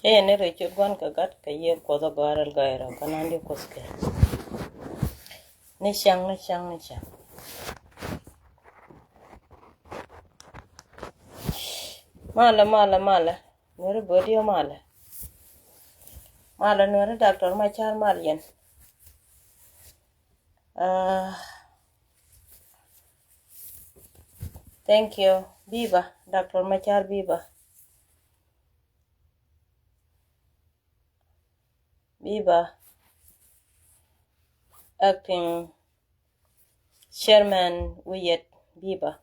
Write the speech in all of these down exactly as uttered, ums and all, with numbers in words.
Cä yɛn ni rɛy ciöt Gua̱n kɛ Gat kɛ Yiëë Kuɔth ɛ gɔaa rɛl gɔaa rɛw kä naŋ di Kuɔth kɛ. Ni cäŋ, ni cäŋ, ni cäŋ. Malɛ, malɛ, malɛ. Nuɛri böödiɛ malɛ. Malɛ Nuɛri Doctor Macar mal yɛn. Ah, thank you. Biba, Doctor Macar Biba. Biba, Acting Chairman Wiyet Biba.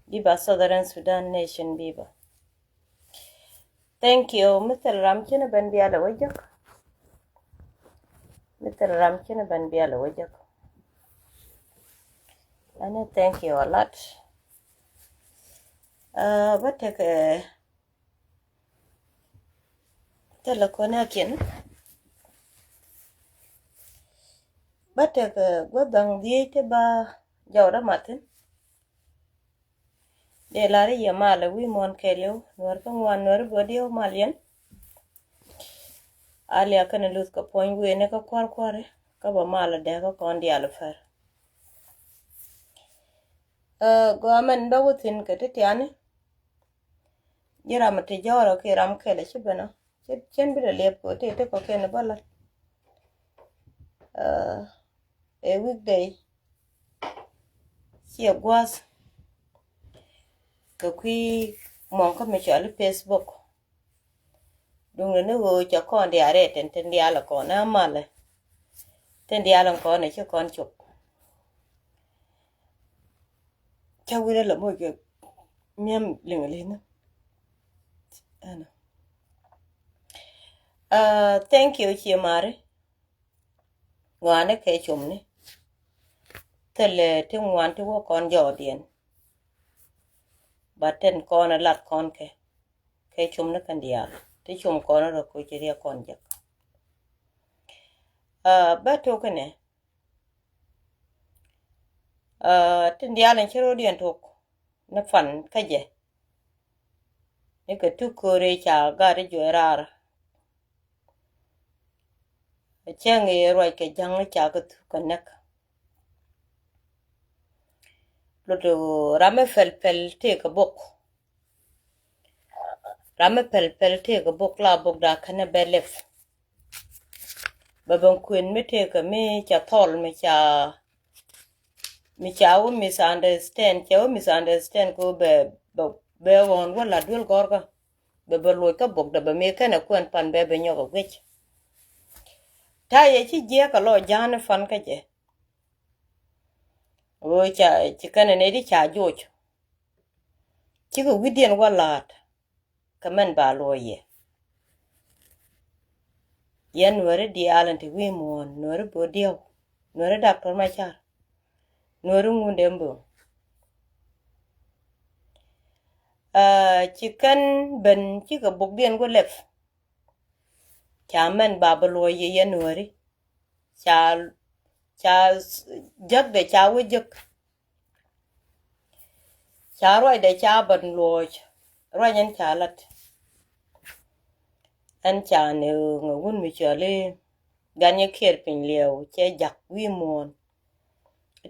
Biba Southern Sudan Nation Biba. Thank you. Mi thil ram cini ben bialɛ wä jek. Mi thil ram cini ben bialɛ wä jek. Ani thank you a lot. Uh, bä tekɛ thilɛ kɔn a kiɛn. Bä tekɛ gua̱th dhaŋ dhiec ti ba jɔwdä mathin. Dee lar i̱ yɛ malɛ wi̱i̱ muɔ̱ɔ̱n kɛɛliw Nuɛr kä ŋuan Nuɛr böödiɛ mal yɛn. A liak kɛn luth kɛ puɔ̱ny wi̱i̱ni kä kua̱r kua̱ri kä bä malɛ dee kä kɔn diaal fɛr. Ɛ gɔaa mɛn bä wä thi̱n kɛ ti tiani. Ji̱ ram ti jɔɔrɔ ki ram kɛlɛ ci ben ɔ ci cien bi lɛ liɛp kɛ ti ti kɔ kɛn bä lat. Ɛ weekday ciɛ gua̱a̱th kɛ kui̱ mɔŋ kä mi cɔal i̱ Facebook. Duŋdɛ ni ɣöö cɛ kɔn diaal rɛy tin tin diaal kɔn ɛ malɛ. Tin diaal kɔn ɛ ci kɔn cop. Cä wi̱rɛ lɛ moc kɛ mi̱em liŋ li̱n. Ɛnɔ. Thank you, cie mari. Ŋuani kɛ comni. Thilɛ ti ŋuan ti wä kɔn jɔɔdiɛn. Ba tin kɔn ɛ lat kɔn kɛ. Kɛ comni kɛn diaal ti com kɔn rɔ koci riɛ kɔn jek. Bä tok kɛnɛ. Tin diaal in ci rɔdiɛn tok ni fan kä jɛ. Ni kɛ tuk kööri ca gat i̱ juɔc raar. Cäŋ i̱ ruac kɛ ja̱ŋ i̱ ca kɛ thuk kɛ näk. Lot ram mi pɛl pɛl tëëkɛ bok. Ram mi pɛl pɛl tëëkɛ bok la bok da känɛ bɛ lɛp. Bɛ ben kuën mi tëëkɛ mi ca thɔl mi ca mi ca wä misunderstand, ca wä misunderstand kɛ wä bɛ bɛ ɣɔn wä la duel gɔrkä. Bɛ bɛ loc kä bok dɛ bɛ mi kɛnɛ kuɛn pan bɛ bɛ nyɔk ɛ guic. Ta̱yɛ ci jiɛk kɛ lɔ ja̱a̱n fan kä jɛ. Ɣöö ca ci kɛnɛ nɛy di ca joc. Cikɛ wi̱diɛn wä la̱a̱t. Kɛ mɛn ba luɔ̱c yɛ. Yɛn Nuɛri diaal in te wi̱i̱ muɔ̱ɔ̱n, Nuɛri bo̱o̱diɛw, Nuɛri Doctor Macar, Nuɛri Ŋundɛ Mbo̱o̱ŋ. Ci kɛn ben cikɛ bokdiɛn ku lɛp. Ca mɛn ba bi luɔ̱c yɛ yɛn Nuɛri. Ca, ca jäkdɛ ca wä jäk. Ca ruacdɛ ca bän luɔc ruac ɛn ca lat. Ɛn ca ni ŋɛ wun mi cɔli gan yɛ kiɛr piny liɛw cɛ jak wi̱i̱ muɔ̱ɔ̱n.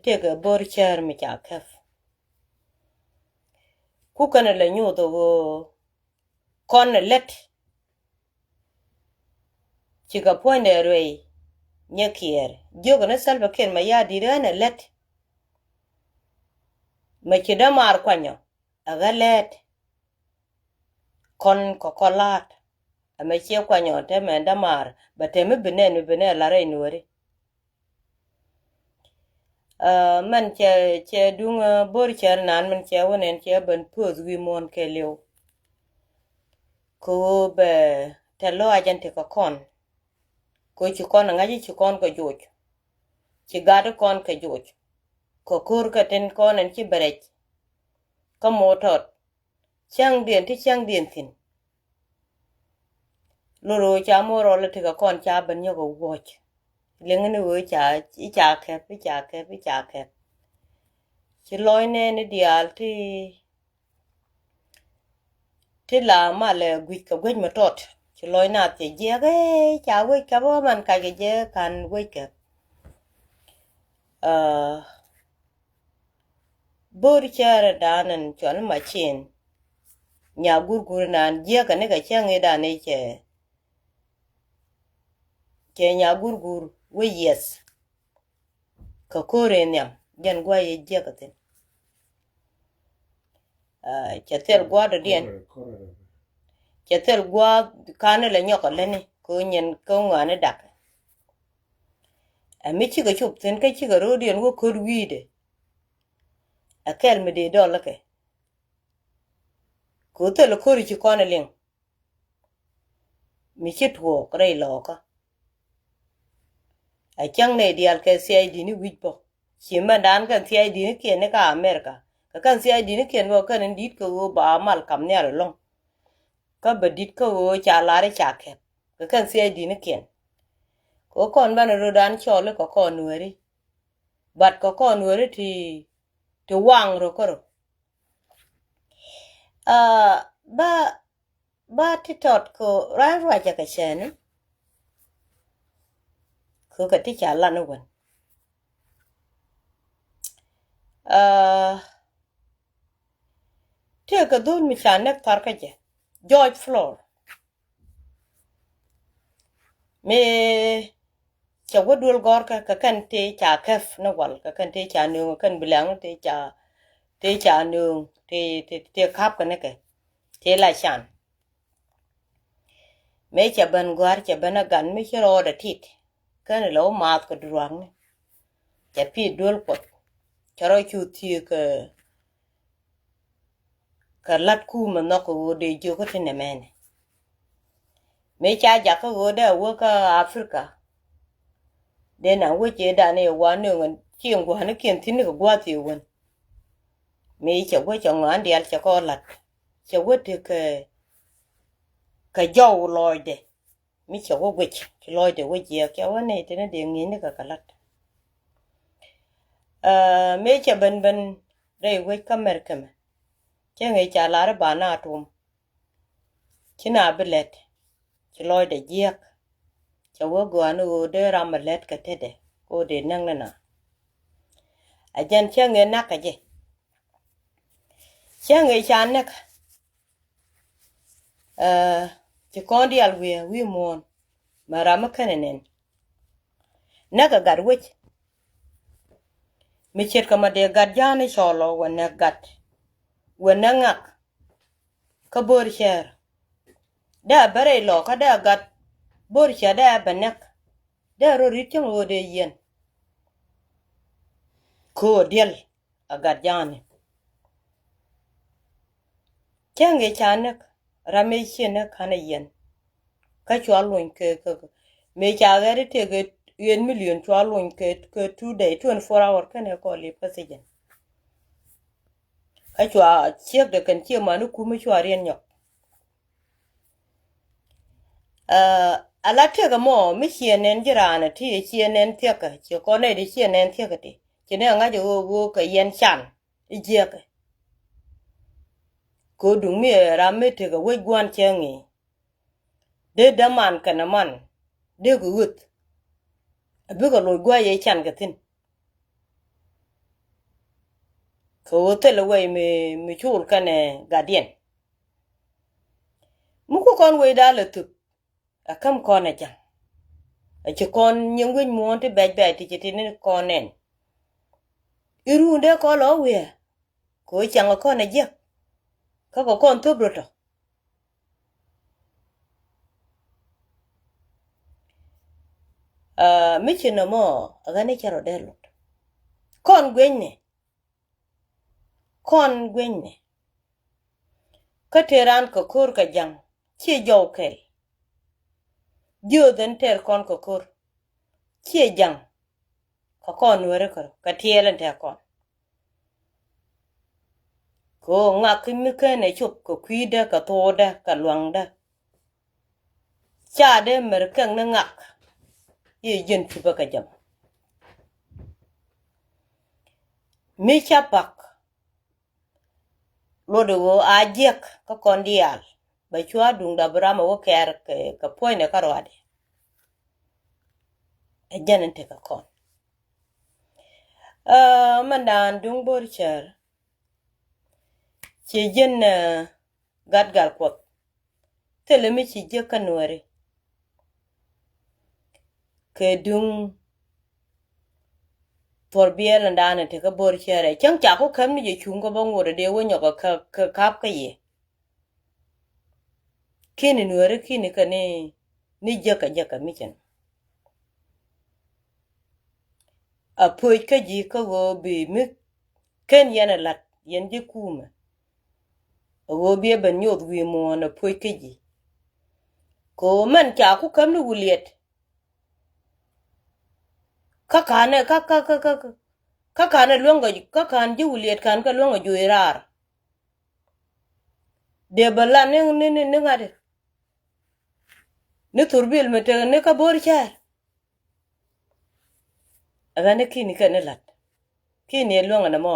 Tëëkɛ bo̱r cär mi ca kɛp. Ku kɛn lɛ nyuuth ɣöö kɔn lät. Cikɛ puɔ̱nydɛ ruɛy nyɛ kiɛɛr jiök ni Salva Kiir mɛ ya di̱t ɣän ɛ lät. Mɛ ci dämaar kuanyɔ ɛ ɣä lɛɛt. Kɔn kɛ kɔn la̱a̱t ɛmɛ ciɛ kuanyɔ te mɛ dämaar bɛ te mi bi nɛn mi bi nɛn la rɛy Nuɔ̱ri. Mɛn cɛ cɛ duŋ bo̱r cɛr nan mɛn cɛ wä nɛn cɛ ben puɔth wi̱i̱ muɔ̱ɔ̱n kɛ liw. Kɛ ɣöö bɛ tɛ lɔaac ɛn tekɛ kɔn. Kɛ ɣöö ci kɔn ɛ ŋa̱c ci kɔn kɛ joc. Ci gat kɔn kɛ joc. Kɛ ko̱r kɛ tin kɔn ɛn ci bɛ rɛc. Kä mo̱o̱ tɔt. Cäŋdiɛn ti cäŋdiɛn thi̱n. Lor ɣöö ca mo̱o̱r rɔl i̱ tekɛ kɔn ca ben nyɔk ɛ wuɔ̱c. Liŋ ni ɣöö ca i̱ ca kɛp i̱ ca kɛp i̱ ca kɛp. Ci lɔc nɛɛni diaal ti Ti la malɛ guic kɛ guec mi tɔt. Ci lɔc na thiec jiɛk, ëë, ca wec kɛ bä man kacɛ jɛ kan wec kɛ. Aa, bo̱r cɛɛrɛ dan in cual macin. Nya gurgur nan jiɛk kɛ ni kɛ cäŋ i̱ dan i̱ cɛ, cɛ nya gurgur wec yiɛth. Kɛ ko̱r in nhiam jɛn gua̱a̱ yɛ jiɛk kɛ thin. Aa, cɛ thil gua̱a̱ dɔ̱diɛn. Cɛ thil gua̱a̱ kanɛ lɛ nyɔk ɛ lätni kɛ ɣöö nyin kɛ ŋɔaani dak. Ɛ mi cikɛ cop thin kä cikɛ ro̱o̱diɛn wä ko̱r wi̱i̱dɛ. Ɛ kɛl mi dee dɔl kɛ kɛ ɣöö thil ko̱r ci kɔn ɛ liŋ. Mi ci tuɔɔk rɛy lɔɔkä. A cäŋ nɛy diaal kɛ C I D ni wi̱c bä. Ci mɛndan kɛn C I D ni kiɛn ni ka America. Kɛ kɛn C I D ni kiɛn bä kɛn in di̱t kɛ ɣöö ba mal kam nhial ɛlɔ̱ŋ. Kä bɛ di̱t kä ɣöö ca lar i̱ ca kɛp. Kɛ kɛn C I D ni kiɛn. Kɛ ɣöö kɔn banɛ rödan cɔɔl i̱ kɛ kɔn nueeri. But kɛ kɔn nueeri ti, ti waŋ rɔ kärɔ. Aa, ba, ba ti tɔt kɛ ruac ruacɛ kɛ cɛɛni. Kɛ kɛ ti ca lan i̱ wän. Aa, tëëkɛ dhol mi ca näk thar kä jɛ, George Floyd. Mi cɛ wä duel gɔrkä kɛ kɛn ti ca kɛp ni wal, kɛ kɛn ti ca nööŋ, kɛn bilaŋ ti ca, ti ca nööŋ, ti, ti, ti ka̱p kɛ ni kɛ, ti la can. Mëë cɛ ben gɔ̱a̱r, cɛ ben a gan mi ci rɔɔdɛ tit. Kɛn lɛ wä maath kɛ duruakni. Cɛ pi̱i̱t duel Kuɔth. Cɛ rɔ cu thiëëk kɛ, kɛ la̱t kumɛ nhɔk kɛ ɣöö dee jiök kä ti nɛmɛnɛ. Mëë ca jakä ɣöö dee a wä kä Africa. Dee na wä cëë dan i̱ wa nööŋ ci gua̱nikiɛn thi̱n ni kɛ gua̱a̱th i̱ wän. Mëë cɛ wä cɛ ŋɔaani diaal cɛ kɔ la̱t. Cɛ wä tekɛ kɛ jɔw lɔɔcdɛ. Mi cɛ wä guic, ci lɔcdɛ wä jiɛɛk, cɛ wä nɛy tini dee ŋi̱i̱cni kɛ kɛ la̱t. Aa, mëë cɛ ben ben rɛy wec kä Mɛrkɛ mɛ. Cɛ ŋi̱i̱c ca lar i̱ ba na tum. Ci na bi lɛt. Ci lɔcdɛ jiɛɛk. Cɛ wä gɔaa ni ɣöö dee ram mi lɛt kɛ tetdɛ. Kɛ ɣöö dee näk ni na. A jɛn cɛ ŋi̱i̱c nak kɛ jɛ. Cä ŋi̱i̱c ca näk. Aa, ci kɔn diaal wi̱i̱, wi̱i̱ muɔ̱ɔ̱n. Mɛ ram mi kɛnɛ nɛn. Näk ɛ gat wec. Mi ce̱tkɛ ma dee gat ja̱a̱n i̱ cɔl ɔ wä näk gat. Wä näk ŋak. Kä bo̱r cɛɛr. Dee a bä rɛy lɔ kä dee a gat. Bo̱r cɛɛr dee a bä näk. Dee a rɔ ri̱t cäŋ ɣöö dee yiɛn. Köör diɛl. A gat ja̱a̱ni. Cäŋ ëë ca näk ram ëë ciɛ näk ka̱n a yɛn. Kä cua luny kɛ, kɛ, kɛ mëë ca ɣɛr i̱ tëëk ëë million cua luny kɛ, kɛ two day, twenty four hour kɛnɛ kɔ lip kä thiecɛn. Kä cua ciekdɛ kɛn ciɛ mani kum i̱ cua riɛn nyɔk. Aa, ala tëk ɛmɔ mi ciɛ nɛn ji̱ raan ɛ ti ɛ ciɛ nɛn thiäkä, ciɛ kɔn nɛy ti ciɛ nɛn thiäkä ti. Ci nɛ ŋa̱c ɛ ɣöö, ɣöö kɛ yɛn can i̱ jiäkɛ. Kɛ ɣöö duŋ mi ɛ ram mi tëk ɛ wec gua̱n cɛ ŋi̱i̱c. Dee däman kɛnɛ man dee kɛ ɣöth. Ɛ bikɛ loc gua̱c ɛ can kɛ thi̱n. Kɛ ɣöö thilɛ wec mi, mi col kɛnɛ gatdiɛn. Mi ku kɔn wecda lɛ thuk. Ɛ käm kɔn ɛ ja̱ŋ. Ɛ ci kɔn nyiŋ wi̱c muɔ̱ɔ̱n ti bɛc bɛc ti ci ti ni kɔn nɛn. I̱ ruun dee kɔn lɔ wi̱i̱ ɛ. Kɛ ɣöö cäŋ ɛ kɔn ɛ jiäk. Kä kɛ kɔn thöp rot tɔ. Aa, mi ci nɔmɔ ɛ ɣän i̱ cɛ rɔ dee luɔt. Kɔn guenyni. Kɔn guenyni. Kä tëë raan kɛ ko̱r kɛ ja̱ŋ ciɛ jɔw kɛl. Jiöth ɛn tɛr kɔn kɛ ko̱r ciɛ ja̱ŋ. Kɛ kɔn nueeri kɛ rɔ kɛ tiɛɛl ɛn tɛr kɔn. Kɛ ɣöö ŋak mi ken ɛ cop kɛ kui̱dä kɛ thuudä kɛ luaŋdä. Ca dee mɛr kɛŋ ni ŋak. I̱ ji̱n cupä kɛ jam. Mi ca pak. Luɔt i̱ ɣöö a jiäk kä kɔn diaal. bɛ cua duŋda bi ram ɛ wä kɛɛr kɛ, kɛ puɔ̱nydɛ kä ruaadɛ. Ɛ jɛn in tekɛ kɔn. Ɛ, mɛn daan duŋ bo̱r cär. Ci jɛn, ɛ, gat gal kuɔth. Thilɛ mi ci jiäk kä nuääri. Kɛ duŋ thuɔr biɛl in daan in tekɛ bo̱r cär ɛ. Cäŋ ca ku käm ni jɛ cuŋ kä bä ŋuɔt ɛ dee wä nyɔk ɛ kä, kä kap kä yɛ. Kini nuääri kini kä ni, ni jäkä jäkä mi cɛn. A puɔc kä ji̱ kä ɣöö bi mi ken yɛn a la̱t yɛn ji̱ kumɛ. A ɣöö bi ɛ ben nyoth wi̱i̱ muɔ̱ɔ̱n a puɔc kä ji̱. Kɛ ɣöö mɛn ca ku käm ni Wuliɛt. Kä ka̱n ɛ, kä, kä, kä, kä, kä ka̱n ɛ luäŋ kɛ, kä ka̱n ji̱ Wuliɛt ka̱n kɛ luäŋ kɛ juɔc raar. Dee bɛ lan ni, ni, ni, ni ŋa̱t. Ni thurbil mi tek ni kä bo̱r cär. Ɛ ɣän ni kini kɛ ni la̱t. Kini ɛ luäŋ ɛn ɛmɔ.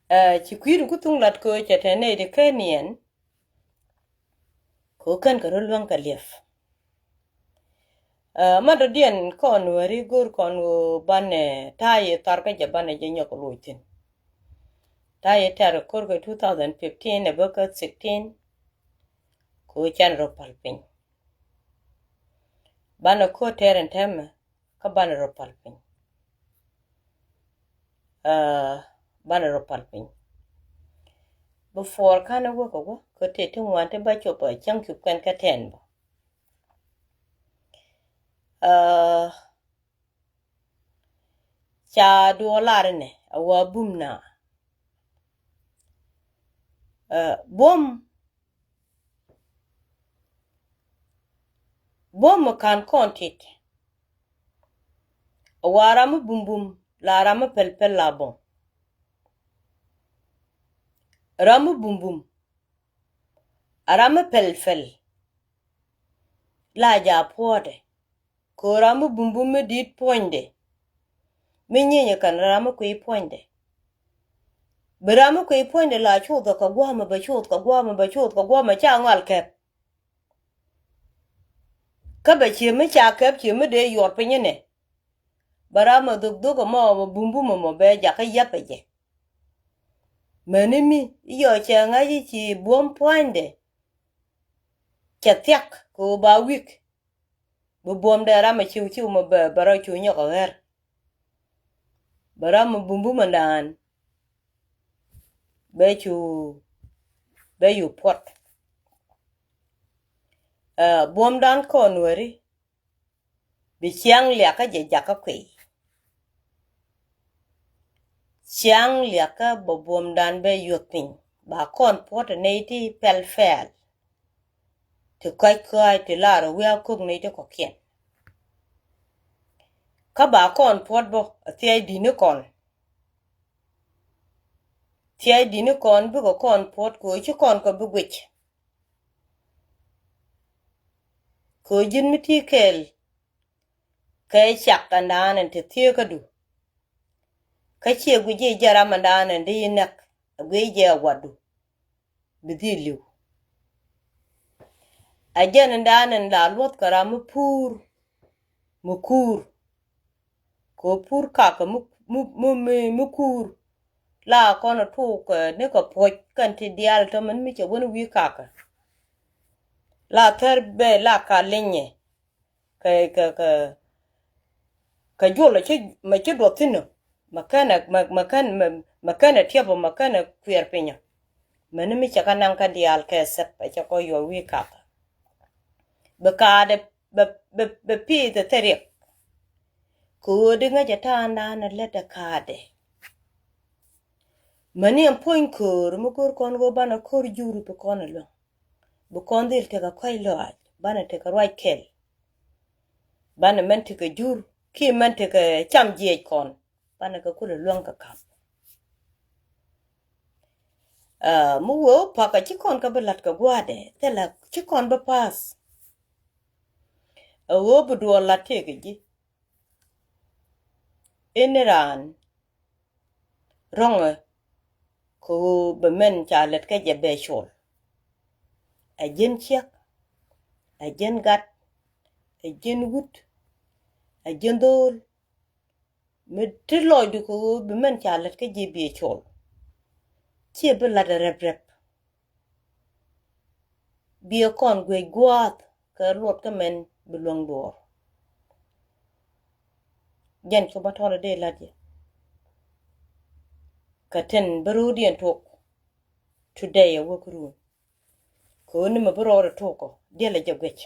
Ɛ, ci kui̱du ku thuŋ la̱t kɛ ɣöö cɛ te nɛy ti ken yɛn. Kɛ ɣöö kɛn kɛ rɔ luäŋ kɛ liɛp. Ɛ, mɛn dɔ̱diɛn kɔn wääri go̱o̱r kɔn ɣöö banɛ ta̱a̱ yɛ thar kä jɛ banɛ jɛ nyɔk loc thi̱n. Ta̱a̱ yɛ tɛ̈r ko̱r kɛ two thousand fifteen ɛ bä kä sixteen. Kɛ ɣöö can rɔ pal piny. Banɛ ko̱r tɛr in tɛmɛ kä banɛ rɔ pal piny. Ɛ, banɛ rɔ pal piny. Before kanɛ wä kɛ wä kä tëë ti ŋuan ti ba cop ɛ cäŋ cup kɛn kä tɛn bä. Ɛ, ca duɔɔlar inɛ a wa bum na. Ɛ, buɔm, buɔm mi ka̱n kɔn tit. A wa ram mi bumbum la ram mi pɛlpɛl la buɔm. Ram mi bumbum a ram mi pɛlpɛl la ja puɔ̱ɔ̱dɛ. Kɛ ɣöö ram mi bumbum mi di̱t puɔ̱nydɛ. Mi nyieny ɛ kɛn ram mi kui̱ puɔ̱nydɛ. Bi ram mi kui̱ puɔ̱nydɛ la cuuth ɛ kɛ gua̱a̱mɛ bɛ cuuth kɛ gua̱a̱mɛ bɛ cuuth kɛ gua̱a̱mɛ ca ŋɔal kɛp. Kä bɛ cie mi ca kɛp cie mi dee yuɔr piny inɛ. Bɛ ram ɛ dhok dhok ɛmɔ bɛ bumbum ɛmɔ bɛ jakä yath ɛ jɛ. Mäni mi i̱ yɔ cɛ ŋa̱c i̱ ci buɔ̱m puɔ̱nydɛ. Cɛ thiak kɛ ɣöö ba wi̱k. Bi buɔ̱mdɛ ram ɛ ciw ciw mɛ bɛ bɛ rɔ cu nyɔk ɛ ɣär. Bɛ ram mɛ bumbum ɛndan. Bɛ cu bɛ cu puɔt. Ɛ, buɔ̱mdan kɔn weri. Bi ciaŋ liakä jɛ jakä kuiy. Ciaŋ liakä bɛ buɔ̱mdan bɛ yuɔth piny ba kɔn puɔt ɛ nɛy ti pɛl pɛl. Ti kɔc kɔc ti lar wi̱i̱ a kök nɛy ti kɔ̱kiɛn. Kä ba kɔn puɔt bä a thia̱c di̱t ni kɔn. Thia̱c di̱t ni kɔn bikɛ kɔn puɔt kɛ ɣöö ci kɔn kɛ bi guic. Kɛ ɣöö ji̱n mi ti kɛɛl kɛ cak kɛndan ɛn te thieekädu. Kä ciɛ guic ji̱ jɛ ram ɛndan ɛn di yi nɛk a guic jɛ a watdu. Bi dhil li̱w. A jɛn ɛndan ɛn la luɔth kɛ ram mi puur mi kuur. Kɛ pur kakä mi, mi, mi, mi, mi kuur. La kɔn tuk, eh, ni kɛ puɔc kɛn ti diaal tɔmɛn mi cɛ wen wi̱i̱ kakä. La thɛr bɛ la ka linyɛ. Kɛ, kɛ, kɛ, kɛ juɔl mɛ ci, mɛ ci duɔth thi̱n ɔ. Mɛ kɛn ɛ, mɛ, mɛ kɛn, mɛ, mɛ kɛn ɛ tiɛp ɔ, mɛ kɛn ɛ kuiɛr piny ɔ. Mɛni mi cɛ kä naŋ kä diaal kɛ thɛp ɛ cɛ kɔ yuɔr wi̱i̱ kakä. Bi kaadɛ bɛ, bɛ, bɛ piith ɛ thil riɛk. Kɛ ɣöö di ŋäcɛ ta̱a̱ naan ɛ lät ɛ kaadɛ. Mäni ɛn puɔ̱ny köör mi go̱o̱r kɔn ɣöö banɛ ko̱r jur bi kɔn ɛ luäŋ. Bi kɔn dhil tekɛ kɔ̱a̱c lɔaac, banɛ tekɛ ruac kɛl. Banɛ mɛn tekɛ jur kiɛ mɛn tekɛ cam jiɛc kɔn. Banɛ kɛ kulɛ luäŋ kɛ ka̱p. Aa, mi wee wä pa̱k a ci kɔn kä bi la̱t kɛ gua̱a̱dɛ, thilɛ ci kɔn bi pa̱a̱th. A ɣöö bi duɔɔr la̱t tëëkɛ ji̱. Ini raan rɔ̱ŋɛ kɛ ɣöö bɛ mɛn ca lät kä jɛ bɛ col. Ɛ ji̱n ciek, ɛ ji̱n gat, ɛ ji̱n wut, ɛ ji̱n dho̱o̱l. Mi ti lɔcdu kɛ ɣöö bi mɛn ca lät kä ji̱ biɛ col. Ciɛ bi la̱t ɛ rɛp rɛp. Biɛ kɔn guic gua̱a̱th kɛ luɔt kä mɛn bi luäŋ duɔɔr. Jɛn cop a tɔl a dee la̱t yɛ. Kɛ tin bi ro̱o̱diɛn tuɔk. Today a wäk run. Kɛ ɣöö ni mɛ bi rɔɔdɛ tuɔk ɔ diɛl a jɛ guic.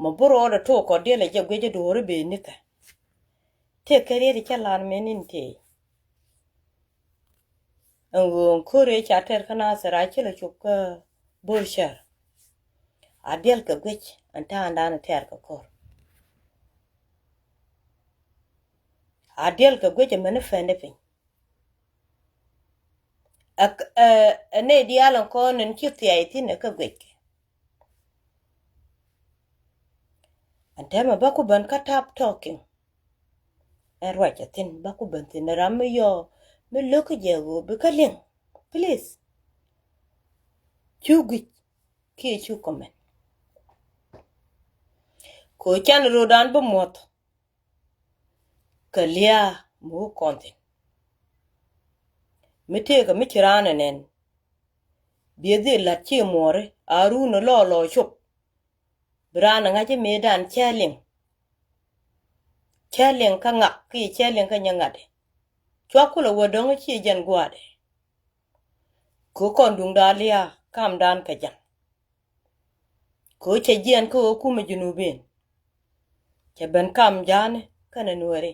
Mɛ bi rɔɔdɛ tuɔk ɔ diɛl a jɛ guic a duɔɔri bee nikɛ. Tëë kɛ riet cä lar mɛ nin tëë. Ɛn ɣöö ɛn ko̱r ëë ca tɛr kä Nathir a ci lɛ cop kä Bor Cɛr. A diɛl kɛ guic ɛn ta̱a̱ ɛn da̱a̱n tɛr kɛ ko̱r. A diɛl kɛ guic ɛmɛni fɛndɛ piny. Ɛ, ɛ, ɛ nɛy diaal ɛn kɔn ɛn ci thia̱a̱c thi̱n ɛ kä guic. Ɛn täämɛ bä ku ben kä tap talking. Ɛn ruac ɛ thi̱n bä ku ben thi̱n ram mi yɔɔ mi lo̱k kä jɛ ɣöö bi kä liŋ. Please. Cu guic kiɛ cu comment. Kɛ ɣöö can ro̱o̱dan bi muɔth. Kɛ lia̱a̱ mi wä kɔn thi̱n. Mi tëëkɛ mi ci raan ɛ nɛn. Biɛ dhil la̱t ci muɔɔri a run ɛ lɔɔlɔɔ cop. Bi raan ɛ ŋa̱c i̱ mëëdan cä liŋ. Cä liŋ kä ŋak kiɛ cä liŋ kä nyɛ ŋa̱t. Cua kulɛ wä dɔ̱ŋ i̱ ciɛ jɛn gua̱a̱dɛ. Kɛ kɔn duŋda lia̱a̱ kamdan kɛ ja̱ŋ. Kɛ ɣöö cɛ jiɛɛn kä ɣöö kumɛ Junubin. Cɛ ben kam ja̱a̱ni kɛnɛ Nuääri.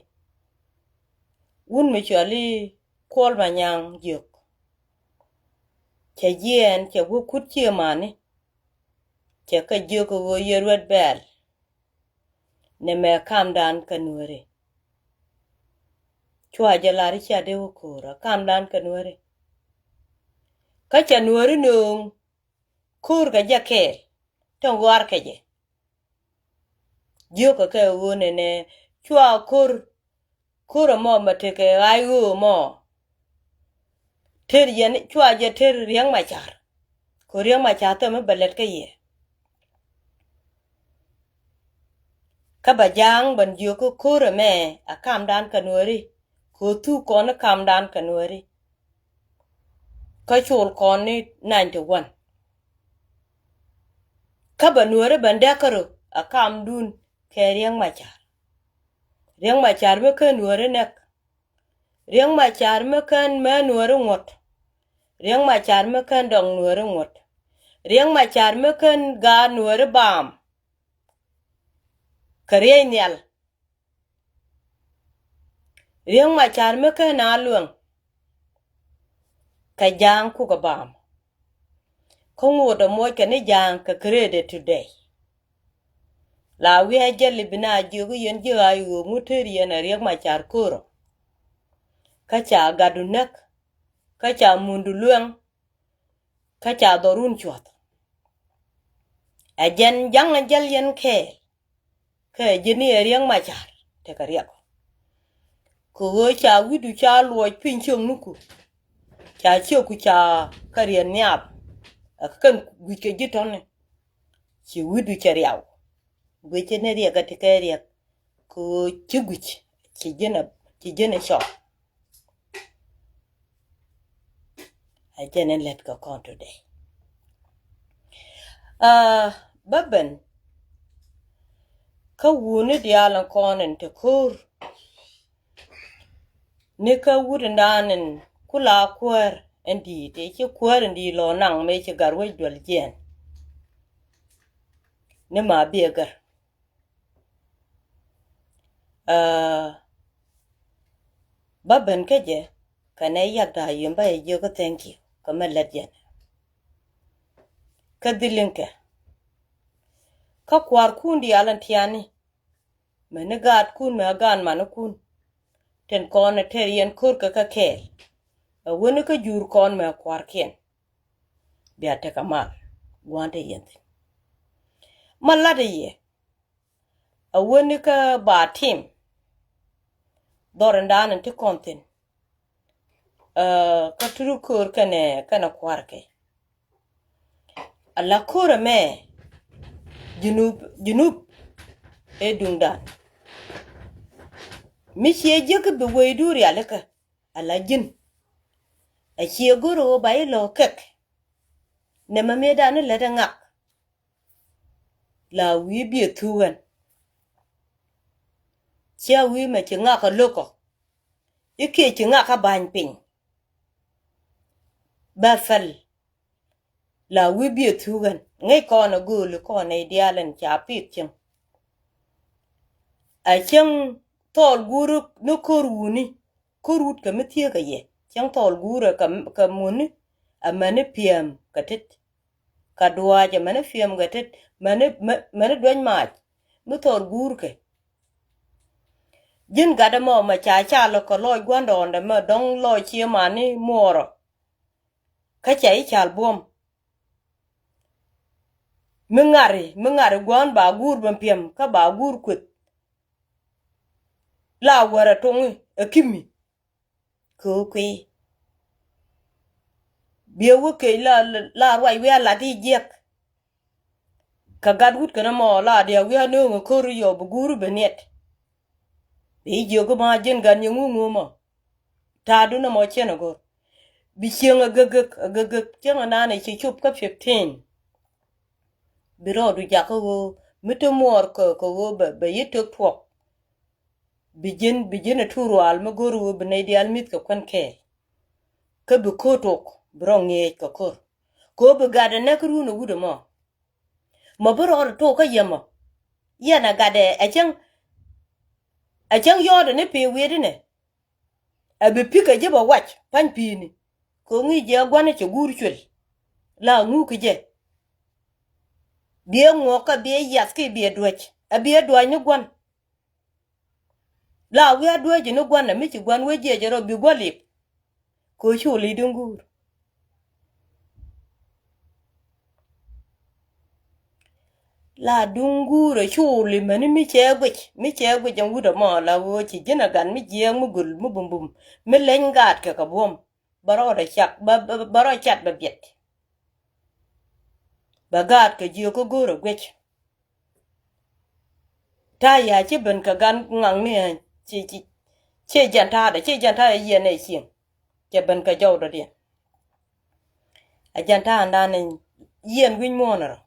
Wun mi cɔal i̱ Kuɔl Manyaŋ jiök. Cɛ jiɛɛn cɛ wä kut ciëmani. Cɛ kɛ jiök kɛ ɣöö yɛ ruet bɛɛl. Nɛmɛ kamdan kɛ Nuääri. Cua jɛ lar i̱ cia dee wä ko̱o̱r a kamdan kɛ Nuääri. Kä cɛ Nuääri nööŋ. Ko̱r kɛ jɛ kɛɛl tin ɣɔar kɛ jɛ. Jiökɛ kɛ ɣöö nɛnɛ cua ko̱r. Ko̱r ɛmɔ mɛ tekɛ ɣa̱c ɣöö mɔ. Ter yɛn cua jɛ ter Riɛk Macar. Ko̱r Riɛk Macar thɛmɛ bɛ lɛt kä yɛ. Kä bɛ ja̱a̱ŋ ben jiök kä ko̱r ɛmɛ a kamdan kɛ Nuääri. Ko̱r thuk kɔn i̱ kamdan kɛ Nuääri. Kä col kɔn ni ninety one. Kä bɛ Nuääri ben däk kärö a kamdun kɛ Riɛk Macar. Riɛk Macar mi ken Nuääri näk. Riɛk Macar mi ken mɛ Nuääri ŋuɔ̱t. Riɛk Macar mi ken dɔŋ Nuääri ŋuɔ̱t. Riɛk Macar mi ken gaat Nuääri baam. Kɛ riey nhial. Riek Macar mi ken a lueŋ. Kɛ ja̱a̱ŋ kukɛ bam. Kä ŋot ɛ moc kɛ ni ja̱a̱ŋ kɛ credit today. La wi̱i̱ a jäl i̱ bi na jiök i̱ yɛn ji̱ ɣaac ɣöö ŋut tëër yɛn ɛ Riek Macar ko̱rä. Kä ca gatdu näk. Kä ca mundu lueŋ. Kä ca dhɔrun cuɔth. Ɛ jɛn ja̱ŋ ɛ jäl yɛn kɛɛl. Kä ɛ ji̱n i̱ ɛ Riek Macar tekɛ riɛk. Kɛ ɣöö ca wi̱cdu ca luɔc piny ciökniku. Ca ciökku ca kä riɛn nhiaap. Ɛ kɛn gui̱c kɛ ji̱ tɔ̱ni. Ci wi̱cdu cɛ riaw. Gui̱c ni riɛk ɛ ti kɛ riɛk. Kɛ ɣöö ci gui̱c ci ji̱n ɛ, ci ji̱n ɛ cɔk. Ɛ jɛn in lät kɛ kɔn today. Aa, bä ben kä wuni diaal in kɔn in te ko̱r. Ni kä wut in daan in kula kuäär in di̱i̱t, i̱ ci kuäär in di̱i̱t lɔ naŋ mëë ci gar wec duel jiɛn. Ni ma biɛ gär. Aa, bä ben kä jɛ kɛnɛ yak da̱a̱ yiem bä yɛ jiök kä thank you kɛ mɛ lät yɛn. Kä dhiliŋkɛ kä kua̱rkun diaal in tiani. Mɛ ni gaatkun mɛ a gaan manikun. Tin kɔn ɛ tɛr yɛn ko̱rkɛ kä kɛɛl. Ɛ weni kä jur kɔn mɛ kua̱rkiɛn. Bia tekɛ mal gua̱n te yɛn thi̱n. Ma lat ɛ yɛ. A weni kä ba tim. Dhɔr in daan in ti kɔn thi̱n. Aa, kä turu ko̱r kɛnɛ, kɛnɛ kua̱rkɛ. Ala ko̱r ɛmɛ Junub, Junub ɛ duŋdan. Mi ciɛ jiäk kä bi wecdu rialikä ala ji̱n. A ciɛ go̱r ɣöö ba ilɔ kɛk. Nɛmɛ mëëdan ni lät ɛ ŋak. La wi̱i̱ biɛ thuk ɣän. Cia wi̱i̱ mɛ ci ŋak ɛ lo̱kɔ. Ikiɛ ci ŋak ɛ ba̱ny piny. Bɛ pɛl. La wi̱i̱ biɛ thuk ɣän ŋäc kɔn ɛ gööli kɔn nɛy diaal ɛn ca pi̱i̱th cieŋ. A cieŋ thɔɔl guur ni ko̱r wuni, ko̱r wut kɛ mi thieekä yɛ. Cieŋ thɔɔl guur ɛ kɛ, kɛ muni, amäni piɛɛm kɛ tet. Kɛ duaac amäni piɛɛm kɛ tet, mäni, mä-, mäni duäc maac mi thɔɔl guur kɛ. Ji̱n gatdä mɔ mɛ ca cal kɛ lɔc gua̱ndɔɔŋdɛ mɛ dɔ̱ŋ lɔc cie mani muɔɔrɔ. Kä cɛ i̱ cal buɔ̱m. Mi ŋari, mi ŋari gua̱a̱n ba guur ben piɛm kä ba guur kueth. La wärä toŋi ɛ kimi. Kɛ ɣöö kui̱ biɛ wä kec la, la ruac wi̱i̱ a lat i̱ jiɛk. Kɛ gat wut kɛn ɛmɔ la diɛ wi̱i̱ a nööŋ ɛ ko̱r i̱ yɔ bi guur i̱ bi niet. Bi jiök i̱ ma ji̱n gat nyi ŋuŋ ŋuŋ mɔ. Ta̱a̱dun ɛmɔ cien ɛ go̱r. Bi cieŋ ɛ gek gek, ɛ gek gek. Cieŋ ɛ naan ɛ ci cop kä fifteen. Bi rɔɔdu jakä ɣöö mi te muɔɔr kɛ, kɛ ɣöö bɛ, bɛ yi tek tuɔk. Bi ji̱n, bi ji̱n ɛ tuur rual mi go̱r ɣöö bi nɛy diaal mi̱th kɛ kuän kɛɛl. Kä bi ko̱r tok, bi rɔ ŋi̱eec kɛ ko̱r. Kɛ ɣöö bi gat ɛ näk run ɛ wut ɛmɔ. Mɔ bi rɔɔdɛ tok kä yɛ mɔ. Yɛn ɛ gatdɛ ɛ cäŋ, ɛ cäŋ yɔɔdɛ ni pee wi̱i̱dinɛ. Ɛ bi pi̱kɛ ji̱ bɛ wac pa̱ny pi̱i̱ni. Kɛ ŋi̱i̱c jɛ gua̱n cɛ guur cuël. La ŋuuk kɛ jɛ. Biɛ ŋuɔk kä biɛ yath ki biɛ duäc. Ɛ biɛ duäc ni gua̱n. La wi̱i̱ a duäc ni gua̱n ɛ mi ci gua̱n wee jiɛc rɔ bi gua̱n lip. Kɛ cu li duŋ guur. La duŋ guur ɛ cu li mäni mi cɛ guic, mi cɛ guic ɛn wut ɛmɔ la ɣöö ci ji̱n ɛ gat mi jiɛɛk mi gul mi bumbum mi leny gaat kɛ kɛ buɔ̱m. Bɛ rɔɔdɛ cak, bɛ, bɛ, bɛ rɔɔd cat bɛ biɛt. Bɛ gaat kɛ jiök kä go̱o̱rä guic. Ta̱a̱ ya ci ben kɛ gan ŋaŋni ɛ ci, ci, ci jɛn ta̱a̱dɛ, ci jɛn ta̱a̱dɛ yiɛn ɛ cieŋ. Cɛ ben kɛ jɔw dɔ̱diɛn. Ɛ jɛn ta̱a̱ ɛn da̱a̱n ɛ yiɛn wi̱ny muɔ̱ɔ̱n ɛ rɔ.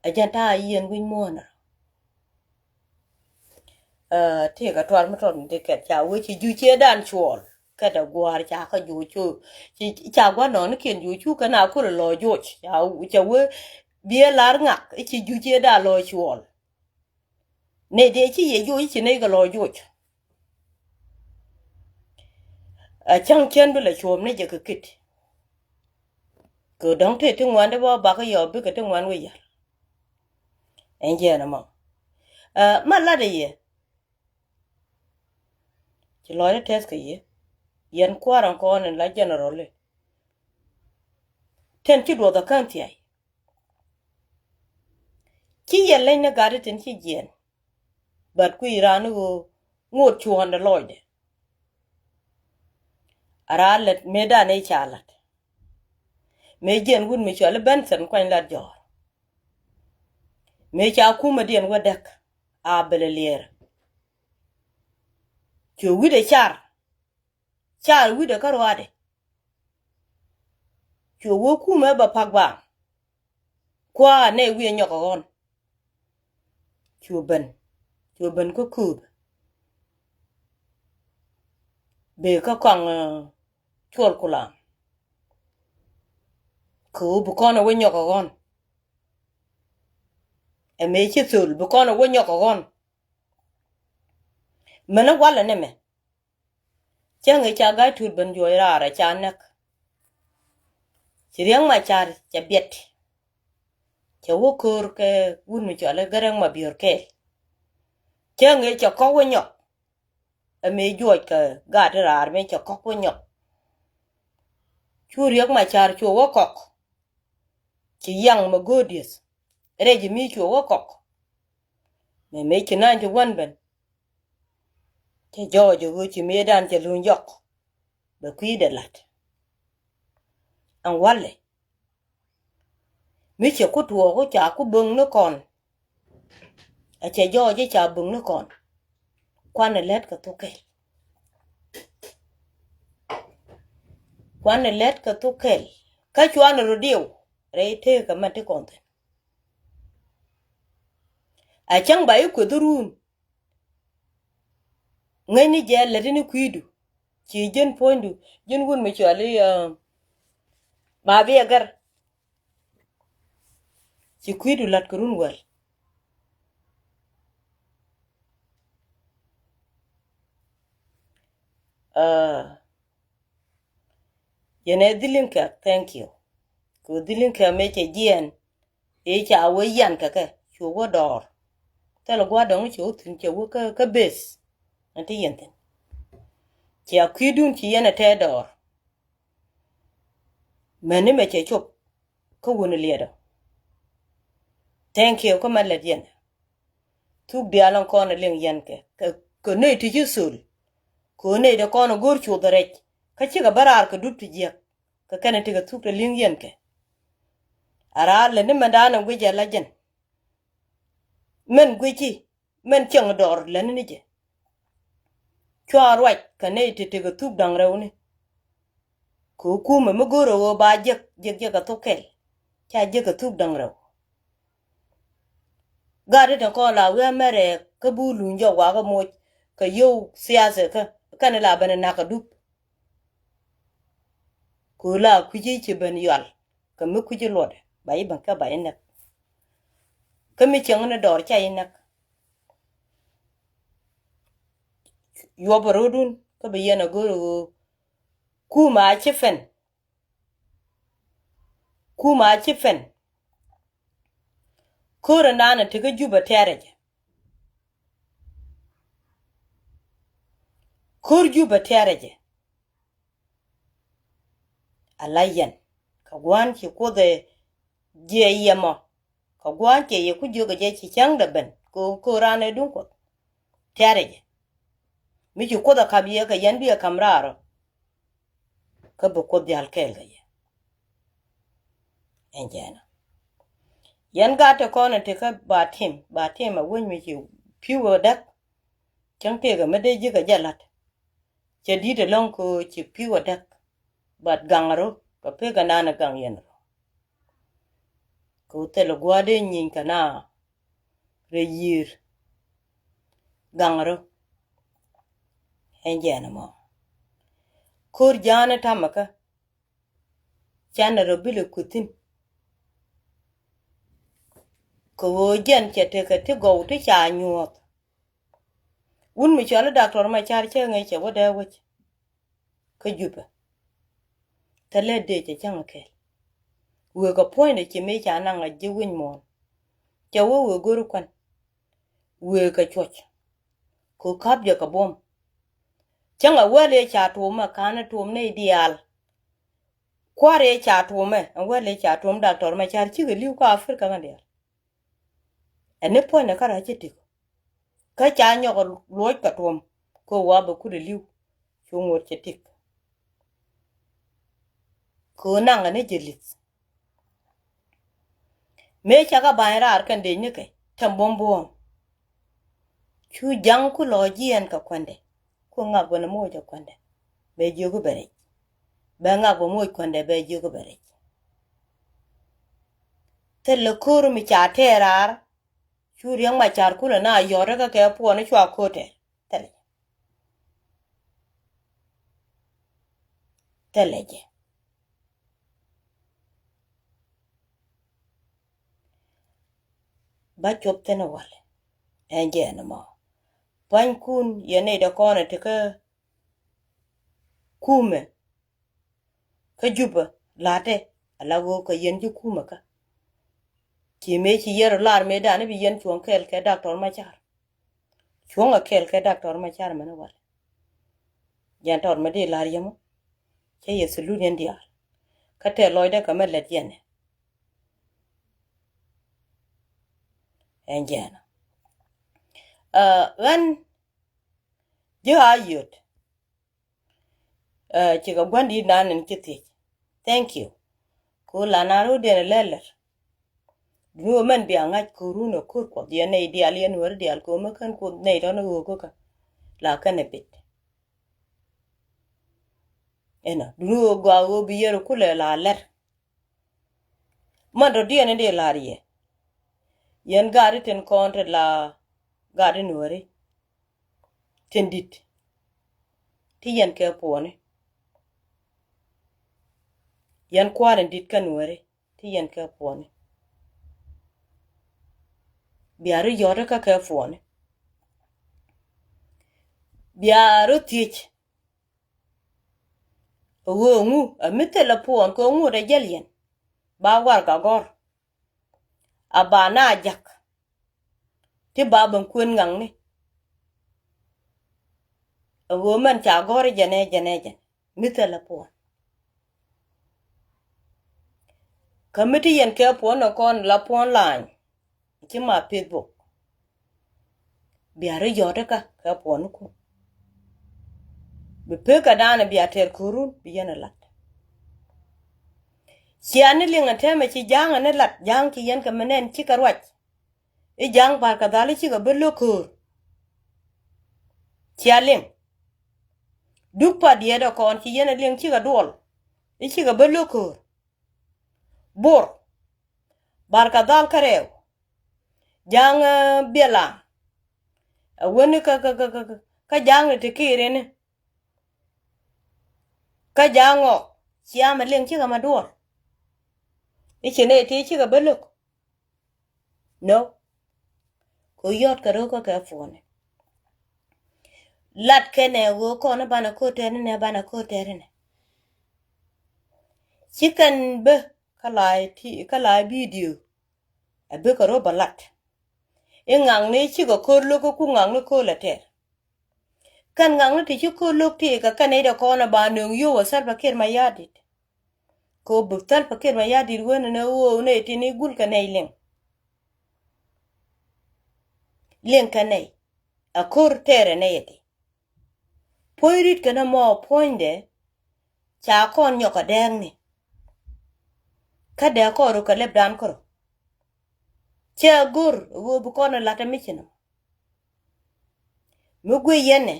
Ɛ jɛn ta̱a̱ yiɛn wi̱ny muɔ̱ɔ̱n ɛ rɔ. Ɛ, tëëkɛ tuar mi tɔt mi ti kɛt ca wee ci juc ciɛ dan cuɔl. Kɛt ɛ gua̱a̱r ca kä juc cu. Ci, ca gua̱n nɔɔni kiɛn juc cu kɛn a kul ɛ lɔ juc. Ca, ca wee biɛ lar ŋak i̱ ci juc ciɛ dan lɔ cuɔl. Nɛy dee ci yɛ juc i̱ ci nɛy kɛ lɔ juc. Ɛ cäŋ cän bi lɛ cuɔp ni jɛ kɛ kit. Kɛ dɔ̱ŋ tëë ti ŋuan dee bä bakä yɔɔp bikɛ ti ŋuan wee yär. Ɛn jiɛn ɛmɔ. Ɛ, ma latdɛ yɛ. Ci lɔcdä tɛth kɛ yɛ. Yɛn kua̱r ɛn kɔn in la general i̱. Tɛn ci duɔth ɛ kän thiay. Ci yɛn leny ni gat i̱ tin ci jiɛn. But kui̱ raan i̱ ɣöö ŋot cuɔ̱ɔ̱ŋdɛ lɔcdɛ. A raan lät mëëdan ëë ca la̱t. Mëë jiɛn wut mi cɔal i̱ Benson kuany lat jɔ̱ɔ̱r. Mëë ca kumɛdiɛn wä däk a bɛl ɛ liɛɛr. Cu wi̱cdɛ car. Car wi̱cdɛ kä ruaadɛ. Cu wä kumɛ bɛ pak baaŋ. Kua̱a̱ nɛ wi̱i̱ ɛ nyɔk ɛ ɣɔn. Cu ben. Cu ben kä kööbä. Bëë kä kɔaŋ, ɛ, cuɔl kulaŋ. Kɛ ɣöö bi kɔn ɛ wä nyɔk ɛ ɣɔn. Ɛ mëë ci thöl bi kɔn ɛ wä nyɔk ɛ ɣɔn. Mɛn ɛ walɛ nɛmɛ. Cäŋ ëë ca ga̱a̱c tuut ben juɔc raar ɛ ca näk. Ci Riɛk Macar cɛ biɛt. Cɛ wä köör kɛ wut mi cɔal i̱ Gɛrɛŋ Mabiör kɛɛl. Cäŋ ëë cɛ kɔk wä nyɔk. Ɛ mëë juɔc kɛ gaat i̱ raar mëë cɛ kɔk wä nyɔk. Cu Riɛk Macar cu wä kɔk. Ci yaŋ mɛ go̱o̱r dieth. Rɛc mi cu wä kɔk. Mɛ mëë ci nany ti wän ben. Cɛ jɔɔc ɛ ɣöö ci mëëdan cɛ luny jɔk. Bɛ kui̱dɛ la̱t. ɛn walɛ. Mi cɛ ku tuɔɔk ku ca ku böŋ ni kɔn. A cɛ jɔɔc ca böŋ ni kɔn. Kuanɛ lät kɛ thuk kɛl. Kuanɛ lät kɛ thuk kɛl. Kä cuanɛ rɔ diw rɛy tëëkä mɛn ti kɔn thi̱n. A cäŋ ba i̱ kueth run. Ŋäcni jɛ lätdɛ ni kui̱du. Ci ji̱n puɔ̱nydu, ji̱n wut mi cɔal i̱, uh, ma bi agär. Ci kui̱du la̱t kɛ run wäl. Uh, yɛn ɛ dhiliŋkɛ, thank you. Kɛ dhiliŋkɛ mëë cɛ jiɛɛn. I̱ ca wee yan kɛ kɛ cu wä dɔɔr. Thilɛ gua̱a̱r dɔ̱ŋ ci wä thi̱n cɛ wä kä, kä beth. Ɛn ti yɛn thi̱n. Cia kui̱dun ci yɛn ɛ tɛɛ dɔɔr. Mɛni mɛ cɛ cop kä wun liɛt ɔ. Thank you kä mɛ lɛt yɛn. Thuk diaal in kɔn ɛ liŋ yɛn kɛ, kɛ, kɛ nɛy ti ci thol. Kɛ nɛy ti kɔn ɛ go̱o̱r cuth rɛc. Kä cikɛ bä raar kɛ dup ti jiäk. Kɛ kɛn ɛ tekɛ thuk ti liŋ yɛn kɛ. A raar lɛ ni mɛn daanɛ guic ɛ la jɛn. Mɛn guici, mɛn cieŋ dɔɔr lɛ ni ni jɛ. Cua ruac kɛ nɛy ti tekɛ thuk da̱ŋ rɛwni. Kɛ ɣöö kumɛ mi go̱o̱rɛ ɣöö ba jiäk, jiäk, jiäk kɛ thuk kɛl. Ca jiäk kɛ thuk da̱ŋ rɛw. Gat ti tin kɔn la wi̱i̱ amɛrɛ kä bi luny jɔk wakä moc kɛ yio̱w thiathɛ kä kɛn la ben nak kɛ dup. Kɛ ɣöö la kui̱ci ci ben yual kɛ mi kui̱ci luɔtdɛ ba yi ben kä ba yi näk. Kä mi cieŋ ni dɔɔr ca yi näk. Yuɔpɛ rotdun kä bi yɛn a go̱o̱r ɣöö kumɛ a ci pɛn. Kumɛ a ci pɛn. Ko̱r in daanɛ tekä Jupɛ tɛ̈rɛ jɛ. Ko̱r Jupɛ tɛ̈rɛ jɛ. A la yɛn kɛ gua̱a̱n ci Kuoth ɛ jiɛ yɛmɔ. Kɛ gua̱a̱n cɛ yɛ ku jiök ɛ jɛ ci cäŋ dɛ ben kɛ, kɛ raan ɛ duŋ Kuoth. Tɛ̈rɛ jɛ. Mi ci Kuoth ɛ kap yɛ kɛ yɛn bi ɛ ka̱m raar ɔ. Kä bi Kuoth diaal kɛɛl kɛ yɛ. Ɛn jɛɛnä. Yɛn gat ti kɔn ɛ ti kä ba tim, ba tim ɛ wec mi ci pi̱w ɛ däk. Cäŋ tëëkɛ mi dee ji̱ kɛ jɛ la̱t. Cɛ di̱t ɛlɔ̱ŋ kɛ ɣöö ci pi̱w ɛ däk. But gaŋ rɔ kɛ pek ɛnan ɛ gaŋ yɛn rɔ. Kɛ ɣöö thilɛ gua̱a̱r dee nyieeny kɛ na rɛy yiër. Gaŋ rɔ. Ɛn jɛn ɛmɔ. Ko̱r ja̱a̱n ɛ ta̱mɛ kä canɛ rɔ bilɛ kuth thi̱n. Kɛ ɣöö jɛn cɛ tekɛ ti gɔw ti ca nyuɔ̱th. Wun mi cɔal i̱ Doctor Macar cä ŋäc cɛ wä dee wec. Kä Jupɛ. Thilɛ dee cɛ cäŋ kɛɛl. Wëë kɛ puɔ̱nydɛ ci mëë ca naŋ a ji̱ wi̱ny muɔ̱ɔ̱n. Cɛ wä wëë go̱ri kuan. Wëë kɛ cuɔc. Kɛ ka̱p jɛ kɛ buɔ̱m. Cäŋ a wäl yɛ ca tuɔm ɛ ka̱n ɛ tuɔm nɛy diaal. Kua̱r yɛ ca tuɔm ɛ ɛn wäl yɛ ca tuɔm Doctor Macar cikɛ li̱w kä Africa ŋä diaal. Ɛn ni puɔ̱nydɛ kä ra̱c cä tik. Kä ca nyɔk luɔc kɛ tuɔm kä wa bɛ kut ɛ li̱w. Cu ŋot cɛ tik. Kɛ ɣöö naŋ ɛ ni jɛ li̱th. Mëë cakɛ ba̱ny raar kɛn dec ni kɛ tɛm buɔ̱m buɔ̱ɔ̱m. Cu ja̱ŋ ku lɔ jiɛɛn kɛ kuändɛ. Ku ŋak bä ni moc ɛ kuändɛ bɛ jiök bɛ rɛc. Bɛ ŋak bä moc kuändɛ bɛ jiök bɛ rɛc. Thilɛ ko̱r mi ca tɛɛr raar. Cu Riɛk Macar kulɛ na yɔ̱ɔ̱t kä kɛ puɔ̱n cua ko̱r tɛɛr. Thilɛ jɛ. Thilɛ jɛ. Ba cop thi̱n walɛ. Ɛn jɛ ɛn mɔ. Pua̱nykun yɛn nɛy dee kɔn ɛ tekä kumɛ. Kä Jupä la̱tɛ ala ɣöö kɛ yɛn ji̱ kumɛ kä. Ci mëë ci yɛn rɔ lar mëë dan i̱ bi yɛn cuɔ̱ŋ kɛɛl kɛ Doctor Macar. Cuɔ̱ŋ a kɛɛl kɛ Doctor Macar mɛn i̱ walɛ. Jɛn tɔt mɛ di lar yɛmɔ. Cä yɛ thulun yɛn diaal. Kä tɛɛ lɔcdä kɛ mɛ lät yɛn ɛ. Ɛn jɛn ɣän ji̱ a yöt. Cikɛ gua̱n di̱t nan in ci thiec. Thank you. Ɣöö la na ro̱diɛn ɛ lɛl lɛr. Duŋni ɣöö mɛn bia ŋa̱c ko̱run ɛ ko̱r Kuɔth yɛn nɛy diaal yɛn weri diaal kɛ ɣöö mi kän Kuoth nɛy tɔ̱ ni ɣöö kä kä la kɛn ɛ bit. Ɛnɔ duŋni ɣöö gɔaa ɣöö bi yɛr kulɛ la lɛr. Man dɔ̱diɛn in dee la̱r yɛ. Yɛn gaat tin kɔn ti la gaat in weri tin di̱t. Ti yɛn kɛ puɔni. Yɛn kua̱r in di̱t kɛn weri ti yɛn kɛ puɔni. Bia ri yɔt kä kɛ puɔni. Bia ri thiec. Ɛ ɣöö ŋu ɛ mi thilɛ puɔn kɛ ŋu dɛ jäl yɛn ba warɛga gɔ̱r. A ba na jak ti ba ben kuën ŋakni. Ɛ ɣöö mɛn ca gɔ̱r jɛnɛ jɛnɛ jɛn mi thilɛ puɔn. Kä mi ti yɛn kɛ puɔn ɛ kɔn la puɔn lany. Ci ma Facebook. Bia ri yɔt kä kɛ puɔnikun. Bi pek kɛ da̱a̱n bia tɛr ko̱run bi yɛn ɛ lat. Cia ni liŋ ɛ tɛmɛ ci ja̱a̱ŋ ɛ ni lat ja̱a̱ŋ ci yɛn kɛ mi nɛn cikɛ ruac. I̱ ja̱a̱ŋ Barkɛ Dhal i̱ cikɛ bi lo̱k ko̱o̱r. Cia liŋ. Duk pa diɛɛt ɛ kɔn ci yɛn ɛ liŋ cikɛ duɔl. I̱ cikɛ bi lo̱k ko̱o̱r. Bor. Barkɛ Dhal kä rɛw. Ja̱a̱ŋ biɛla. Ɛ weni kä kä kä kä kä ja̱a̱ŋ ni ti kiirini. Kä ja̱a̱ŋ ɔ ciam ɛ liŋ cikɛ ma duɔl. I̱ ci nɛy ti cikɛ bä lo̱k. No. Kɛ yɔt kɛ ro̱o̱kä kɛ puɔ̱ni. Lat kɛnɛ ɣöö kɔn i̱ banɛ ko̱o̱t tɛɛrinɛ banɛ ko̱o̱t tɛɛrinɛ. Ci kɛn bä kä la̱a̱c ti kä la̱a̱c bidio. Ɛ bikɛ rɔ bä lat. I̱ ŋakni cikɛ ko̱r lo̱k kä ku ŋakni ko̱r lɛ tɛr. Kɛn ŋakni ti ci ko̱r lo̱k ti kɛ kɛn i̱ dɛ kɔn ɛ ba nöŋ yio̱w ɛ Salva Kiir Mayardit. Kɛ ɣöö bi Salva Kiir Mayardit wen ni ɣöö nɛy tin i̱ gul kɛ nɛy liŋ. Liŋ kɛ nɛy. A ko̱r tɛɛrɛ nɛy ɛ ti. Puɔ̱ny ri̱t kɛn ɛmɔ puɔ̱nydɛ ca kɔn nyɔk ɛ dɛɛkni. Kä dɛɛk kɔn rɔ kɛ lɛpdan kärɔ. Cɛ go̱r ɛ ɣöö bi kɔn ɛ la̱t ɛ mi ci nɔmɔ. Mi guic yɛn ɛ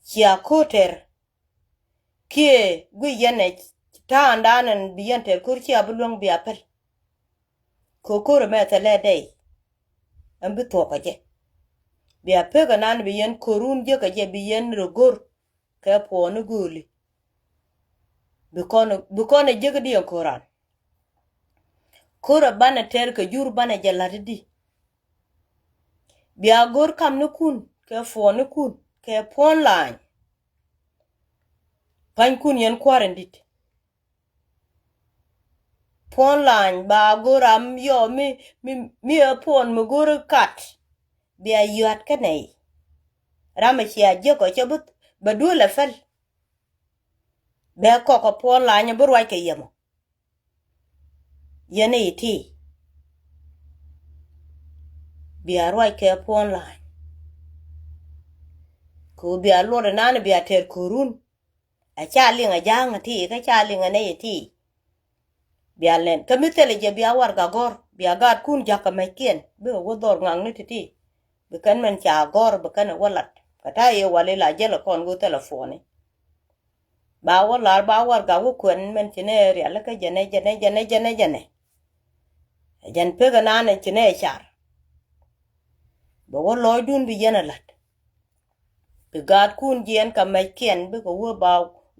cia ko̱r tɛr. Kiɛ guic yɛn ɛ ta̱a̱ndan ɛn bi yɛn tɛr ko̱r cia bi luäŋ bia päl. Kɛ ko̱r ɛmɛ thilɛ dɛy. Ɛn bi thuɔ̱k kɛ jɛ. Bia pek ɛnan bi yɛn ko̱run jiäk kɛ jɛ bi yɛn rɔ go̱r kɛ puɔ̱ɔ̱ni gööli. Bi kɔn bi kɔn ɛ jiäk di ɛn ko̱ran. Ko̱r ɛ banɛ tɛr kɛ jur banɛ jɛ la̱t di. Bia go̱r kamnikun kɛ puɔ̱ɔ̱nikun kɛ puɔ̱n la̱a̱ny. Panykun yɛn kua̱r in di̱t. Puɔ̱n la̱a̱ny ba go̱r ram yɔ mi mi mi ɛ puɔ̱n mi go̱r kat. Bia yua̱t kä nɛy. Ram ɛ cia jiäk ɔ cɛ bi bɛ duel ɛ päl. Bɛ kɔk ɛ puɔ̱n la̱a̱ny ɛ bi ruac kɛ yɛmɔ. Yɛn i̱ ti bia ruac kɛ puɔ̱n la̱a̱ny. Kɛ ɣöö bia luɔt inan bia tɛr ko̱run. Ɛ ca liŋ ɛ ja̱a̱ŋ ɛ ti kä ca liŋ ɛ nɛy ɛ ti. Bia lɛn kä mi thilɛ jɛ bia warɛga gɔ̱r bia gaatkun ja̱k kɛ mɛckiɛn bikɛ wä dhɔr ŋakni ti̱ti̱. Bi kɛn mɛn ca gɔ̱r bi kɛn ɛ wä lat kɛ ta̱yɛ wal ila jälɛ kɔn wä thilɛ puɔ̱ni. Ba wä lar ba warɛga wä kuɛn mɛn ci nɛ rialikä jɛnɛ jɛnɛ jɛnɛ jɛnɛ jɛnɛ. Ɛ jɛn pek ɛnan ɛ ci nɛ car. Bɛ wä lɔcdun bi yɛn ɛ la̱t. Bi gaatkun jiɛɛn kɛ mɛckiɛn bikɛ wä ba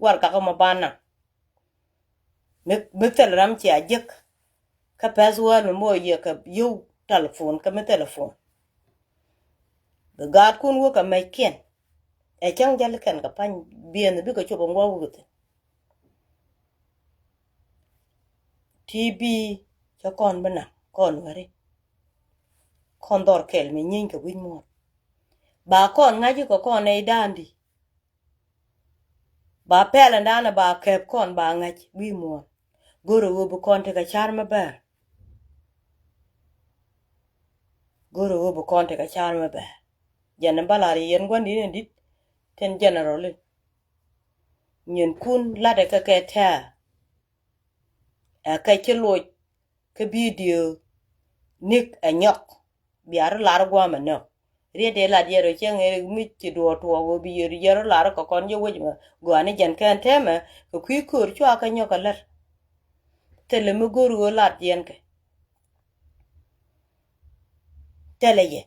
warɛga kä mɔ ba naŋ. Mi mi thil ram cia jek. Kä pɛth wäl mi moc yɛ kɛ yio̱w telephone kä mi telephone. Bi gaatkun wä kɛ mɛckiɛn. Ɛ cäŋ jäl kɛn kɛ pa̱ny biɛn bikɛ cop in wä wä kɛ thi̱n. Ti bi cä kɔn bi naŋ kɔn weri. Kɔn dhɔr kɛl mi nyieeny kɛ wi̱c muɔ̱ɔ̱n. Ba kɔn ŋa̱c kɛ kɔn nɛy da̱a̱n di. Ba pɛl ɛn da̱a̱n ba kɛp kɔn ba ŋa̱c wi̱i̱ muɔ̱ɔ̱n. Go̱rɛ ɣöö bi kɔn tekɛ car mi bɛr. Go̱rɛ ɣöö bi kɔn tekɛ car mi bɛr. Jɛn in bä lar yɛ yɛn gua̱n di̱t in di̱t tin general in. Nyinkun latdɛ kɛ kɛ tɛ̈ɛ̈. Ɛ kɛ ci loc kä bidio nik ɛ nyɔk. Bia rɔ lar guam ɛ nɔ. Riet dee lat yɛr ɔ cieŋ ɛ mi ci duɔɔr tuɔɔk ɔ bi yɛr yɛr rɔ lar kɛ kɔn jɛ wec mɛ gɔaa ni jɛn kɛn tɛmɛ kɛ kui̱ köör cua kɛ nyɔk ɛ lär. Thilɛ mi go̱o̱r ɣöö lat yɛn kɛ. Thilɛ yɛ.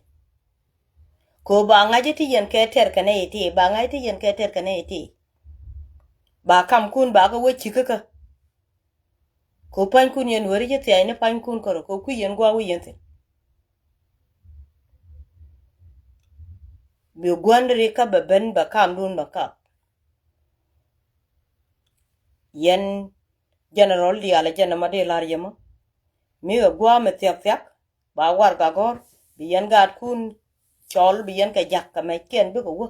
Kɛ ɣöö ba ŋa̱c ti yɛn kɛ tɛr kɛ nɛy ti ba ŋa̱c ti yɛn kɛ tɛr kɛ nɛy ti. Ba kamkun ba kɛ wä cikä kä. Kɛ ɣöö pa̱nykun yɛn weri ci thia̱a̱c ni pa̱nykun kärɔ kɛ ɣöö kui̱ yɛn gua̱a̱k wi̱i̱ yɛn thi̱n. Bi gua̱n ri kä bɛ ben bɛ kamdun bɛ kap. Yɛn general diaal jɛn ɛmɔ di lar yɛmɔ mi kɛ gua̱a̱k mi thia̱k thia̱k. Ba warɛgak gɔ̱r bi yɛn gaatkun cɔl bi yɛn kɛ jak kɛ mɛckiɛn bikɛ wä.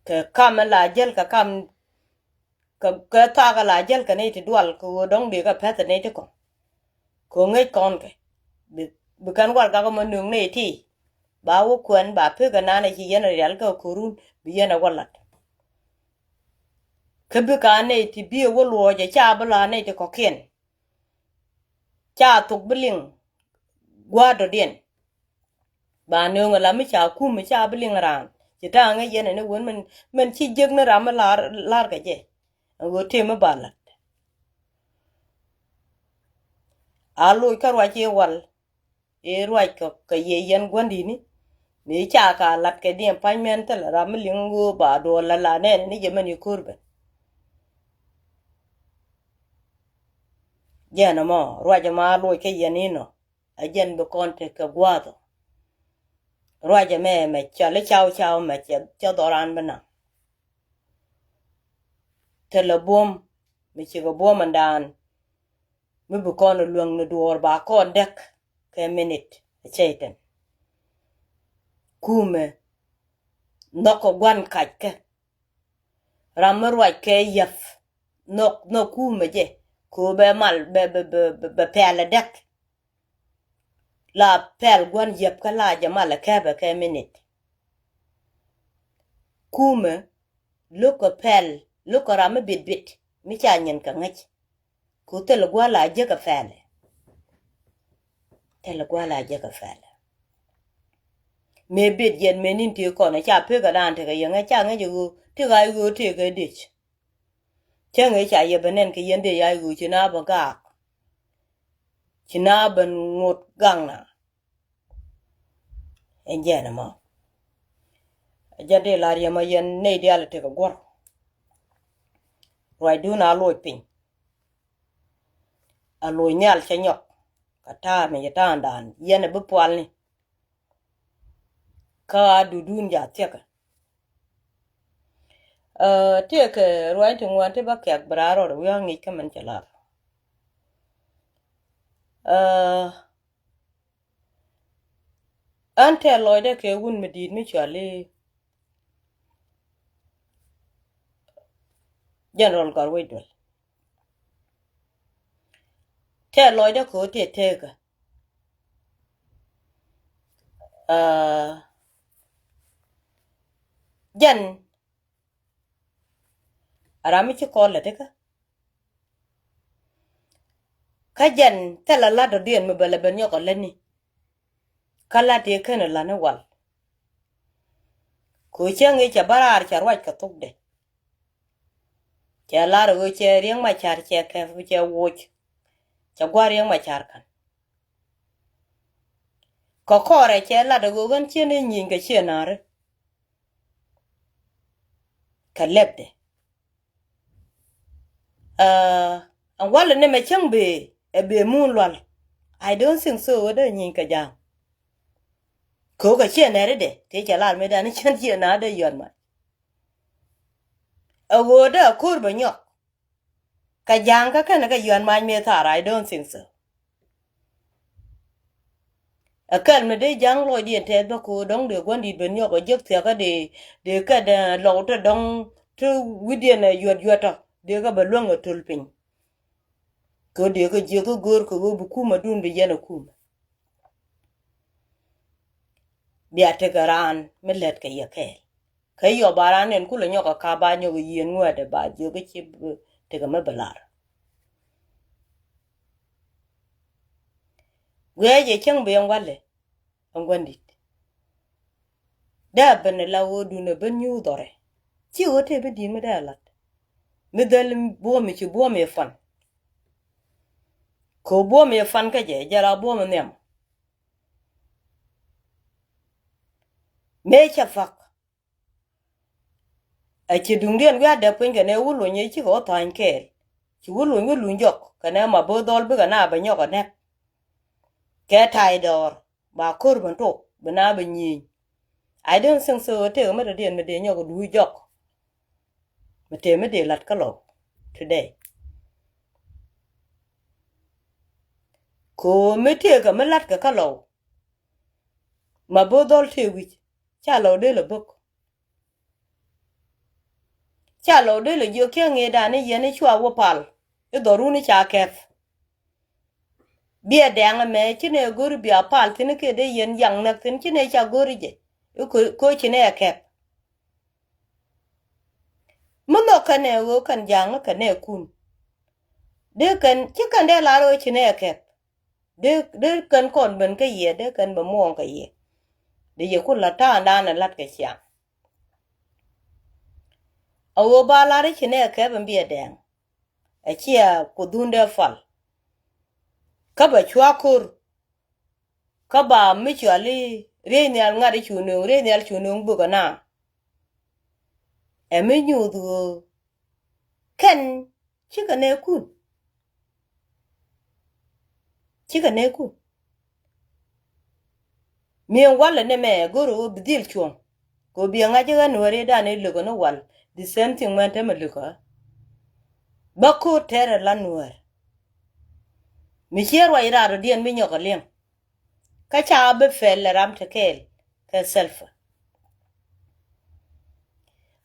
Kɛ kam la jäl kɛ kam kɛ, kɛ thaak la jäl kɛ nɛy ti dual kɛ ɣöö dɔ̱ŋ dee kɛ pɛth nɛy ti kɔn. Kɛ ɣöö ŋäc kɔn kɛ bi, bi kɛn warɛgak mɔ nöŋ nɛy ti. Ba wä kuɛn ba pek kɛ naan ɛ ci yɛn rial kɛ ko̱run bi yɛn ɛ wä lat. Kä bikɛ a nɛy ti bi ɛ wä luɔɔc ɛ ca bi la nɛy ti kɔ̱kiɛn. Ca thok bi liŋ gua̱a̱r dɔ̱diɛn. Ba nööŋ ala mi ca kum mi ca bi liŋ raan ci ta̱a̱ŋ ŋäc yɛn ɛn iwen min, min ci jek ni ram mi lar, lar kɛ jɛ. Ɛn ɣöö tëë mi ba la̱t. A loc kä ruac i̱ wal i̱ ruac kɛ, kɛ yɛ yɛn gua̱ndini. Mi ca ka la̱t kɛ diɛn pa̱ny mɛn thilɛ ram mi liŋ ɣöö ba duɔl la la nɛn ni jɛ mɛn i̱ ko̱r ben. Jɛn ɛmɔ ruac ɛmɔ a loc kä yɛn inɔ. A jɛn bi kɔn tekɛ gua̱a̱th ɔ. Ruacɛ mɛ mɛ cɔl i̱ caw caw mɛ cɛ, cɛ dhɔran bi naŋ. Thilɛ buɔ̱m mi cikɛ buɔ̱m ɛndan. Mi bi kɔn luäŋ ni duɔɔr ba kɔn däk kɛ minit ɛ cɛy tɛn. Kumɛ nhɔk kɛ gua̱n kackɛ. Ram mi ruac kɛ yäth nhɔk, nhɔk kumɛ jɛ kɛ ɣöö bɛ mal bɛ, bɛ, bɛ, bɛ, bɛ pɛl ɛ däk. La pɛl gua̱n yäp kä la jɛ mal ɛ kɛpɛ kɛ minit. Kumɛ lo̱k kɛ pɛl, lo̱k kɛ ram mi bit bit mi ca nyin kɛ ŋäc. Ku thil gua̱l a jek kɛ pɛlɛ. Thil gua̱l a jek kɛ pɛlɛ. Mëë bit yɛn mëë nin tëë kɔn ca pek kɛ dan tekɛ yɛ ŋäc ca ŋäc ɛ ɣöö ti ɣa̱c ɣöö tëë kɛ dec. Cäŋ ëë ca yɛ bɛ nɛn kɛ yɛn dee yac ɣöö ci na bɛ gaak. Ci na bɛ ŋot gaŋna. Ɛn jɛn ɛmɔ. Ɛ jɛn dee lar yɛ mɔ yɛn nɛy diaal tekɛ guɔ̱r. Ruacdun a loc piny. A loc nhial cɛ nyɔk. Kɛ ta̱a̱ mi cɛ ta̱a̱ŋdan yɛn ɛ bi pualni. Kä a dudun ja thiäkä. Ɛ, tëëkɛ ruac ti ŋuan ti bä kɛ̈k bɛ raar rɔɔdɛ wi̱i̱ ŋic kä mɛn cɛ lar. Ɛ, ɣän tɛ̈ lɔcdä kɛ wun mi di̱i̱t mi cuali General Gɔr Wec Duel. Tɛ̈ lɔcdä kɛ ɣöö tëë tekä. Aa, jɛn a ram mi ci kɔn lät ikä. Kä jɛn thilɛ lat dɔ̱diɛn mi bɛ lɛ ben nyɔk ɔ lätni. Kä lat tëë ken ɔ lätni wal. Kɛ ɣöö cäŋ i̱ cɛ bä raar cɛ ruac kɛ thokdɛ. Cɛ lar ɣöö cɛ Riek Machar cɛ kɛp cɛ woc. Cɛ gua̱r Riek Machar ka̱n. Kɛ kɔrɛ cɛ lat ɣöö ɣän ciën i̱ nyieeny kɛ cië na̱ri. Kɛ lɛpdɛ. Aa, ɛn walɛ ni mɛ cäŋ bee ɛ bee muun lual. I don't think so ɣöö dee nyieeny kɛ ja̱a̱ŋ. Kɛ ɣöö kɛ ciɛ nɛri dɛ tëë cɛ lar mëë dan ni cän ciɛ na̱a̱r dee yɔt mac. Ɛ ɣöö dee ɛ ko̱r bɛ nyɔk. Kɛ ja̱a̱ŋ kä kɛn kɛ yɔt mac mëë thar, I don't think so. Ɛ kɛl mi dee ja̱a̱ŋ lɔcdiɛn tɛth bä ko̱o̱r dɔ̱ŋ dee gua̱n di̱t ben nyɔk ɛ jek thia̱kä dee, dee kɛt, ɛ, lɔk te dɔ̱ŋ te wi̱cdiɛn ɛ yuɔt yuɔt tɔ dee kɛ bɛ luäŋ ɛ töl piny. Kɛ dee kɛ jiök kä go̱o̱r kɛ ɣöö bi kumä dun bi yɛn ɛ kumä. Bia tekɛ raan mi lät kɛ yɛ kɛɛl. Kä yɔ ba raan nɛn kulɛ nyɔk ɛ ka ba nyɔk ɛ yieen ŋuɛ̈tdɛ ba jiök kä ci tekɛ mi bi lar. Guɛc ɛ cäŋ bi ɛn walɛ ɛn gua̱n di̱t. Dee a ben ɛ la ɣöö duundɛ ben nyuuth dhɔrɛ. Ci ɣöö tëë bi di̱i̱t mi dee a la̱t mi dhäl buɔ̱m i̱ ci buɔ̱m i̱ fan. Kɛ ɣöö buɔ̱m i̱ fan kä jɛ jɛ la buɔ̱m i̱ nhiam. Mëë cɛ pa̱k. Ɛ ci duŋdiɛn wi̱i̱ a dɛp piny kɛnɛ wä luny i̱ cikɛ wä tha̱a̱ny kɛɛl. Ci wä luny wä luny jɔk kɛnɛ ma bo̱o̱th dhɔl bikɛ na bɛ nyɔk ɛ nɛk. Kɛ ta̱y dɔɔr ba ko̱r ben tok bi na bɛ nyieny. I don't think so. Tëëk mi dɔ̱diɛn mi dee nyɔk ɛ duuc jɔk. Mi tëë mi dee la̱t kä Lɔw today. Kɛ ɣöö mi tëëkɛ mi la̱tkɛ kä Lɔw. Ma bo̱o̱th dhɔl tëë wi̱c ca Lɔw dee lɛ bök. Ca Lɔw dee lɛ jiök kiɛ ŋi̱i̱dan i̱ yɛn i̱ cua wä pal i̱ dhɔrun i̱ ca kɛp. Biɛ dɛŋ ɛmɛ ci nɛ go̱ri bia pal thi̱n kiɛ dee yɛn yaŋ näk thi̱n ci nɛ ca go̱ri jɛ i̱ ko̱ ci nɛ ɛ kɛp. Mi nhɔk kɛnɛ ɣöö kɛn ja̱a̱ŋ kɛnɛ kun. Dee kɛn ci kɛn dee lar ɣöö ci nɛ ɛ kɛp. Dee, dee kɛn kɔn ben kä yɛ, dee kɛn bɛ muɔɔŋ kä yɛ. Dee yɛ kun la ta̱a̱ŋdan ɛ la̱t kɛ ciaŋ. A ɣöö ba lar i̱ ci nɛ ɛ kɛp in biɛ dɛŋ. Ɛ ciɛ ku dhundɛ pal. Kä bɛ cua ko̱r. Kä ba mi cuali riey nhial ŋa̱t i̱ cu nööŋ, riey nhial cu nööŋ bökɛ na. Ɛ mi nyuuth ɣöö kɛn cikɛ nɛɛkun. Cikɛ nɛɛkun. Mi̱eŋ walɛ nɛmɛ go̱r ɣöö bi dhil cuɔ̱ŋ. Kɛ ɣöö biɛ ŋa̱c i̱ ɣän nuääri dan i̱ lökɛ ni wal. The same thing mɛn tämɛ lökɛ. Bä ko̱r tɛrɛ la nuäär. Mi ciɛ ruac raadɔdiɛn mi nyɔk ɛ liɛŋ. Kä ca bi pɛl ɛ ram te kɛɛl kɛ Salva.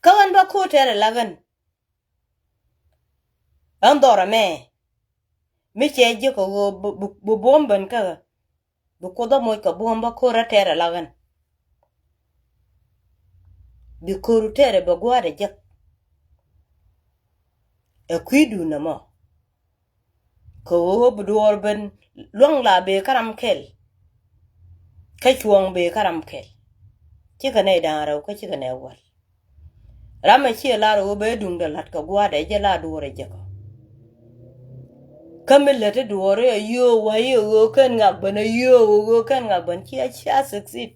Kä ɣän bä ko̱o̱t tɛrɛ la ɣän. Ɣän dhɔrɛ mɛ mi cɛ ji̱ kɛ ɣöö bi, bi, bi buɔ̱m ben kä ɣä. Bi Kuoth ɛ moc kɛ buɔ̱m bä ko̱o̱t rɛ tɛrɛ la ɣän. Bi ko̱o̱ru tɛrɛ bɛ gua̱a̱tdɛ jek. Ɛ kui̱dun ɛmɔ. Kɛ ɣöö bi duɔɔr ben luäŋ la bëë kä ram kɛl. Kä cuɔ̱ɔ̱ŋ bëë kä ram kɛl. Cikɛ nɛy da̱a̱n rɛw kä cikɛ nɛy wal. Ram ɛ ciɛ lar ɣöö bɛ duŋdɛ la̱t kɛ gua̱a̱tdɛ jɛ la duɔɔrɛ jɛ kɔ. Kä mi lät i̱ duɔɔr i̱ a yio̱o̱ wa̱i̱ i̱ ɣöö kɛn ŋak ben a yio̱o̱ ɣöö kɛn ŋak ben cia cia succeed.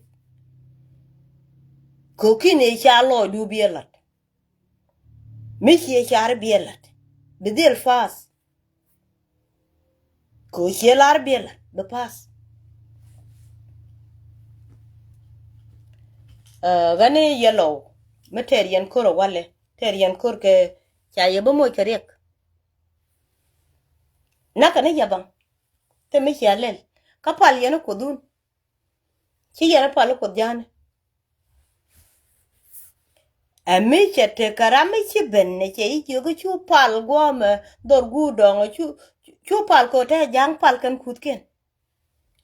Kɛ ɣöö ki̱n i̱ ca lɔɔcdu biɛ la̱t. Mi ciɛ car biɛ la̱t bi dhil pass. Kɛ ɣöö ciɛ lar biɛ la̱t bi pass. Ɣän i̱ yɛ Lɔw mi tɛɛr yɛn ko̱r ɛ walɛ tɛɛr yɛn ko̱r kɛ ca yɛ bi moc kɛ riɛk. Näkɛ ni yɛ baŋ. Thil mi cia lɛl kä pal yɛn i̱ Kuothun. Ci yɛn i̱ pal i̱ Kuoth ja̱a̱ni. Ɛ mi cɛ tekɛ ram mi ci ben ɛ cɛ i̱ jiök i̱ cu pal guɔ̱ɔ̱mɛ dhɔr guur dɔ̱ŋ cu, cu pal kɛ ɣöö te ja̱a̱ŋ pal kɛn kuthkiɛn.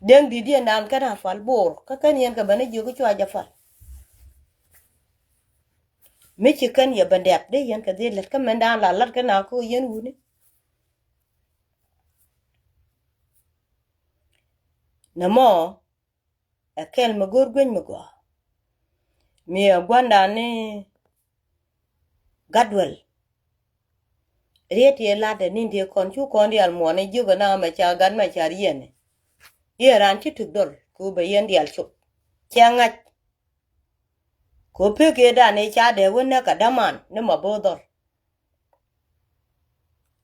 Deŋ di̱t yɛn naan kɛn a pal bo̱o̱r kä kɛn yɛn kɛ ben i̱ jiök i̱ cua jɛ pal. Mi ci kɛn yɛ ben dɛp dee yɛn kɛ dhil lät kä mɛn daan la la̱t kɛn a kä yɛn wuni. Nɛmɔ ɛ kɛl mi go̱o̱r gueny mi gɔaa. Mi ɛ gua̱ndan ni Gatwɛl. Riet yɛ lat ɛ ni̱n ti kɔn cu kɔn diaal muɔn i̱ jiök ɛ na mɛ ca gat mɛ ca riɛn. I̱ ɛ raan ci tuk dɔl kɛ ɣöö bɛ yɛn diaal cop. Cɛ ŋa̱c. Kɛ ɣöö pek yɛ dan i̱ ca dee wä näk ɛ däman ni ma bo̱o̱th dhɔl.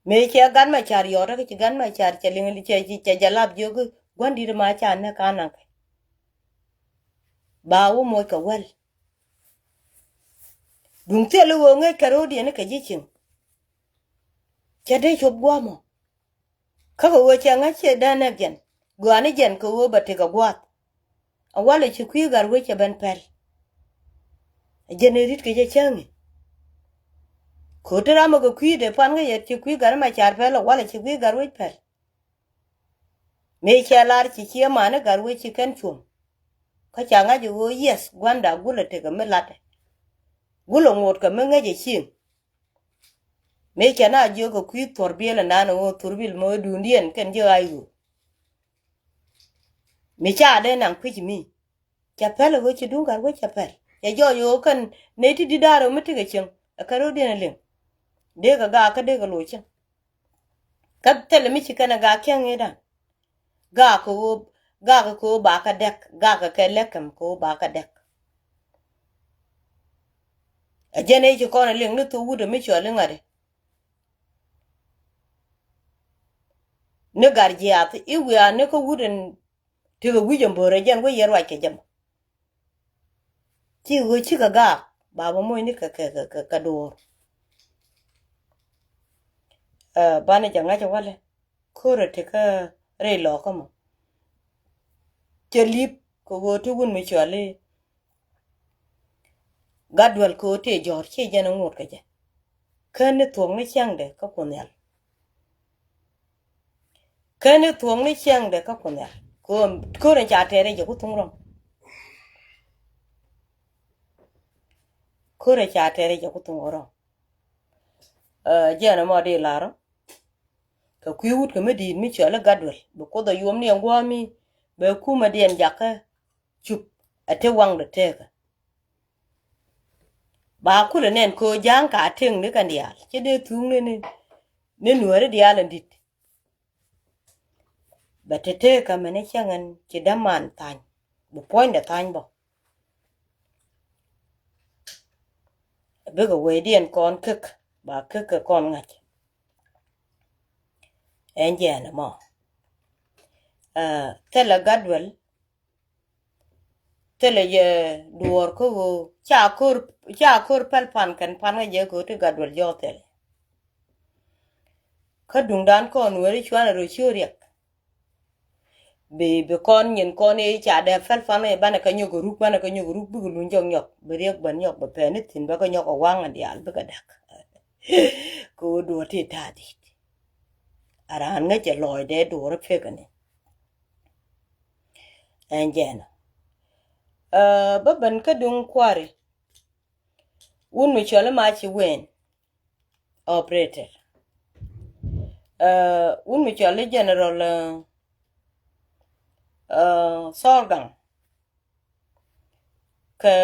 Mëë cɛ gat ma car yɔɔt kä ci gat ma car cɛ liŋ cɛ cɛ jɛ lap jiök gua̱n di̱t ma ca näk ka naŋ kɛ. Ba wä moc kɛ wäl. Duŋ thil i̱ ɣöö ŋäc kɛ ro̱o̱diɛn i̱ kɛ ji̱ cieŋ. Cɛ dee cop gua̱a̱mɔ. Kä kɛ ɣöö cɛ ŋäc ciɛ dee nɛk jɛn gɔaa ni jɛn kɛ ɣöö bɛ tekɛ gua̱a̱th. A walɛ ci kui̱ gat wec cɛ ben pɛl. A jɛn ɛ ri̱t kɛ jɛ cäŋ i̱ ko̱t ti ram ɛ kɛ kui̱ dee pan kä yɛ ci kui̱ gat ma car pɛl a walɛ ci kui̱ gat wec pɛl. Mëë cɛ lar ci ciɛ man i̱ gat wec ci kɛn cuɔ̱ŋ. Kä ca ŋa̱c ɛ ɣöö yes gua̱nda gulɛ tekɛ mi latɛ. Gulɛ ŋot kɛ mi ŋäc ɛ cieŋ. Mëë cɛ na jiök kɛ kui̱ thuɔ̱r biɛl ɛ nan ɛ ɣöö thuɔ̱r bil mɔ i̱ duundiɛn kɛn ji̱ ɣa̱c ɣöö. Mi ca dee naŋ kui̱c mi. Ca pɛl ɛ ɣöö ci duŋ gat wec ca pɛl. Ca jɔɔc ɣöö kɛn nɛy ti di̱t da̱a̱r ɣöö mi tekɛ cieŋ ɛ kɛ ro̱diɛn ɛ liŋ. Dee kɛ gaak kä dee kɛ loc cieŋ. Kä thilɛ mi ci kɛn ɛ gaak kiɛŋ i̱dan. Gaak kɛ ɣöö, gaak kɛ ɣöö ba kä dɛk, gaak kɛ kɛ lɛk kɛm kɛ ɣöö ba kä dɛk. Ɛ jɛn ɛ ci kɔn ɛ liŋ ni thok wut ɛ mi cuɔl iŋäri. Ni gat jiaath i̱ wiaa ni kä wut ɛn tekɛ wi̱c ɛn bo̱o̱rɛ jɛn wä yɛ ruac kɛ jɛ mɔ. Ci ɣöö cikɛ gaak ba bä moc ni kɛ, kɛ, kɛ, kɛ, kɛ duɔ̱ɔ̱r. Ɛ, banɛ jɛ ŋa̱c ɛ walɛ. Ko̱rɛ tekä rɛy lɔɔkä mɔ. Cɛ li̱p kɛ ɣöö ti wun mi cuali. Gat duel kɛ ɣöö tëë jɔ̱ɔ̱r ciɛ jɛn ɛ ŋot kɛ jɛ. Kä ni thuɔ̱k ni cäŋdɛ kä Kuoth Nhial. Kä ni thuɔ̱k ni cäŋdɛ kä Kuoth Nhial. Kɛ ɣöö ko̱rɛ ca tɛɛrɛ jɛ ku thuŋ rɔ̱ŋ. Ko̱rɛ ca tɛɛrɛ jɛ ku thuŋ rɔ̱ŋ. Ɛ, jɛn ɛmɔ di larɔ. Kɛ kui̱ wut kɛ mi di̱i̱t mi cɔl i̱ gat duel bi Kuoth ɛ yuɔm ni ɛn gua̱a̱mi. Bɛ kumɛ diɛn jakä cup ɛ ti waŋdɛ tekä. Ba kulɛ nɛn kɛ ɣöö ja̱a̱ŋ ka tëŋ ni kɛn diaal ci dee thuŋni ni, ni nuääri diaal ɛn di̱t. Bɛ te tekä mɛn i̱ cäŋ ɛn ci däman tha̱ny bi puɔ̱nydɛ tha̱ny bä. Bikɛ wecdiɛn kɔn kek ba kek kɛ kɔn ŋa̱c. Ɛn jɛn ɛmɔ. Ɛ, thilɛ gat duel. Thilɛ yɛ duɔ̱ɔ̱r kä ɣöö ca ko̱r, ca ko̱r pɛl pan kɛn pan kä jɛ ko̱r ti gat duel jɔɔk thilɛ. Kä duŋdan kɔn weri cuanɛ rɔ ci riɛk. Bi, bi kɔn nyin kɔn i̱ ca dee pɛl pan i̱ banɛ kä nyɔk ruk, banɛ kä nyɔk ruk bikɛ luny jɔk nyɔk bi riɛk bän nyɔk bi pɛn i̱ thi̱n bä kä nyɔk ɛ waŋ diaal bikɛ däk. Kɛ ɣöö duɔ̱ɔ̱r ti ta̱a̱ di̱t. A raan ŋäcɛ lɔɔcdɛ duɔ̱ɔ̱r i̱ pekɛ ni. Ɛn jɛn ɔ. Ɛ, bä ben kä duŋ kua̱ri. Wun mi cɔl i̱ Maci Wen operator. Ɛ, wun mi cɔl i̱ General, ɛ, ɛ, Thorgang. Kɛ,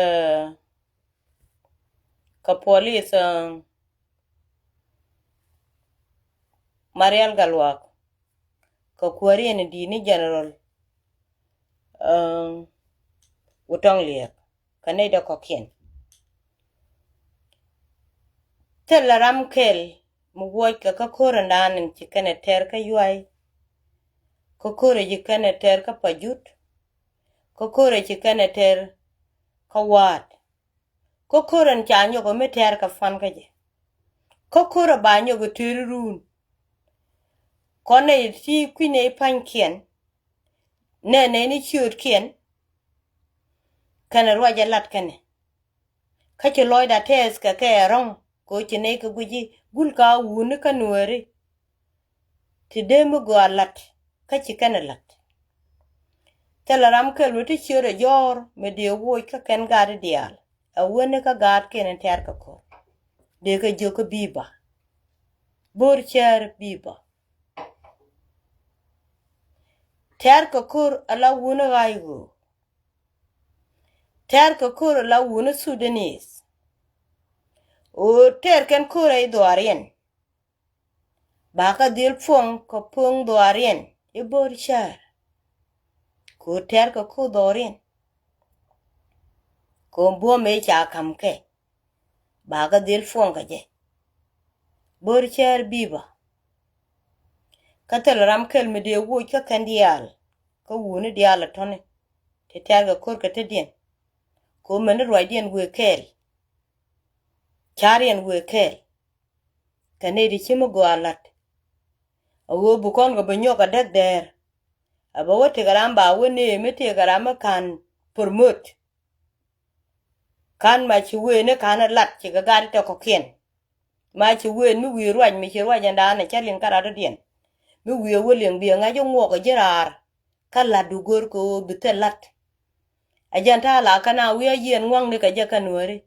kɛ police, ɛ, Marial Galwak. Kɛ kuääriɛn in di̱i̱t ni General, ɛ, Wutɔŋ Liɛk kɛ nɛy dee kɔ̱kiɛn. Thilɛ ram kɛl mi wuɔckɛ kä ko̱r in daan in ci kɛn ɛ tɛr kä Yuay. Kä ko̱r ɛ ci kɛn ɛ tɛr kä Pajut. Kä ko̱r ɛ ci kɛn ɛ tɛr kä Waat. Kä ko̱r ɛn ca nyɔk ɛ mi tɛr kɛ pan kä jɛ. Kä ko̱r ɛ ba nyɔk ɛ tëëri run. Kɔn nɛy ti kui̱ nɛy pa̱nykiɛn. Nɛ nɛy ni ciöötkiɛn. Kɛnɛ ruac ɛ lat kɛnɛ. Kä ci lɔcda tɛth kɛ kɛ ɛ rɔ̱ŋ kɛ ɣöö ci nɛy kɛ guic i̱ gul ka wuni kä nuääri. Ti dee mi gɔaa la̱t kä ci kɛn ɛ la̱t. Thilɛ ram kɛl wä ti ciöt ɛ jɔ̱ɔ̱r mi dee woc kä kɛn gaat i̱ diaal. Ɛ wäni kä gaatkiɛn in tɛ̈r kɛ ko̱r. Dee kɛ jiök kä bi̱i̱ ba. Bo̱r cäär bi̱i̱ ba. Tɛ̈r kɛ ko̱r ala wuni ɣa̱c ɣöö. Tɛ̈r kɛ ko̱r ala wuni Sudanese. Ɣöö tɛ̈r kɛn ko̱r ɛ i̱ dhuaariɛn. Ba kä dhil puɔ̱ŋ kɛ puɔ̱ŋ dhuaariɛn i̱ bo̱r cäär. Kɛ ɣöö tɛ̈r kɛ ko̱r dhuaariɛn. Kɛ ɣöö buɔ̱m ëë ca ka̱m kɛ. Ba kä dhil puɔ̱ŋ kɛ jɛ. Bo̱r cäär bi̱i̱ ba. Kä thilɛ ram kɛl mi dee woc kä kɛn diaal. Kä wuni diaal ɛ tɔ̱ni. Ti tɛ̈r kɛ ko̱r kɛ tetdiɛn. Kɛ ɣöö mɛn ni ruacdiɛn wëë kɛɛl. Ca̱riɛn wëë kɛɛl. Kɛ nɛy ti ci mi gɔaa la̱t. A ɣöö bi kɔn kɛ bi nyɔk a däk dɛɛr. A bɛ wä tëkɛ ram ba wä nëë mi tëkɛ ram mi ka̱n promote. Ka̱n ma ci wëë ni ka̱n a lat ci kɛ gat tɛ kɔ̱kiɛn. Ma ci wëë mi wi̱i̱ ruac mi ci ruac ɛn daanɛ cä liŋ kä rat dɔ̱diɛn. Mi wi̱i̱ a wä liŋ bi a ŋa̱c a ŋuɔk a ji̱ raar. Kä la̱t du go̱r kɛ ɣöö bi thil la̱t. A jɛn ta̱a̱ la kä na wi̱i̱ a yiɛn ŋua̱ŋni kɛ jɛ kä nuääri.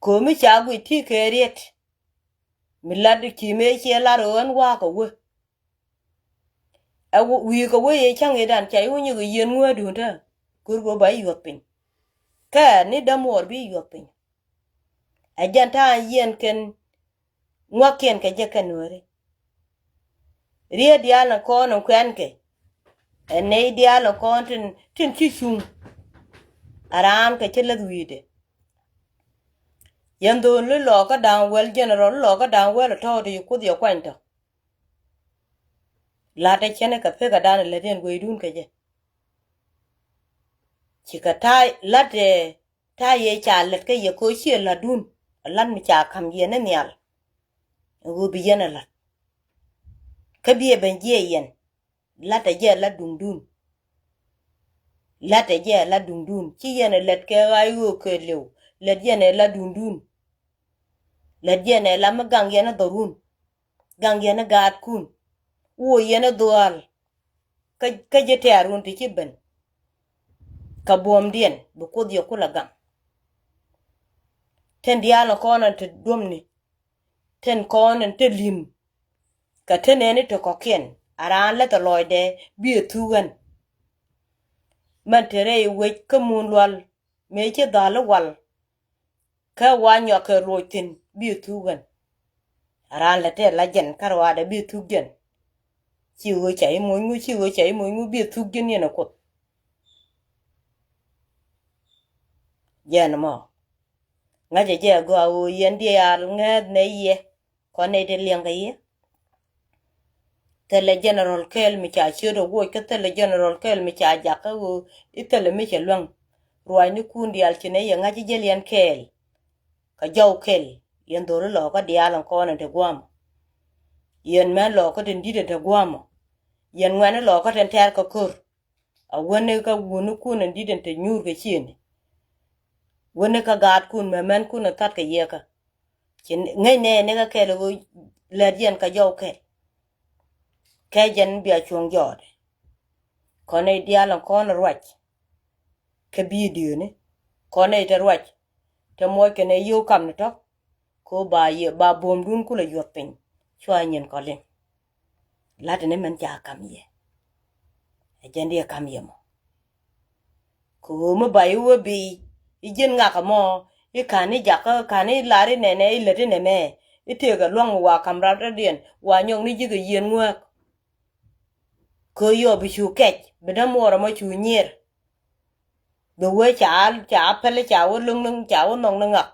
Köömi ca guic ti kɛ riet. Mi lat ki̱i̱m ëë ciɛ lar ɣöö ɣän wa̱a̱ kɛ wee. Ɛ wi̱i̱ kɛ wee yɛ cäŋ i̱dan ca i̱ wä nyikɛ yieen ŋuäädu tä. Kör kɛ ba i̱ yuɔth piny. Kɛ ni dämuɔɔr bi i̱ yuɔth piny. Ɛ jɛn ta̱a̱ yieen kɛn ŋuakiɛn kɛ jɛ kɛn nuääri. Riet diaal ni kɔn in kuɛn kɛ. Ɛ nɛy diaal ni kɔn tin, tin ci cuŋ. A raan kɛ ci läth wi̱i̱dɛ. Yɛn dho̱o̱n li lɔɔkä da̱a̱ŋ wäl general, lɔɔkä da̱a̱ŋ wäl tɔ̱ ti ci kuoth yɛ kuany tɔ̱. La̱tɛ cɛnɛ kɛ pek a dan lät yɛn gueydun kɛ jɛ. Ci kɛ ta̱a̱ la̱tɛ ta̱a̱ yɛ ca lät kä yɛ kɛ ɣöö ciɛ la̱tdun. La̱t mi ca ka̱m yɛn ni nhial. Ɛ ɣöö bi yɛn ɛ la̱t. Kä bi ɛ ben jiɛ yɛn. La̱tɛ jɛ la̱t duŋdun. La̱tɛ jɛ la̱t duŋdun. Ci yɛn ɛ lät kɛ ɣa̱c ɣöö kɛ liw. Lät yɛn ɛ la̱t duŋdun. Lät yɛn ɛ la mi gaŋ yɛn ɛ dhɔrun. Gaŋ yɛn ɛ gaatkun. Wuɔ yɛn ɛ dhuaal. Kä, kä ji̱ tɛ̈run ti ci ben. Kɛ buɔ̱mdiɛn bi kuoth yɛ kulɛ gaŋ. Tin diaal ni kɔn in te duɔ̱mni. Tin kɔn in te li̱m. Kɛ tin ɛn i̱ te kɔ̱kiɛn a raan läth ɛ lɔcdɛ bi ɛ thuk ɣän. Mɛn te rɛy wec kä mun lual mëë ci dhal i̱ wal. Kä wa nyɔk kɛ roc thi̱n bi thuk ɣän. Raan lɛ tɛl la jɛn kä ruaadɛ bi thuk jɛn. Ci ɣöö ca i̱ moc ŋu, ci ɣöö ca i̱ moc ŋu bi thuk ji̱n yɛn ɛ kuoth. Jɛn mɔ ŋäcɛ jɛ gɔaa ɣöö yɛn diaal ŋääth nɛy yɛ. Kɔn nɛy ti liɛŋ kɛ yɛ. Thilɛ general kɛɛl mi ca ciöt ɛ woc kä thilɛ general kɛɛl mi ca jak kä ɣöö i̱ thilɛ mi cɛ luäŋ. Ruacnikun diaal ci nɛy yɛ ŋa̱c i̱ jäl yɛn kɛɛl. Kɛ jɔw kɛl yɛn dho̱ri lɔɔkä diaal ɛn kɔn ɛn te gua̱a̱mɔ. Yɛn mɛn lɔɔkä tin di̱t ɛn te gua̱a̱mɔ. Yɛn ŋuɛ̈ni lɔɔkä tin tɛ̈r kɛ ko̱r. A wäni kä wuni kun in di̱t in te nyuur kɛ ciëni. Wäni kä gaatkun mɛ mɛn kun in that kɛ yieekä. Ci ŋäc nɛɛni kä kɛl ɣöö lät yɛn kä jɔw kɛl. Kɛ jɛn bia cuɔ̱ŋ jɔɔdɛ. Kɔn nɛy diaal in kɔn ruac. Kɛ bi̱i̱ diööni kɔn nɛy te ruac. Te muɔc kɛ nɛy yio̱w kam ni tɔ̱. Kɛ ɣöö ba yɛ ba buɔ̱mdun kulɛ yuɔth piny. Cua nyin kɔ liŋ. La̱t ni mɛn ca ka̱m yɛ. Ɛ jɛn diɛ ka̱m yɛ mɔ. Kɛ ɣöö mi ba i̱ wee bi i̱ ji̱n ŋak ɛmɔ i̱ ka̱n i̱ jakä ka̱n i̱ lar i̱ nɛnɛ i̱ lät i̱ nɛmɛ i̱ tëëkɛ lua̱ŋ mi wa ka̱m rat rɔ̱diɛn wa nyɔk ni ji̱ kɛ yieen ŋuääk. Kɛ ɣöö yɔ bi cu kɛc bi dämuɔɔr ɛmɔ cu nyier. Bi wee ca ca päl ca wä lo̱ŋ ni ca wä nhɔk ni ŋak.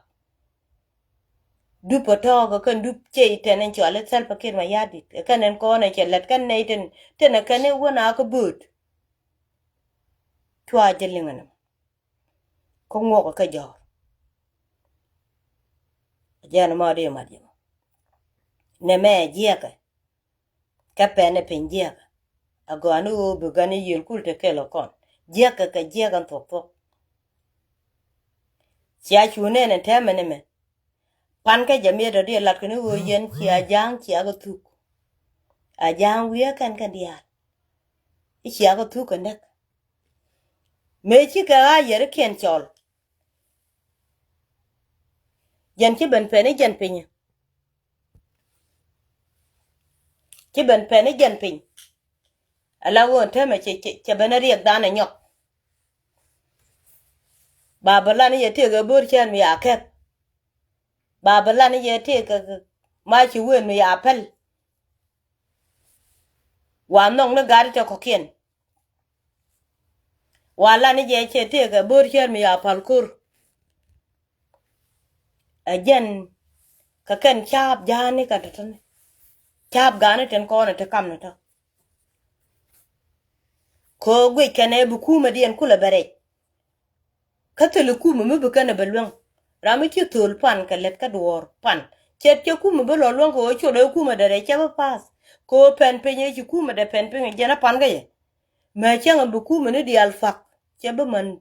Dup ɔ tɔɔk ɛ kɛn dup cɛ itɛn in cɔal i̱ Salva Kiir Mayardit ɛ kɛn in kɔn ɛ cɛ lät kɛn nɛy tin tin ɛ kɛn i̱ wä na kä bööt. Cua jɛ liŋ ɛn ɛmɔ kä ŋuɔk ɛ kä jɔ̱ɔ̱r. Jɛn ɛmɔ di mat yɛ mɔ nɛmɛ jiɛkɛ. Kɛ pɛn ɛ piny jiɛkɛ. A gɔaa ni ɣöö bi gani yiël kul te kɛl ɔ kɔn jiɛkɛ kɛ jiɛkɛ thuɔ̱k thuɔ̱k. Cia cu nɛn ɛn tɛmɛ ni mɛ. Pan kä jɛ miɛt ɔ di ɛ lat kɛ ni ɣöö yɛn cia ja̱a̱ŋ cia kɛ thuk. A ja̱a̱ŋ wiee kɛn kɛn diaal. I̱ cia kɛ thuk kɛ näk. Mëë cikɛ ɣa̱a̱ yɛrikiɛn cɔl. Jɛn ci ben pɛn i̱ jɛn piny. Ci ben pɛn i̱ jɛn piny. Ala ɣöö ɛn täämɛ cɛ, cɛ, cɛ ben a riɛk dan ɛ nyɔk. Ba bä lan i̱ yɛ tëëk ɛ bo̱o̱r cɛɛn mi ya kɛp. Ba bä lan i̱ yɛ tëëk ɛ ma ci ween mi ya pɛl. Wa nhɔk ni gat i̱ tɛ kɔ̱kiɛn. Wa lan i̱ jɛ cɛ tëëk ɛ bo̱o̱r cɛɛn mi ya pal ko̱r. Ɛ jɛn kɛ kɛn ca̱a̱p ja̱a̱ni kɛn tɔ̱tɔ̱ni. Ca̱a̱p ga̱a̱ni tin kɔn ɛ ti kam ni tɔ̱. Kɛ ɣöö guic kɛn ɛ bi kumɛ diɛn kulɛ bɛ rɛc. Kä thil i̱ kumɛ mi bi kɛn ɛ bɛ luäŋ. Ram mi ci thöl pan kɛ lät kä duɔ̱ɔ̱r pan. Cɛ cɛ kumɛ bi lɔ luäŋ kɛ ɣöö cot ɛ kumɛ dɛ rɛc cɛ bi pa̱a̱th. Kɛ ɣöö pɛn piny ɛ ci kumɛ dɛ pɛn piny jɛn ɛ pan kä yɛ. Mɛ cäŋ ɛ bi kumɛ ni diaal thuak cɛ bi män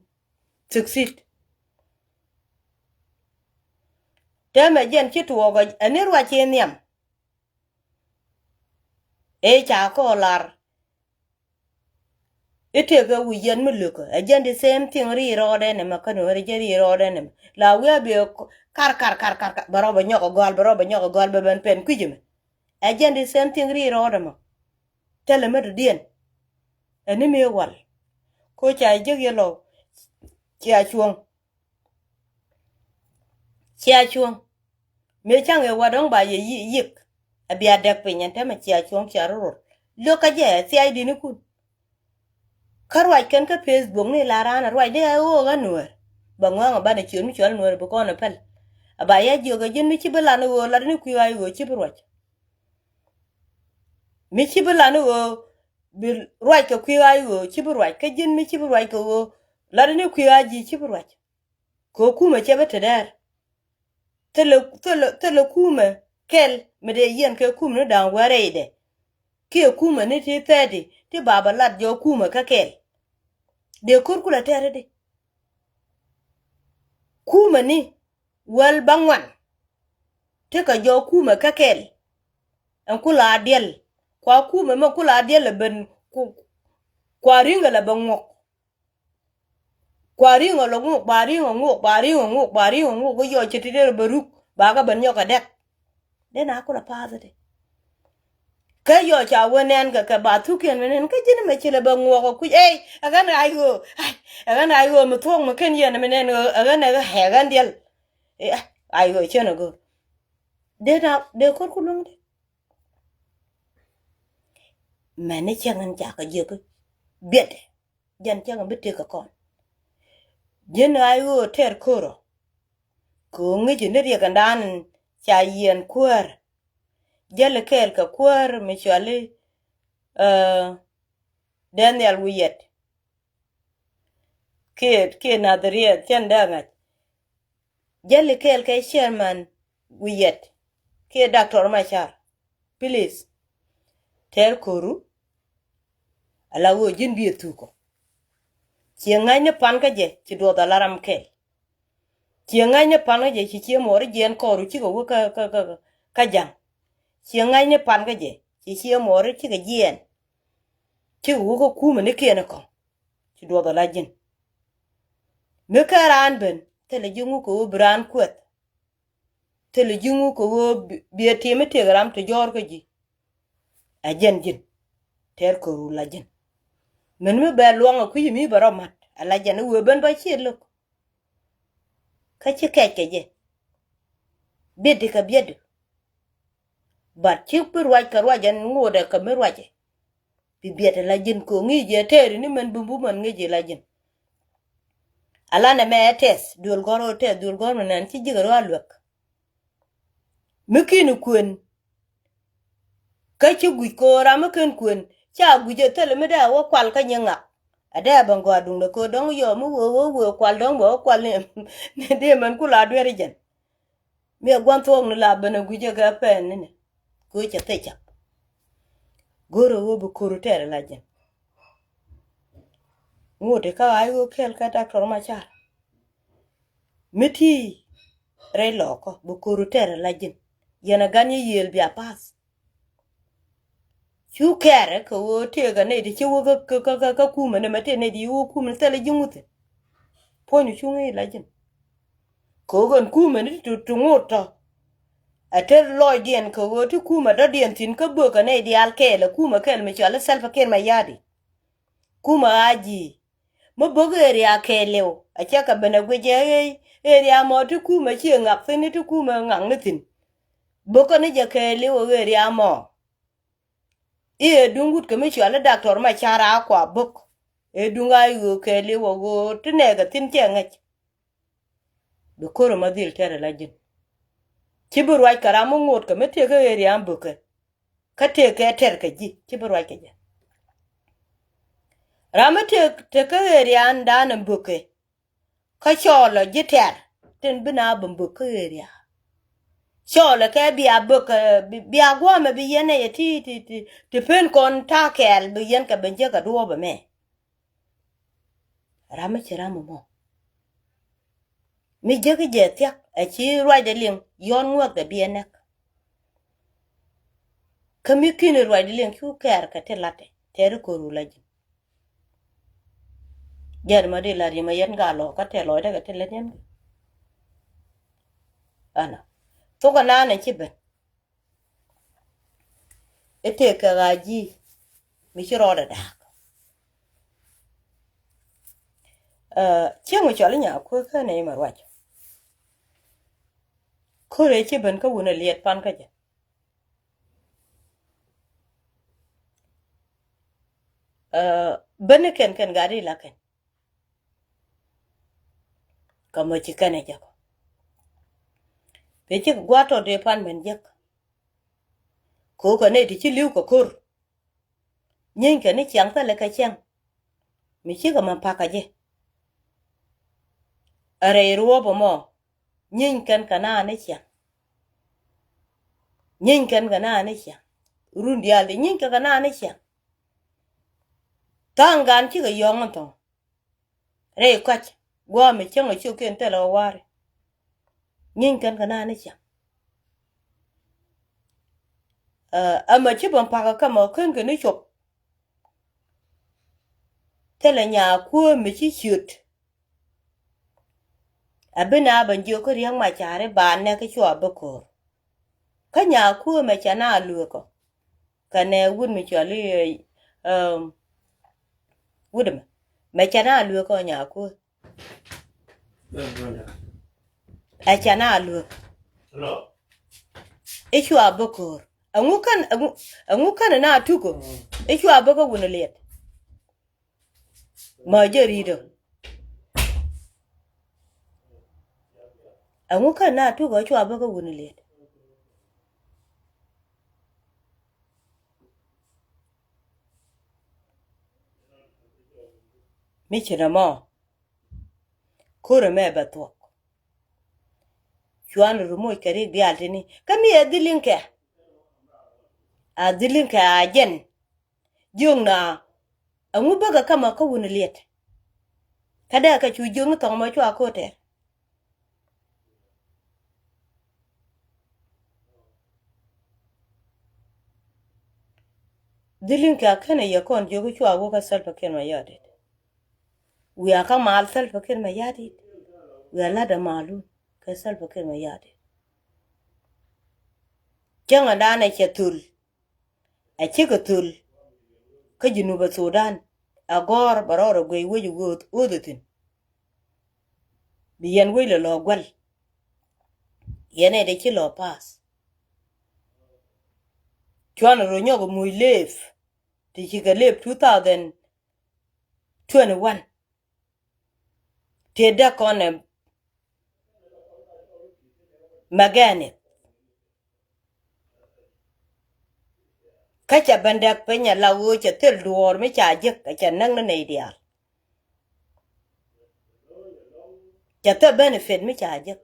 succeed. Täämɛ jɛn ci tuɔɔk ɛ ni ruac ci nhiam. Ëë ca kɔɔr lar. I̱ tëëkɛ wi̱i̱ yɛn mi lökä ɛ jɛn di same thing ri rɔɔdɛ nɛmɛ kä nuɔ̱ɔ̱ri jɛ ri rɔɔdɛ nɛmɛ la wi̱i̱ a biɛ kar kar kar kar kar bɛ rɔ bɛ nyɔk ɛ gɔ̱a̱l bɛ rɔ bɛ nyɔk ɛ gɔ̱a̱l bɛ ben pɛn kui̱c ɛmɛ. Ɛ jɛn di same thing ri rɔɔdɛ mɔ. Thilɛ mi dɔ̱diɛn. Ɛn ni mëë wal. Ko ca jek yɛ lɔ. Cia cuɔ̱ŋ. Cia cuɔ̱ŋ. Mëë caŋ ɛ wa dɔ̱ŋ ba yɛ yi- yik. A bia dɛk piny ɛn tɛmɛ cia cuɔ̱ŋ cia ror. Lo̱k kä jɛ thiac di̱t ni kun. Kä ruac kɛn kä Facebook ni la raan a ruac ni a ɣöö ɣä nuäär. Bɛ ŋɔ̱a̱ŋ a banɛ ciöt mi cɔl nuäär bi kɔn a päl. A ba ya jiök a ji̱n mi ci bi lan ɣöö lat ni kui̱ ɣa̱c ɣöö ci bi ruac. Mi ci bi lan ɣöö bi ruac kɛ kui̱ ɣa̱c ɣöö ci bi ruac kä ji̱n mi ci bi ruac kɛ ɣöö lat ni kui̱ ɣa̱c ji̱ ci bi ruac. Kɛ ɣöö kumɛ cɛ bi te dɛɛr. Thilɛ, thilɛ, thilɛ kumɛ kɛl mi dee yiɛn kɛ kumɛ ni da̱ŋ wɛrɛ idɛ. Kiɛ kumɛ ni ti thɛɛti ti ba bɛ lat jɔk kumɛ kä kɛl. Dee ko̱r kulɛ tɛɛri di. Kumɛ ni wäl bäŋuan. Ti kɛ jɔk kumɛ kä kɛl. Ɛn kula diɛl. Kua kumɛ mɛ kula diɛl ɛ ben ku, kua ri̱ŋ ɛ lɛ bɛ ŋuɔk. Kua ri̱ŋ ɔ lɔ ŋuɔk, ba ri̱ŋ ɔ ŋuɔk, ba ri̱ŋ ɔ ŋuɔk, ba ri̱ŋ ɔ ŋuɔk, kä yɔc cɛ ti derɛ bɛ ruk, ba kɛ ben nyɔk kɛ dɛk. Den a kulɛ pa̱a̱th iti. Kä yɔc ca wä nɛn kɛ kɛ ba thukiɛn mi nɛn kä ji̱n mɛ ci lɛ bɛ ŋuɔk ɔ kuc, ey, ɛ ɣän ay ɣöö, ay, ɛ ɣän ay ɣöö mi thuɔ̱k mi ken yɛn mi nɛn ɣöö, ɛ ɣän ɛ ɣän diɛl. Ɛ, ay ɣöö cɛn ɛ go̱o̱r. Den a, dee ko̱r ku luäŋ di. Mɛn ni cäŋ in ca kɛ jiök biɛt. Jɛn cäŋ bi tëk kɛ kɔn. Ji̱n a i̱ ɣöö tɛr ko̱rɔ. Kɛ ɣöö ŋi̱ci ni riɛk ɛn da̱a̱n in ca yiɛn kuäär. Jäli kɛɛl kɛ kuäär mi cɔali, eh, Daniel Wiyɛt. Kiɛ, kiɛ Nadhiriɛth cɛn dee ŋa̱c. Jäli kɛɛl kɛ chairman Wiyɛt kiɛ Doctor Machar. Please. Tɛr ko̱ru. Ala ɣöö ji̱n bi ɛ thuk ɔ. Ciɛ ŋa̱cni pan kä jɛ ci duɔth ala ram kɛl. Ciɛ ŋa̱cni pan kä jɛ ci cië muɔɔri jiɛɛn kɔɔru cikɛ wä kä, kä, kä, kä ja̱ŋ. Ciɛ ŋa̱cni pan kä jɛ ci cië muɔɔri cikɛ jiɛɛn. Cikɛ wä kä kumɛ ni kiɛn ɛ kɔ̱ŋ. Ci duɔth ala ji̱n. Mi kä raan ben thilɛ ji̱ ŋuk kɛ wä bi raan kuɛth. Thilɛ ji̱ ŋuk kɛ ɣöö bi, bi ɛ tim mi tëëk ram ti jɔ̱ɔ̱r kä ji̱. Ɛ jɛn ji̱n. Tɛr ko̱ru la ji̱n. Min mi bɛ luɔ̱ŋ ɛ kui̱ mi bɛ rɔ mat. Ɛ la jɛn i̱ wee ben bä ciɛ lo̱k. Kä ci kɛc kɛ jɛ. Biɛtdi kɛ biɛtdu. But ci bi ruac kɛ ruac ɛn ŋotdɛ kɛ mi ruacɛ. Bi biɛt ala ji̱n kɛ ŋi̱i̱c ɛ tɛɛri ni mɛn bi bumän ŋi̱i̱c ala ji̱n. Ala nɛmɛ ɛ tɛth duël gɔ̱r ɣöö tɛth duël gɔ̱r mi nɛn ci ji̱kɛ rɔ̱ a luäk. Mi ki̱n kuën. Kä ci guic kɛ ɣöö ram mi ken kuën ca guic ɛ thilɛ mi dee wä kual kä nyi ŋak. A dee bɛ ŋɔaa duŋdɛ kɛ ɣöö dɔ̱ŋ yɔɔ mi wee wee wee kual dɔ̱ŋ bɛ wä kual ni, ni dee mɛn ku la duer i̱ jɛn. Mi ɛ gua̱n thuɔ̱ɔ̱k ni la ben ɛ gui̱cä kɛ pɛn ni nɛ. Kɛ ɣöö cɛ thec cak. Go̱rɛ ɣöö bi ko̱ru tɛɛr ɛ la ji̱n. Ŋot ikä ɣa̱c ɣöö kɛl kä Doctor Machar. Mi ti rɛy lɔɔkä bi ko̱ru tɛɛr ɛ la ji̱n. Yɛn ɛ gan yɛ yiëël bia pa̱a̱th. Cu kɛɛrɛ kɛ ɣöö tëëkɛ nɛy ti ci wä kä, kä, kä, kä, kä kumɛ ni mɛ tëë nɛy ti ci wä kumɛ ni thilɛ ji̱ ŋuthi. Puɔ̱ny cu ŋäc la ji̱n. Kɛ ɣöö kɛn kumɛ ni ti, ti ŋot tɔ. Ɛ te lɔcdiɛn kɛ ɣöö ti kumɛ dɔ̱diɛn thi̱n kä bökɛ nɛy diaal kɛɛl ɛ kumɛ kɛl mi cɔal i̱ Salva Kiir Mayardit. Kumɛ ɣaa ji̱. Mi bo̱k area kɛɛliw a cɛ kɛ ben a guic ɛ area mɔ ti kumɛ ci ŋak thi̱n ti kumɛ ŋak ni thi̱n. Bo̱kä ni jɛ kɛɛliw ɛ area mɔ. I̱ ɛ duŋ wut kɛ mi cuali Doctor Machar a kua bo̱k. Ɛ duŋ a i̱ ɣöö kɛɛliw ɛ ɣöö ti nɛɛkɛ thi̱n cɛ ŋäc. Bi ko̱r ɛmɔ dhil tɛr ɛ la ji̱n. Ci bi ruac kɛ ram mi ŋot kɛ mi tëë kä ɣerian bökɛ. Kä tëë kɛ tɛr kɛ ji̱ ci bi ruac kɛ jɛ. Ram mi tëë, tëë kä ɣerian da̱a̱n ɛn bökɛ. Kä cɔɔlɔ ji̱ tɛr tin bi na bä bök kä ɣeria. Cɔɔlɔ kɛ bia bök, eh, bi, bia guɔmɛ bi yɛn ɛ yɛ ti, ti, ti, ti pen kɔn ta̱a̱ kɛɛl bi yɛn kɛ ben jek kɛ duɔɔp ɛmɛ. Ram mi ci ram ɛmɔ. Mi jek jɛ thiak ɛ ci ruacdɛ liŋ yɔn ŋuäkdɛ bi ɛ nɛk. Kä mi ki̱n ruacdɛ liŋ cu kɛɛr kɛ ti la̱tɛ tɛɛri ko̱r wu la ji̱n. Jɛn ma di la ri ma yɛn gaa lɔ kä tɛ lɔcdɛ kɛ ti lät yɛn kɛ. Ɛnɔ. Thok ɛnan ɛ ci ben. I̱ tëëkɛ ɣaa ji̱ mi ci rɔɔdɛ da̱a̱k. Cieŋ mi cɔal i̱ Nyakuäär kä nɛy mɛ ruac. Ko̱rɛ ci ben kä wun ɛ liɛt pan kä jɛ. Ɛ, ben ni kɛn kɛn gat ila kɛn. Kä mɔ ci kɛn ɛ jɛ kɔ. Pee cikɛ gua̱a̱th tɔ dee pan mɛn jek. Ko̱o̱kɛ nɛy ti ci li̱w kɛ ko̱r. Nyieeny kɛn ni ciaŋ thilɛ kɛ ciaŋ. Mi cikɛ mɛ pakä ji̱. Ɛ rɛy ruɔ̱p ɛmɔ. Nyieeny kɛn kɛ naan ni ciaŋ. Nyieeny kɛn kɛ naan ni ciaŋ. Run diaal di nyieeny kɛ kɛ naan ni ciaŋ. Tha̱a̱ŋ gan cikɛ yɔ̱ɔ̱ŋ ɛn thɔ̱ŋ. Rɛy kɔc gua̱a̱ mi cäŋ ɛ ciökiɛn thilɛ ɣä wa̱a̱ri. Nyieeny kɛn kɛ naan ni ciaŋ. Ɛ, ɛmɛ ci ben pakä kä mɔ ken kɛ ni cop. Thilɛ Nyakuäär mi ci ciöt. A bi na ben jiök kä Riek Machar i̱ ba nɛk i̱ cua bi ko̱o̱r. Kä Nyakuäär mɛ ca na lueek ɔ. Kɛnɛ wut mi cɔal i̱, ɛm, wut ɛmɛ. Mɛ ca na lueek ɔ Nyakuäär. Ɛ ca na lueek. I̱ cua bi ko̱o̱r. Ɛŋu kän, ɛŋu, ɛŋu kän na tuk ɔ. I̱ cua bi kä wun liɛt. Mɔ jɛ ri̱t ɔ. Ɛŋu kän na tuk ɔ cua bä kä wuni liet. Mi ci nɔmɔ. Ko̱rɛ mɛ bɛ thuɔk. Cuan rumoc kɛ rik diaal tini kä mi ɛ dhiliŋkɛ. A dhiliŋkɛ a jɛn. Jiökna ɛŋu bäkɛ kamɛ kä wuni liɛt. Kä dee kɛ cu jiökni thɔŋ mɛ cua ko̱tɛr. Dhiliŋkɛ a kenɛ yɛ kɔn jiök cua wä kä Salva Kiir Mayardit. Wiaa kä mal Salva Kiir Mayardit. Wiaa la̱tdɛ malun kɛ Salva Kiir Mayardit. Cäŋɛ danɛ cɛ thul. A cikɛ thöl kä Junubä Thudan. A gɔ̱r bɛ rɔɔdɛ guic wec ɣööth ɣööth thi̱n. Bi yɛn wec lɛ lɔ guäl. Yɛn ɛ dee ci lɔ pass. Cuanɛ rɔ nyɔk muc leep ti cikɛ leep two thousand twenty one. Tëë däk kɔn ɛ mɛgɛni. Kä cɛ ben däk piny ala ɣöö cɛ thil duɔ̱ɔ̱r mi ca jek, ɛ cɛ näk ni nɛy diaal. Cɛ thil benefit mi ca jek.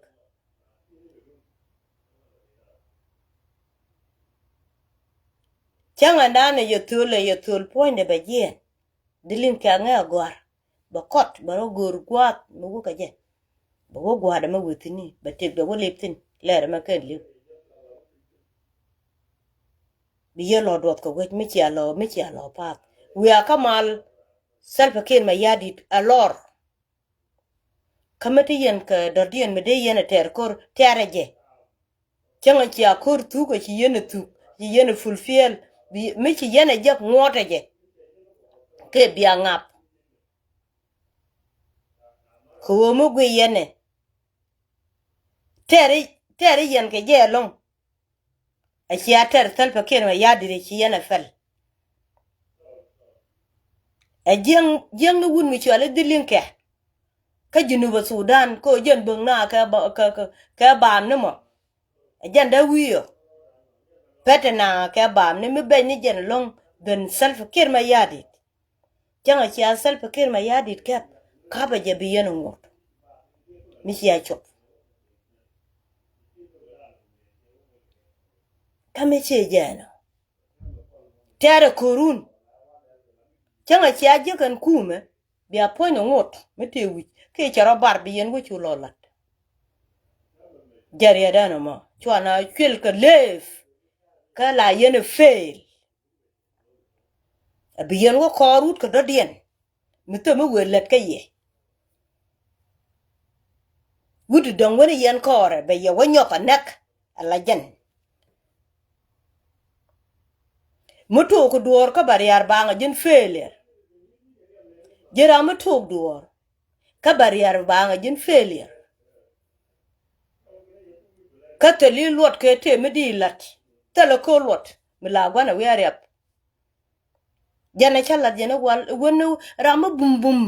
Cäŋ ɛn danɛ yɛ thöl ɛ yɛ thöl puɔ̱nydɛ bɛ jiɛɛn. Dhiliŋ kɛŋɛ a gɔ̱a̱r bɛ kɔt bɛ rɔ go̱o̱r gua̱a̱th mi wä kɛ jɛ. Bɛ wä gua̱a̱dɛ mɛ wee thi̱n i̱ bɛ tëkdɛ wä lip thi̱n lɛɛrɛ mɛ kɛn li̱w. Bi yɛ lɔ duɔth kɛ wec mi cia lɔ mi cia lɔ path. Wiaa kä mal Salva Kiir Mayardit a lɔr. Kä mi ti yɛn kɛ dɔ̱diɛn mi dee yɛn ɛ tɛɛr ko̱r tɛɛrɛ jɛ. Cäŋɛ cia ko̱r thuk ɛ ci yɛn ɛ thuk ci yɛn ɛ fulfill. Mi ci yɛn ɛ jek ŋuɔ̱tɛ jɛ. Kɛ bia ŋap. Kɛ ɣöö mi guiy yɛn ɛ tɛɛri tɛɛri yɛn kɛ jɛ ɛlɔ̱ŋ. Ɛ cia tɛr Salva Kiir Mayardit ɛ ci yɛn ɛ pɛl. Ɛ jiäŋ jiäŋ ni wut mi cuali dhiliŋkɛ. Kä Junubä Thudan kä jɛn bäŋ na kɛ ba kɛ kɛ kɛ baam ni mɔ. Ɛ jɛn dee wi̱i̱ ɔ. Pɛtɛ na kɛ baam ni mi bɛny ni jɛn ɛlɔ̱ŋ ben Salva Kiir Mayardit. Cäŋɛ cia Salva Kiir Mayardit kɛp kapɛ jɛ bi yɛn ŋuɔ̱t. Mi cia cop. Kä mi cie jɛɛn ɔ. Tɛɛrɛ ko̱run. Cäŋɛ cia jiäk ɛn kumɛ bia puɔ̱ny ŋuɔ̱t mi tëë wi̱c kiɛ cɛ rɔ bar bi yɛn wä cu lɔ la̱t. Jɛ riɛt ɛn ɛmɔ cuanɛ cuil kɛ leef. Kä la yɛn ɛ fail. A bi yɛn wä kɔɔr wut kɛ dɔ̱diɛn mi thömi wëë lät kä yɛ. Wut ti dɔ̱ŋ wen yɛn kɔɔrɛ bɛ yɛ wä nyɔk a nɛk a la jɛn. Mi tuɔɔk kɛ duɔɔr kä bɛ riaar baaŋ a ji̱n failure. Ji̱n ram mi tuɔɔk duɔɔr Kä bä riar baŋ a ji̱n failure. Kä thil i̱ luɔt kɛ tëë mi di la̱t. Thilɛ ko̱ luɔt mi la gua̱n a wi̱i̱ a riap. Jɛn a cä lath jɛn a wal wen ram mi bum bum.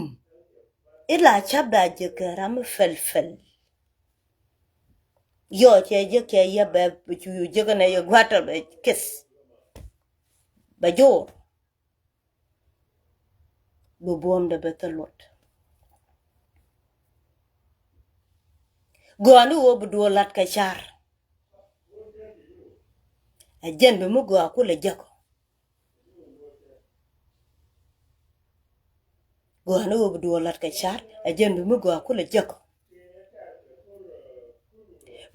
Ila cap da jek kɛ ram mi fɛl fɛl. Yɔ cɛ jek cɛ yɛ bɛ cu yu jek nɛ yɛ gua̱tɔ bɛ kith. Bɛ jor. Bi buɔ̱mdɛ bɛ thil luɔt. Gɔaa ni ɣöö bi duɔl la̱t kɛ car. Ɛ jɛn bi mi gɔaa kulɛ jek ɔ. Gɔaa ni ɣöö bi duɔl la̱t kɛ car, ɛ jɛn bi mi gɔaa kulɛ jek ɔ.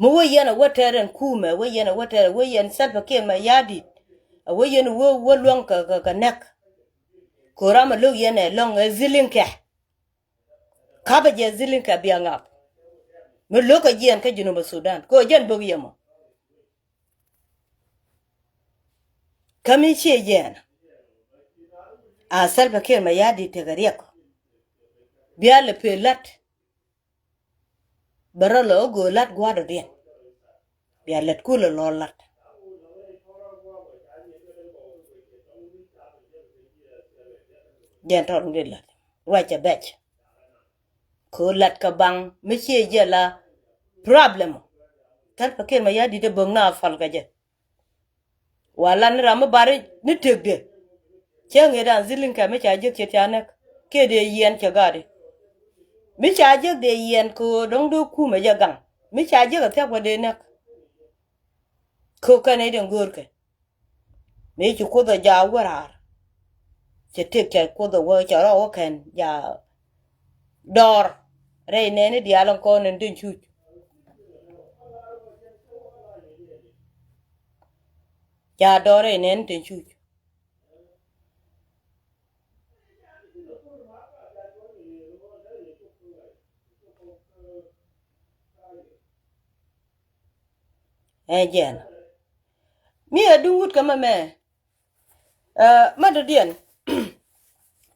Mi wä yɛn a wä tɛr ɛn kumɛ, wä yɛn a wä tɛr, wä yɛn Salva Kiir Mayardit. A wä yɛn wä, wä luäŋ kɛ, kɛ, kɛ nɛk. Kɛ ram a lo̱k yɛn ɛ lɔŋ ɛ ziliŋkɛ. Kapɛ jɛ ziliŋkɛ bia ŋap. Mi lo̱k kɛ jiɛn kä Junub Sudan. Kɛ ɣöö jɛn bök yɛ mɔ. Kä mi ciɛ jɛn. A Salva Kiir Mayardit tekɛ riɛk. Bia lɛ pee la̱t. Bɛ rɔ lɛ ɣä göö la̱t gua̱a̱r dɔ̱diɛn. Bia lät kulɛ lɔr la̱t. Jɛn tɔt ŋuɔ̱t la̱t ruacɛ bɛc. Kɛ ɣöö la̱t kɛ baŋ mi ciɛ jɛ la problem. Thɛl pɛ kiɛn ma ya̱ di̱t ɛ bäŋ na pal kɛ jɛ. Wa lan ni ram mi bari ni tëkdɛ. Cä ŋet an ziliŋ kɛ mi ca jiäk cɛ tia näk. Kiɛ dee yiɛn cɛ gaadi. Mi ca jiäk dee yiɛn kɛ ɣöö dɔ̱ŋ dee kumɛ jɛ gaŋ. Mi ca jiäk a thiak bä dee näk. Kɛ ɣöö kɛn i̱ den göörkɛ. Mi ci Kuoth ɛ ja wä raar. Cɛ tëk cɛ Kuoth ɛ wä cɛ rɔ wä kɛn ja dɔɔr. Rɛy nɛɛni diaal ɛn kɔn ɛn den cuc. Ca dɔɔr rɛy nɛɛni den cuc. Ɛ jɛn. Mi ɛ duŋ wut kä mɛmɛ. Ɛ, ma dɔ̱diɛn.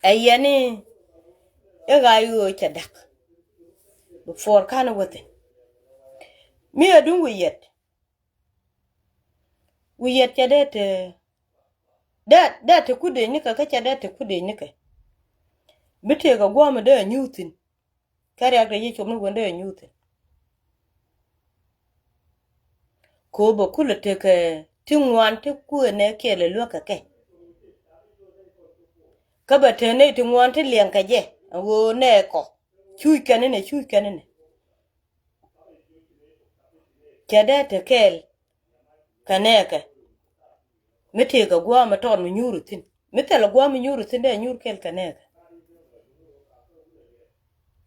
Ɛ yɛn i̱ ɛ ɣa̱c ɣöö cɛ dak. Before ka̱n wäthi. Mi ɛ duŋ wi̱i̱ yɛt. Wi̱i̱ yɛt cɛ dee te, dee, dee te kudec nikɛ kä cɛ dee te kudec nikɛ. Bi tëëk ɛ gua̱a̱m ɛ dee ɛ nyuuthin. Kä riak te Yecu mi wen dee ɛ nyuuthin. Kɛ ɣöö bɛ kulɛ tekɛ ti ŋuan ti kuëë nɛ kiɛl ɛ luäk kɛ kɛ. Kä bɛ te nɛy ti ŋuan ti liɛŋ kɛ jɛ ɛ ɣöö nɛɛkɔ cuc kɛn inɛ, cuc kɛn inɛ. Cɛ dee te kɛɛl kɛ nɛɛkɛ. Mi tëëkɛ gua̱a̱m mi tɔɔt mi nyuur thi̱n. Mi thilɛ gua̱a̱m mi nyuur thi̱n dee nyuur kɛɛl kɛ nɛɛkɛ.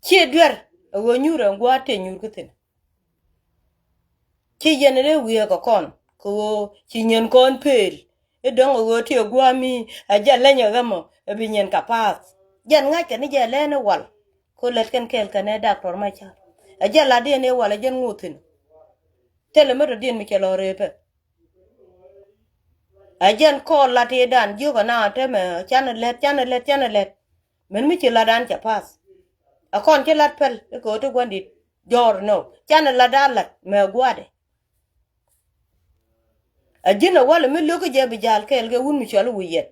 Ciɛ duer ɛ ɣöö nyuur ɛn gua̱a̱r tëë nyuur kä thi̱n. Ci yɛn dee wiee kɛ kɔn kɛ ɣöö ci nyɛn kɔn pëël. I̱ dɔ̱ŋ ɛ ɣöö tëë gua̱a̱m mi ɛ jɛ leny ɛ ɣämɔ ɛ bi nyɛn kɛ paath. Jɛn ŋa̱ckɛ ni jɛ lɛn i̱ wal. Ko lät kɛn kɛɛl kɛn ɛ daktor ma ca. Ɛ jɛ lat diɛn ɛ wal ɛ jɛn ŋo̱o̱thin. Thilɛ mi tɔ diɛn mi cɛ lɔ rëë pɛ. Ɛ jɛn kɔɔl lat i̱ dan jiök ɛ na ɛ tɛmɛ canɛ lät, canɛ lät, canɛ lät. Mɛn mi ci lat dan cɛ path. Ɛ kɔn ci lat päl i̱ kɛ ɣöö ti gua̱n di̱t jɔɔr nɔ. Canɛ lat dan lat mɛ gua̱dɛ. A ji̱n a walɛ mi lo̱k jɛ bi ja̱a̱l kɛɛl kɛ wun mi cɔal i̱ wi̱i̱ yɛt.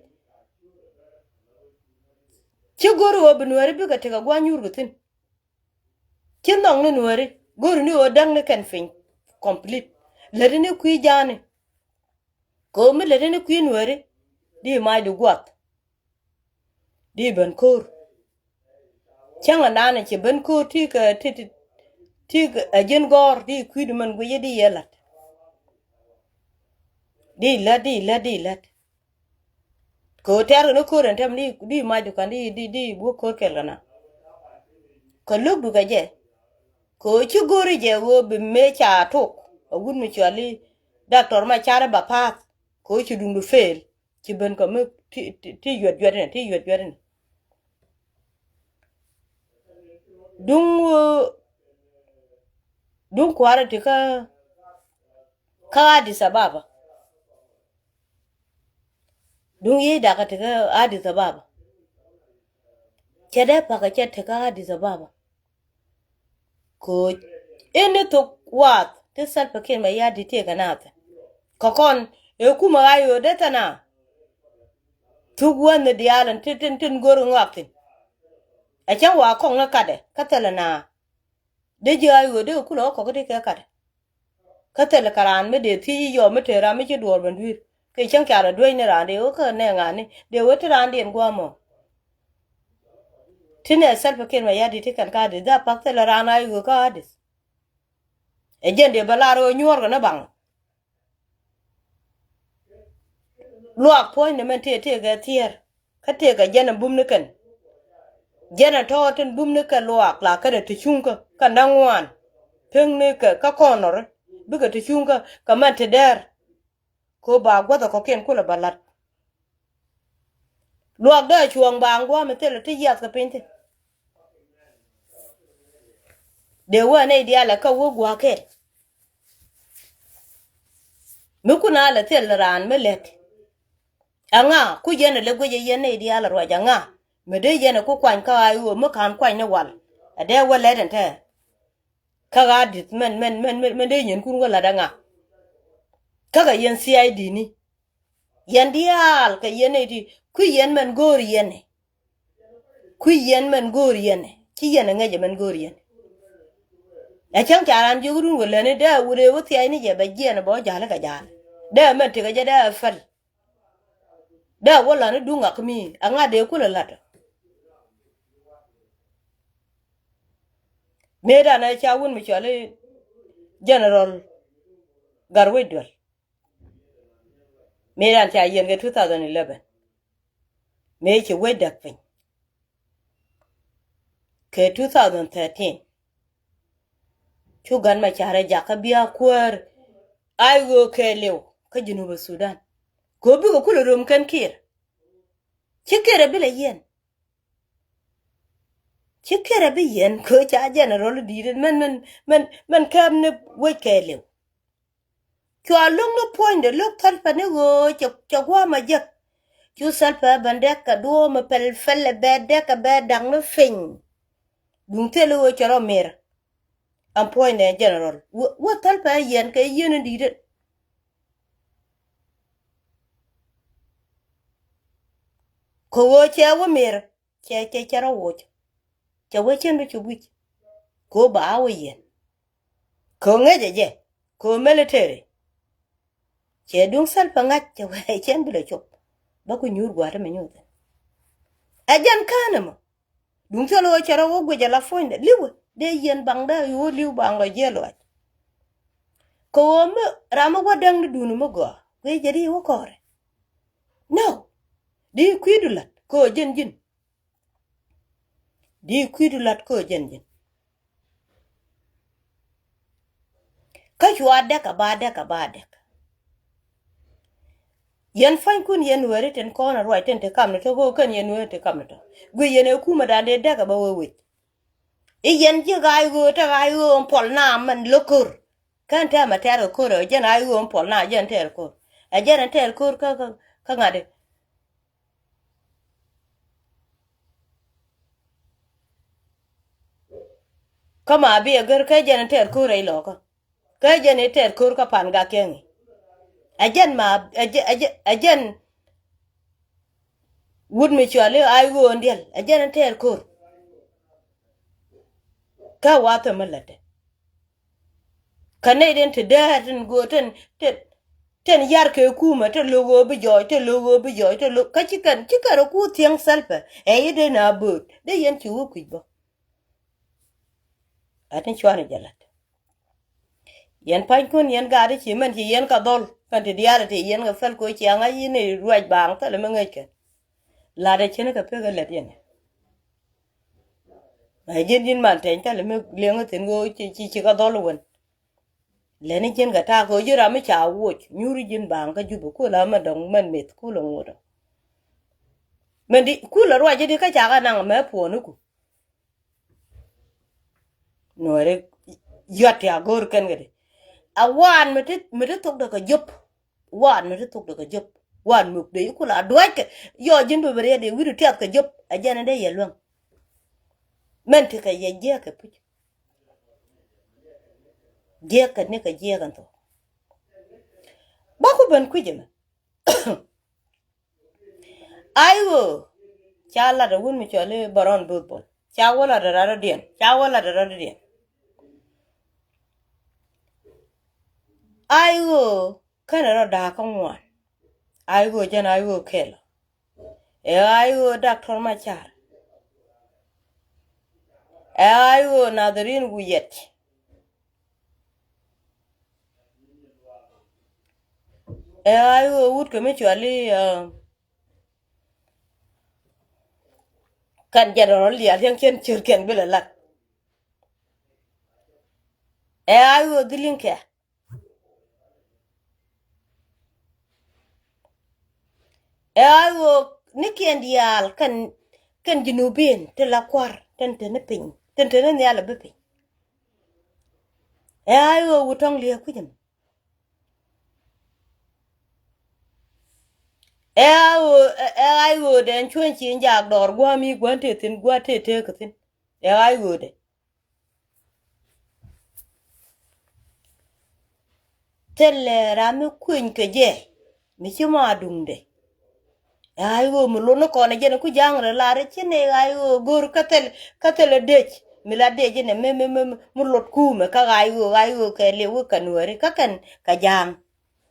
Ci go̱ri ɣöö bi nuääri bikɛ tekɛ gua̱a̱r nyuur kɛ thi̱n. Ci nhɔk ni nuääri go̱ri ni ɣöö däk ni kɛn piny complete. Läti ni kui̱ ja̱a̱ni. Kɛ ɣöö mi läti ni kui̱ nuääri di mac di guath. Di ben ko̱o̱r. Cäŋ a naan a ci ben ko̱o̱r ti kɛ ti ti ti kɛ a ji̱n gɔ̱r di kui̱du mɛn guic di yɛ la̱t. Di la̱t, di la̱t, di la̱t. Kɛ ɣöö tɛ̈r kɛ ni ko̱o̱r ɛn tɛm di di mac du ka̱n di di di buɔ̱k ko̱o̱r kɛl kɛ na. Kɛ lo̱k du kɛ jɛ. Kɛ ɣöö ci go̱o̱ri jɛ ɣöö bi mëë ca tok a wut mi cuali daktor ma carɛ ba path. Kɛ ɣöö ci duŋdu fail. Ci ben kɔ mi ti, ti, ti yuɛt yuɛt inɛ, ti yuɛt yuɛt inɛ. Duŋ, duŋ kua̱rä ti kä, kä Addis Ababa. Duŋ yiey dakä ti kä Addis Ababa. Cɛ dee pakä cɛ ti kä Addis Ababa. Ko̱o̱c. Ini thok waath ti Salva Kiir Mayardit tëëkɛ naath. Kä kɔn ëë kumɛ ɣa̱c ɣöö dee thɛn a thuk wäni diaal in tin tin tin go̱r ŋɔak thi̱n. Ɛ cäŋ wa kɔŋ ni katdɛ kä thilɛ na dee ji̱ ɣa̱c ɣöö dee kɛ kulɛ ɣä kɔk ti kɛ katdɛ. Kä thilɛ kɛ raan mi dee thiec i̱ yɔɔ mi te ram mi ci duɔɔr ben dui̱r kɛ cäŋ ca rɔ duec ni raan dee ɣä kä nɛ ŋa̱a̱ni dee ɣä ti raandiɛn gua̱a̱mɔ. Ti nɛ Salva Kiir Mayardit ti kɛn ka di dha pak thilɛ raan a i̱ ɣöö kä Adith. Ɛ jɛn dee bɛ lar ɣöö nyuɔ̱ɔ̱rkɛ ni baŋ. Luaak puɔ̱ny ni mɛn tëë tëëkɛ thiɛɛr kä tëëkɛ jɛn ɛ bum ni kɛn. Jɛn ɛ tɔ̱ tin bum ni kɛ luaak la kɛn ɛ ti cuŋkä kɛ näŋ ŋuan. Pek ni kɛ kä kɔn nɔri bikɛ ti cuŋkä kɛ mɛn ti dɛɛr. Ko ba gua̱th ɛ kɔ̱kiɛn kulɛ ba la̱t. Luaak dee cuɔ̱ɔ̱ŋ ba ŋuam mi thilɛ ti yiath kɛ piny thi̱n. Dee wee nɛy diaal ɛ kä wee gua̱a̱kɛn. Mi kun a lɛ thil raan mi lɛt. Aŋa ku yɛn ɛ lɛ guic ɛ yɛn nɛy diaal ɛ ruac aŋa. Mi dee yɛn ɛ ku kuany kä a i̱ ɣöö mi ka̱n kuany ni wal ɛ dee wä lɛt ɛn tɛɛ. Kä ɣa̱a̱ di̱th mɛn mɛn mɛn mɛn dee yɛn kun wä la̱t aŋa. Kä kɛ yɛn C I D ni yɛn diaal kɛ yɛn nɛy ti kui̱ yɛn mɛn go̱o̱r yɛn ɛ. Kui̱ yɛn mɛn go̱o̱r yɛn ɛ ci yɛn ɛ ŋäc ɛ mɛn go̱o̱r yɛn ɛ. Ɛ cäŋ ca raan jiök run wä läni dee wut ëë wä thia̱cni jɛ bɛ jiɛn ɛ bɛ wä ja̱l kɛ ja̱l dee mɛn tekɛ jɛ dee ɛ fäl. Dee wä läni duŋ ŋak mi aŋa dee kulɛ la̱t ɔ. Mëëdan ɛ ca wun mi cɔal i̱ General Gatwec Dual. Mëëdan ca yiɛn kɛ two thousand eleven. Mëë ci wec däk piny kɛ two thousand thirteen. Cu Gat Macar ɛ jakä bia kuäär a i̱ ɣöö kɛɛliw kä Junub Sudan. Kɛ ɣöö bikɛ kulɛ röm kɛn Kiir. Ci Kiir ɛ bi lɛ yiɛn. Ci Kiir ɛ bi yiɛn kɛ ɣöö ca general di̱i̱t mɛn mɛn mɛn mɛn kɛɛp ni wec kɛɛliw. Cua lo̱ŋ ni puɔ̱nydɛ lo̱k Salva ni ɣöö cɛ cɛ gua̱a̱m a jek. Cu Salva ben dɛk kɛ duɔ̱ɔ̱m a pɛl pɛl ɛ bɛ dɛk ɛ bɛ da̱k ni piny. Duŋ thil ɣöö cɛ rɔ mir. Ɛn puɔ̱nydɛ general wä wä Salva ɛ yiɛn kɛ yieen in di̱i̱t in. Kɛ ɣöö cɛ wä mir. Cɛ cɛ cɛ rɔ woc. Cɛ wee cɛn bi cop wi̱c. Kɛ ɣöö ba a wä yiɛn. Kɛ ɣöö ŋäcɛ jɛ kɛ ɣöö military. Cɛ duŋ Salva ŋa̱c cɛ wee cɛn bi lɛ cop. Bä ku nyuur gua̱a̱t mi nyuur thi̱n. Ɛ jɛn kään ɛmɔ. Duŋ thil ɣöö cɛ rɔ wä guic ala puɔ̱nydɛ li̱wɛ dee yiɛn baŋdä ɣöö li̱w baŋ lɔ jiɛl luac. Kɛ ɣöö mi ram mi wä däŋ ni duuni mi gɔaa guic jɛ di wä kɔɔrɛ. No. Di kui̱du la̱t kɛ ɣöö jɛn ji̱n. Di kui̱du la̱t kä jɛn ji̱n. Kä cua dɛk a ba dɛk a ba dɛk. Yɛn pua̱nykun yɛn Nuääri tin kɔn a ruac tin ti kam ni tɔ ɣöö kɛn yɛn Nuääri ti kam ni tɔ. Guic yɛn ɛ kumɛ dan dee dɛk a ba wee wec. I̱ yɛn ji̱ ɣaac ɣöö te ɣaac ɣöö ɛn puɔl na mɛn lo̱k ko̱r. Kɛn tɛmɛ tɛɛr kɛ ko̱r ɛ jɛn ɣaac ɣöö ɛn puɔl na jɛn tɛɛr ko̱r. Ɛ jɛn ɛn tɛɛr ko̱r kä kä ŋa̱t i̱. Kä ma bi ɛ gär kä jɛn in tɛɛr ko̱r rɛy lɔkä. Kä jɛn in tɛɛr ko̱r kä pan gak kɛŋi. Ɛ jɛn ma ɛ jɛ- ɛ jɛ- ɛ jɛn. Wut mi cuali a i̱ ɣöö in diɛl ɛ jɛn in tɛɛr ko̱r. Kä wathɛ mi lätdɛ. Kä nɛy den te dee tin go̱o̱r tin tin tin yar kɛ kumɛ te lo̱k ɣöö bi jɔɔc te lo̱k ɣöö bi jɔɔc te lo̱k kä ci kɛn ci kɛn rɔ ku thiäŋ Salva ɛ i̱ dee na bööt dee yɛn ci wä kui̱c bä. A tin cuanɛ jɛ la̱t. Yɛn pa̱nykun yɛn gaat i̱ ci mɛn ci yɛn kɛ dhɔl kɛn ti diaal ti yɛn kɛ pɛl ko̱ ciaŋ a yi̱n i̱ ruac baaŋ thilɛ mi ŋäc kɛn. La̱t ɛ cin kɛ pek ɛ lɛt yɛn. Ɛ ji̱n ji̱n man tɛny thilɛ mi liɛŋ ɛ thi̱n ɣöö ci ci kɛ dhɔl wän. Lɛni ji̱n kɛ ta̱a̱ kɛ ɣöö ji̱n ram mi ca woc nyuuri ji̱n baaŋ kä Jubɛ kulɛ mɛ dɔ̱ŋ mɛn meth kulɛ ŋuɔ̱t ɔ. Mɛn di kulɛ ruac ji̱ di kä ca kɛ naŋ mɛ puɔ̱niku. Nuɔri yɔt ti a go̱o̱r kɛn kɛ di a waan mi ti mi ti thok dɛ kɛ jop. Waan mi ti thok dɛ kɛ jop. Waan mi dee kula duackɛ yɔ ji̱n bi bi riɛt dee wi̱du tiath kɛ jop a jɛn dee yɛ luäŋ. Mɛn ti kɛ yɛ jiɛk kɛ puc. Jiɛk kɛ ni kɛ jiɛk ɛn thok. Bä ku ben kui̱c ɛmɛ. Ay ɣöö ca lat ɛ wun mi cɔl i̱ Bärɔn Both Bol, ca wä lat ɛ rat rɔ̱diɛn, ca wä lat ɛ rat rɔ̱diɛn. Ay ɣöö känɛ rɔ da̱a̱k kä ŋuan. Ay ɣöö jɛn ay ɣöö kɛl. Ɛ ay ɣöö Doctor Macar. Ɛ ay ɣöö Nadhirin Wiyɛt. Ɛ ay ɣöö wut kɛ mi cuali, ɛ, kɛn jɛn rɔl diaal cäŋ cien ciöt kɛn bi lɛ lat. Ɛ ay ɣöö dhiliŋkɛ. Ɛ ay ɣöö ni kiɛn diaal kɛn, kɛn Junubin ti la kua̱r tin te ni piny, tin te ni nhial a bi piny. Ɛ ay ɣöö wut tɔŋ liɛ kui̱c ɛmɛ. Ɛ ay ɣöö, ɛ, ɛ ay ɣöö dɛn cuäny ci jaak dɔɔr gua̱a̱mi gua̱n te thi̱n gua̱a̱ te tek thi̱n. Ɛ ay ɣöö dɛ. Thilɛ ram mi kueny kɛ jɛ mi ci ma duŋdɛ. Ay ɣöö mi lot ni kɔn ɛ jɛn ku ja̱a̱ŋ rɛ lar ci nɛ ay ɣöö go̱r kä thil, kä thil ɛ dec mi la dec inɛ mi, mi, mi, mi lot kuumɛ kä ay ɣöö, ay ɣöö kɛ liw kä nuääri kä kɛn kɛ ja̱a̱ŋ.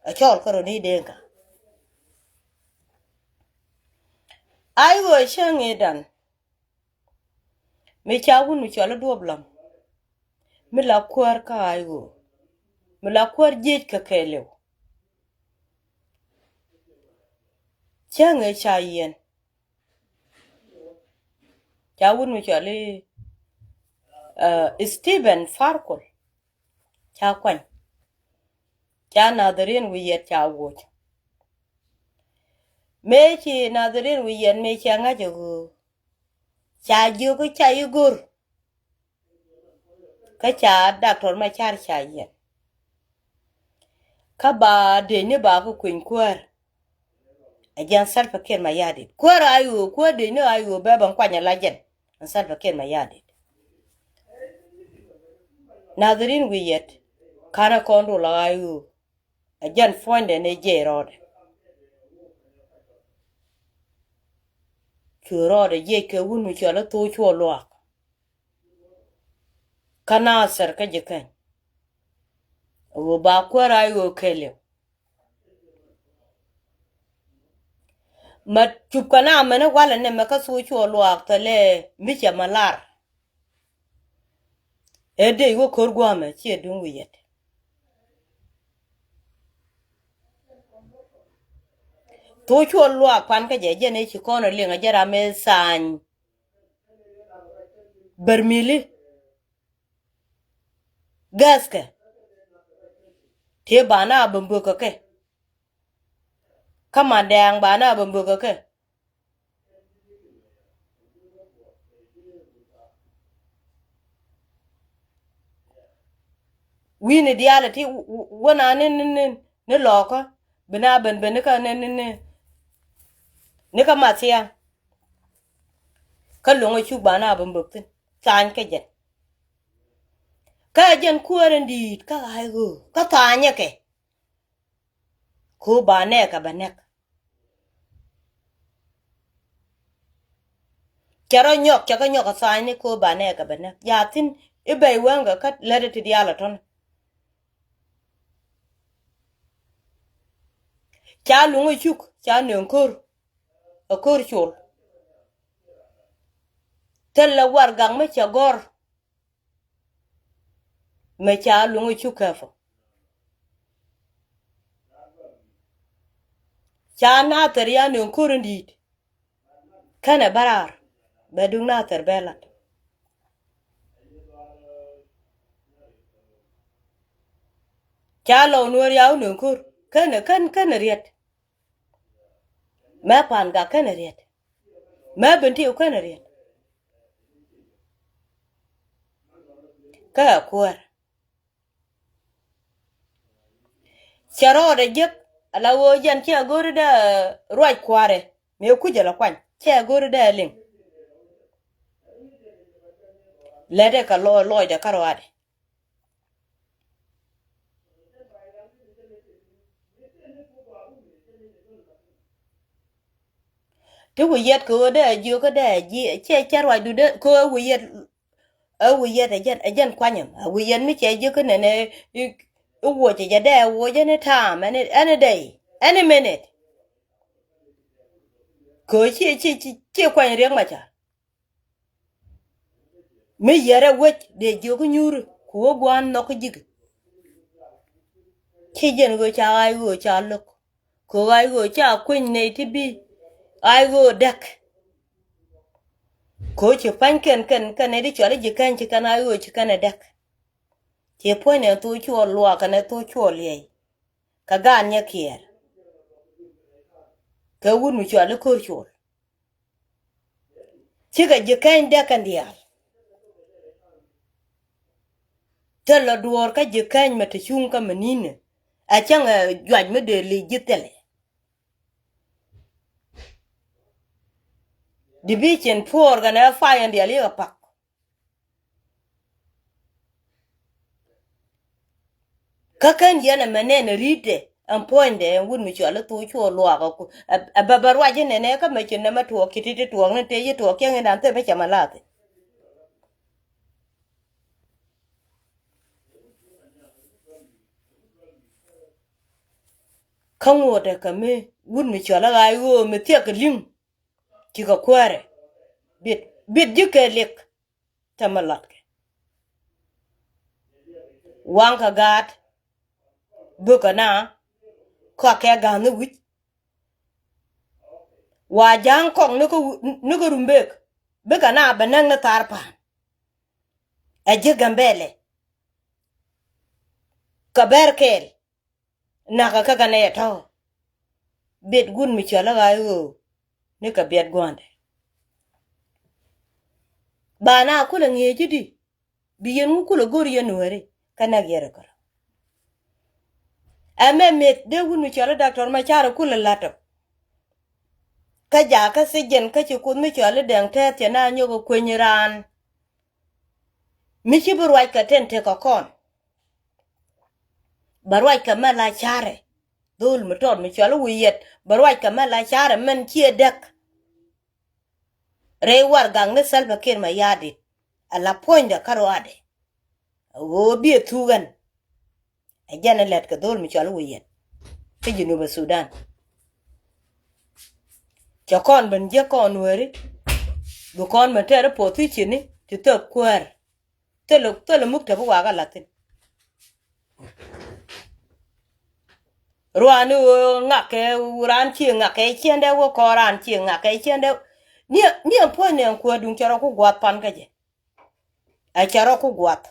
Ɛ cɔl kä rɔ ni denkä. Ay ɣöö cäŋ i̱ dan. Mi ca wun mi cɔl i̱ duɔp lam. Mi la kuäär kä ay ɣöö. Mi la kuäär jiec kɛ kɛɛliw. Cäŋ ëë ca yiɛn. Ca wun mi cɔl i̱, uh, Stephen Farkol. Ca kuany. Ca Nadhirin Wiyɛt ca woc. Mëë ci Nadhirin Wiyɛt mëë cɛ ŋa̱c ɛ ɣöö. Ca jiök ca yi go̱r. Kä ca Doctor Macar ca yiɛn. Kä ba dec ni ba kä kueny kuäär. Ɛ jɛn Salva Kiir Mayardit. Kuäär ay ɣöö, kuäär dec ni ay ɣöö bɛ bɛ kuany ala jɛn. Ɛn Salva Kiir Mayardit. Nadhirin Wiyɛt. Ka̱n ɛ kɔn dol ay ɣöö. Ɛ jɛn puɔ̱nydɛ ni jiɛc rɔɔdɛ. Cu rɔɔdɛ jiɛc kɛ wun mi cɔl i̱ thok cuɔ luaak. Kä Nathir kä ji̱ kɛn. Ɣöö ba kuäär ay ɣöö kɛɛliw. Ma cup kɛ na mɛn i̱ walɛ nɛmɛ kä thok cuɔ luaak thilɛ mi cɛ ma lar. Ɛ dec wä ko̱r gua̱a̱mɛ ciɛ duŋ wi̱i̱ yɛt. Thok cuɔ luaak pan kä jɛ jɛn ëë ci kɔn ɛ liŋ ɛ jɛ ram ëë tha̱a̱ny. Bärmili. Gɛ̈thkɛ. Tëë ba na bä bök kɛ kɛ. Kä mandɛɛŋ ba na bä bök kɛ kɛ. Wi̱i̱ni diaal ti w-, w-, wäna ni, ni, ni, ni lɔɔkä. Bi na ben ben ni kä ni, ni, ni, ni kä mathiaŋ. Kä lo̱ŋ ɛ cuk ba na bä bök thi̱n. Tha̱a̱ny kä jɛn. Kä jɛn kuäär in di̱i̱t kä ɣa̱c ɣöö kä tha̱a̱nyɛ kɛ. Ko ba nɛɛk a bɛ nɛk. Cɛ rɔ nyɔk, cɛ kä nyɔk a tha̱a̱ny ni ko ba nɛɛk a bɛ nɛk. Ya thi̱n i̱ bɛy wäŋkɛ kä lätdɛ ti diaal a tɔ̱n. Ca luŋ a cuk, ca nööŋ ko̱r. A ko̱r col. Thilɛ warɛgak mi cɛ gɔ̱r. Mɛ ca luŋ i̱ cu kɛpɔ. Ca Nathir ya nööŋ ko̱r in di̱i̱t. Kɛnɛ bä raar bɛ duŋ Nathir bɛ lat. Ca lɔw nuɔ̱ɔ̱r ya wä nööŋ ko̱r kɛnɛ kɛn kɛnɛ riɛt. Mɛ pan gak kɛnɛ riɛt. Mɛ ben ti kɛnɛ riɛt. Kä ɛ kuäär. Cɛ rɔɔdɛ jek ala ɣöö jɛn cɛ go̱ri dɛ ruac kua̱rɛ mëë kucä la kuany cɛ go̱ri dɛ liŋ. Lɛtdɛ kɛ lɔɔc lɔɔcdɛ kä ruaadɛ. Ti wi̱i̱ yɛt kɛ ɣöö dee a jiök kä dee a ji̱ cɛ cɛ ruacdu dee kɛ ɣöö wi̱i̱ yɛt. Ɛ wi̱i̱ yɛt ɛ jɛn ɛ jɛn kuany ɛm ɛ wi̱i̱ yɛt mi cɛ jiök kä nɛnɛ. I̱ woc ɛ jɛ dee a woc any time, any any day, any minute. Kɛ ɣöö ci ci ci ci kuany Riek Machar. Mi yɛrɛ wec dee jiök nyuuri ku wä gua̱a̱n nhɔk ji̱k. Ci jɛn ɣöö ca ɣaac ɣöö ca lo̱k. Kɛ ɣaac ɣöö ca kueny nɛy ti bi ɣaac ɣöö däk. Kɛ ɣöö ci pa̱ny kɛn kɛn kɛn nɛy ti cɔal i̱ ji̱ käny ci kɛn ɣaac ɣöö ci kɛn ɛ däk. Ci puɔ̱ny nɛ thok cuɔl luaak kɛnɛ thok cuɔl liɛy. Kɛ gaat nyɛ kiɛɛr. Kɛ wut mi cɔal i̱ ko̱r cuɔl. Cikɛ ji̱ kɛny dɛk kɛn diaal. Thilɛ duɔ̱ɔ̱r kä ji̱ kɛny mɛ te cuŋ kä mɛ ni̱n ɛ cäŋ ɛ juac mi dee li̱c ji̱ thilɛ. Division four kɛn ɛ fire diaal yikɛ pak. Kä kän yɛn ɛmɛ nɛn ɛ ri̱tdɛ ɛn puɔ̱nydɛ ɛn wut mi cɔal i̱ thok cuɔ luaak ɛ bɛ bɛ ruac inɛnɛ kä mɛ ci nɛmɛ tuɔɔk ci ti̱ti̱ tuɔɔk ni tëë ci tuɔɔk cieŋ indan thil mi cɛ mɛ la̱a̱th. Kä ŋotdɛ kɛ mi wut mi cɔal i̱ ɣaac ɣöö mi thiɛk kɛ li̱ŋ cikɛ kuäärɛ. Bit bit ji̱ kɛ liɛk. Tɛmɛ latkɛ waŋkɛ gaat bikɛ na kɔakɛ ga̱a̱n ni wi̱c. Wa ja̱a̱ŋ kɔk ni kä Rumbek bikɛ na bɛ näk ni thaar pa̱a̱n. Ɛ ji̱ Gambɛlɛ kɛ bɛr kɛɛl. Nakä kä kɛ nɛy ɛ tɔ̱. Bit wut mi cɔl i̱ ɣaac ɣöö ni kɛ biɛt gua̱a̱ndɛ. Ba na kulɛ ŋi̱eec i̱di bi yɛn ŋu kulɛ go̱r yɛn nuääri kä näk yɛn rɛ kärä. Ɛmɛ meth dee wut mi cɔl i̱ Doctor Machar kulɛ la̱t ɔ. Kä jakä thi̱jiɛn kä ci Kuoth mi cɔl i̱ Dɛŋ Tɛth cɛ na nyɔk ɛ kueny raan. Mi ci bi ruac kɛ tɛn tekɛ kɔn. Bɛ ruac kɛ mɛ la carɛ. Dhol mi tɔt mi cɔl i̱ wi̱i̱ yɛt bɛ ruac kɛ mɛ la carɛ mɛn ciɛ däk. Rɛy warɛgak ni Salva Kiir Mayardit. Ala puɔ̱nydɛ kä ruaadɛ. Ɣöö bi ɛ thuk ɣän. Ɛ jɛn ɛ lät kɛ dhol mi cɔl i̱ wi̱i̱ yɛt kä Junub Sudan. Cɛ kɔn ben jiäk kɔn wääri. Bi kɔn ben tɛɛr i̱ position ni ti thäk kuäär. Thilɛ thilɛ muk te bi wakä la̱thin. Ruaani ɣöö ŋakɛ raan ci ŋakɛ ciɛndɛ wä kɔn raan ci ŋakɛ ciɛndɛ. Niɛ niɛ puɔ̱ny nɛ ɛn kuäär duŋ cɛ rɔ ku guath pan kä jɛ. Ɛ cɛ rɔ ku guath.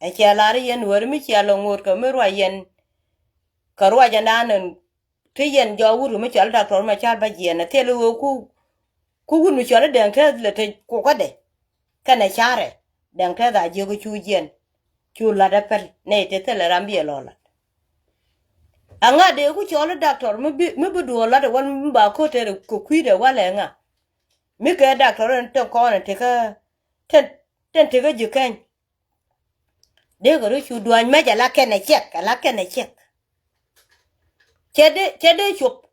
Ɛ cɛ lar i̱ yɛn wääri mi cia lɔ ŋo̱o̱t kɛ mi ruac yɛn. Kɛ ruac ɛn da̱a̱n ɛn ti yɛn jɔɔk wut mi cɔal i̱ Doctor Machar bä jiɛn ɛ thil i̱ ɣöö ku ku wut mi cɔal i̱ Dɛŋ Tɛth lɛ te kukädɛ. Kɛnɛ carɛ Dɛŋ Tɛth a jiök i̱ cu jiɛn. Cu la̱t ɛ pɛl nɛy te thilɛ ram bi ɛ lɔ la̱t. Aŋa dee ku cɔl i̱ Doctor mi bi mi bi duɔɔr la̱t ɛ wal mi ba ko̱t tɛr kɛ kui̱dɛ walɛ ŋa. Mi kɛ Doctor ɛn tɛn kɔn ɛ tekä tɛn tɛn tekä ji̱ kɛny. Dee kɛ rɔ cu duany mɛc ala kɛn ɛ cɛk ala kɛn ɛ cɛk. Cɛ dee cɛ dee cop.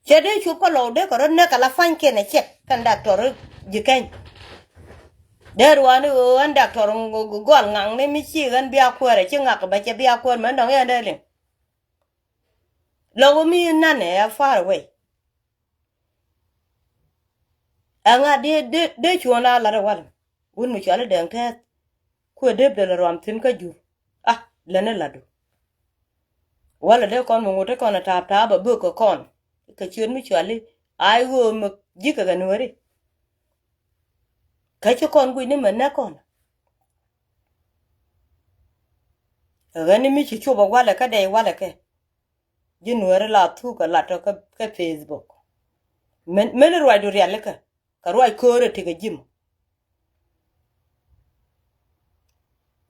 Cɛ dee cop kä lɔw dee kɛ rɔ näk ala pa̱ny kɛn ɛ cɛk kɛn Doctor ji̱ kɛny. Dee ruaani ɣöö ɛn Doctor gɔl ŋakni mi ci ɣän bia kuäärɛ ci ŋak bɛ cɛ bia kuäär mɛn dɔ̱ŋ yɛn dee liŋ. Lɔk mi nanɛ a far away. Ɛŋa dee dee dee cuɔ̱n a lat ɛ wal. Wut mi cɔal i̱ Dɛŋ Tɛth. Kuɛ dee bel ruam thi̱n kä jur. A lɛn i̱ latdu. Walɛ dee kɔn mi ŋut i̱ kɔn ɛ ta̱a̱p ta̱a̱p ɛ bök kɛ kɔn. Kɛ ciöt mi cɔal i̱ a i̱ ɣöö mi ji̱ kɛ kɛ nuääri. Kä ci kɔn guic ni mɛ näk kɔn. Ɛ ɣän ni mi ci cop ɛ walɛ kä dɛy walɛ kɛ. Ji̱ nuääri la thuk kɛ lat tɔ kä Facebook. Mɛn mɛn ruacdu rialikä kɛ ruac köörä tekɛ ji̱ mɔ.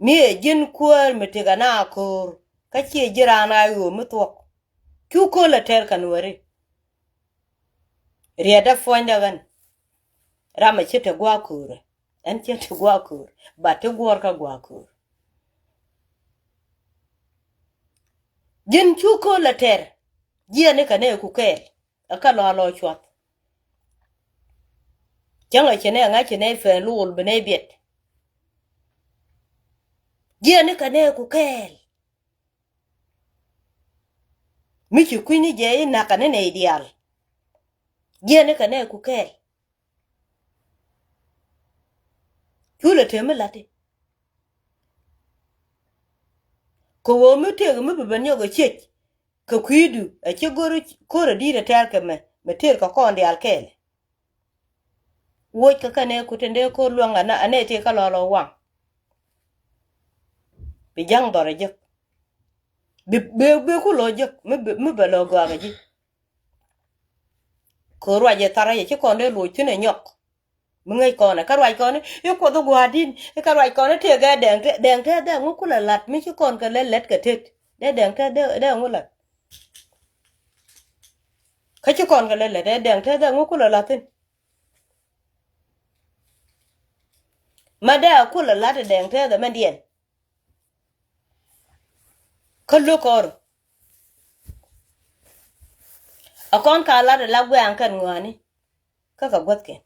Mi ɛ ji̱n kuäär mi tekɛ na köör kä ciɛ ji̱ raan ɣa̱c ɣöö mi thuɔ̱k. Cu köl ɛ tɛr kɛ nuääri. Riɛtdä puɔ̱nydä ɣän. Ram ɛ ci te gua̱a̱k köörä. Ɛn cɛ ti gua̱a̱k köör ba ti guɔ̱ɔ̱r kä gua̱a̱k köör. Ji̱n cu köl ɛ tɛr. Jiɛɛn ni kɛ nɛy ku kɛɛl. Ɛ kä lɔa lɔ cuath. Cäŋ ɛ ci nɛ ŋa̱c ci nɛ pɛn luul bi nɛ biɛt. Jiɛn ni kɛ nɛ ku kɛɛl. Mi ci kui̱ni jɛ i̱ na̱k kɛ ni nɛy diaal. Jiɛn ni kɛ nɛ ku kɛɛl. Culɛ te mi la̱t i̱ kɛ ɣöö mi tëëk mi bi ben nyɔk ɛ ciec. Kɛ kui̱du ɛ ci go̱r ko̱r ɛ di̱i̱t ɛ tɛ̈r kɛ mɛ mɛ tëër kɛ kɔn diaal kɛɛl. Woc kɛ kɛn ɛ kut in dee ko̱r luäŋ anɛ tëë kä lɔl ɔ waŋ. Bi ja̱ŋ dhɔr ɛ jek. Bi bi ku lo̱c jek mi bɛ lo̱c gɔaa kɛ ji̱. Ko̱r ruac ɛ thar ɛ ci kɔn dee lo̱c thi̱n ɛ nyɔk. Mi ŋäc kɔn ɛ kä ruac kɔn i̱ kuoth i̱ gua̱a̱r di̱n i̱ kä ruac kɔn i̱ tëëk ɛ dɛŋ tɛ dɛŋ tɛ dɛŋ ŋu kulɛ la̱t mi ci kɔn kɛ lɛ lɛt kɛ tet dee dɛŋ tɛ dɛŋ ŋu la̱t. Kä ci kɔn kɛ lɛ lɛt dee dɛŋ tɛ dɛŋ ŋu kulɛ la̱t thi̱n. Ma dee a kulɛ la̱t ɛ dɛŋ tɛ dɛ mɛn diɛn. Kä lo̱k kɔɔr ɛ kɔn ka la̱t ɛ la guɛ̈ɛ̈ŋ kɛn ŋɔaani. Kä kɛ guäthkɛ.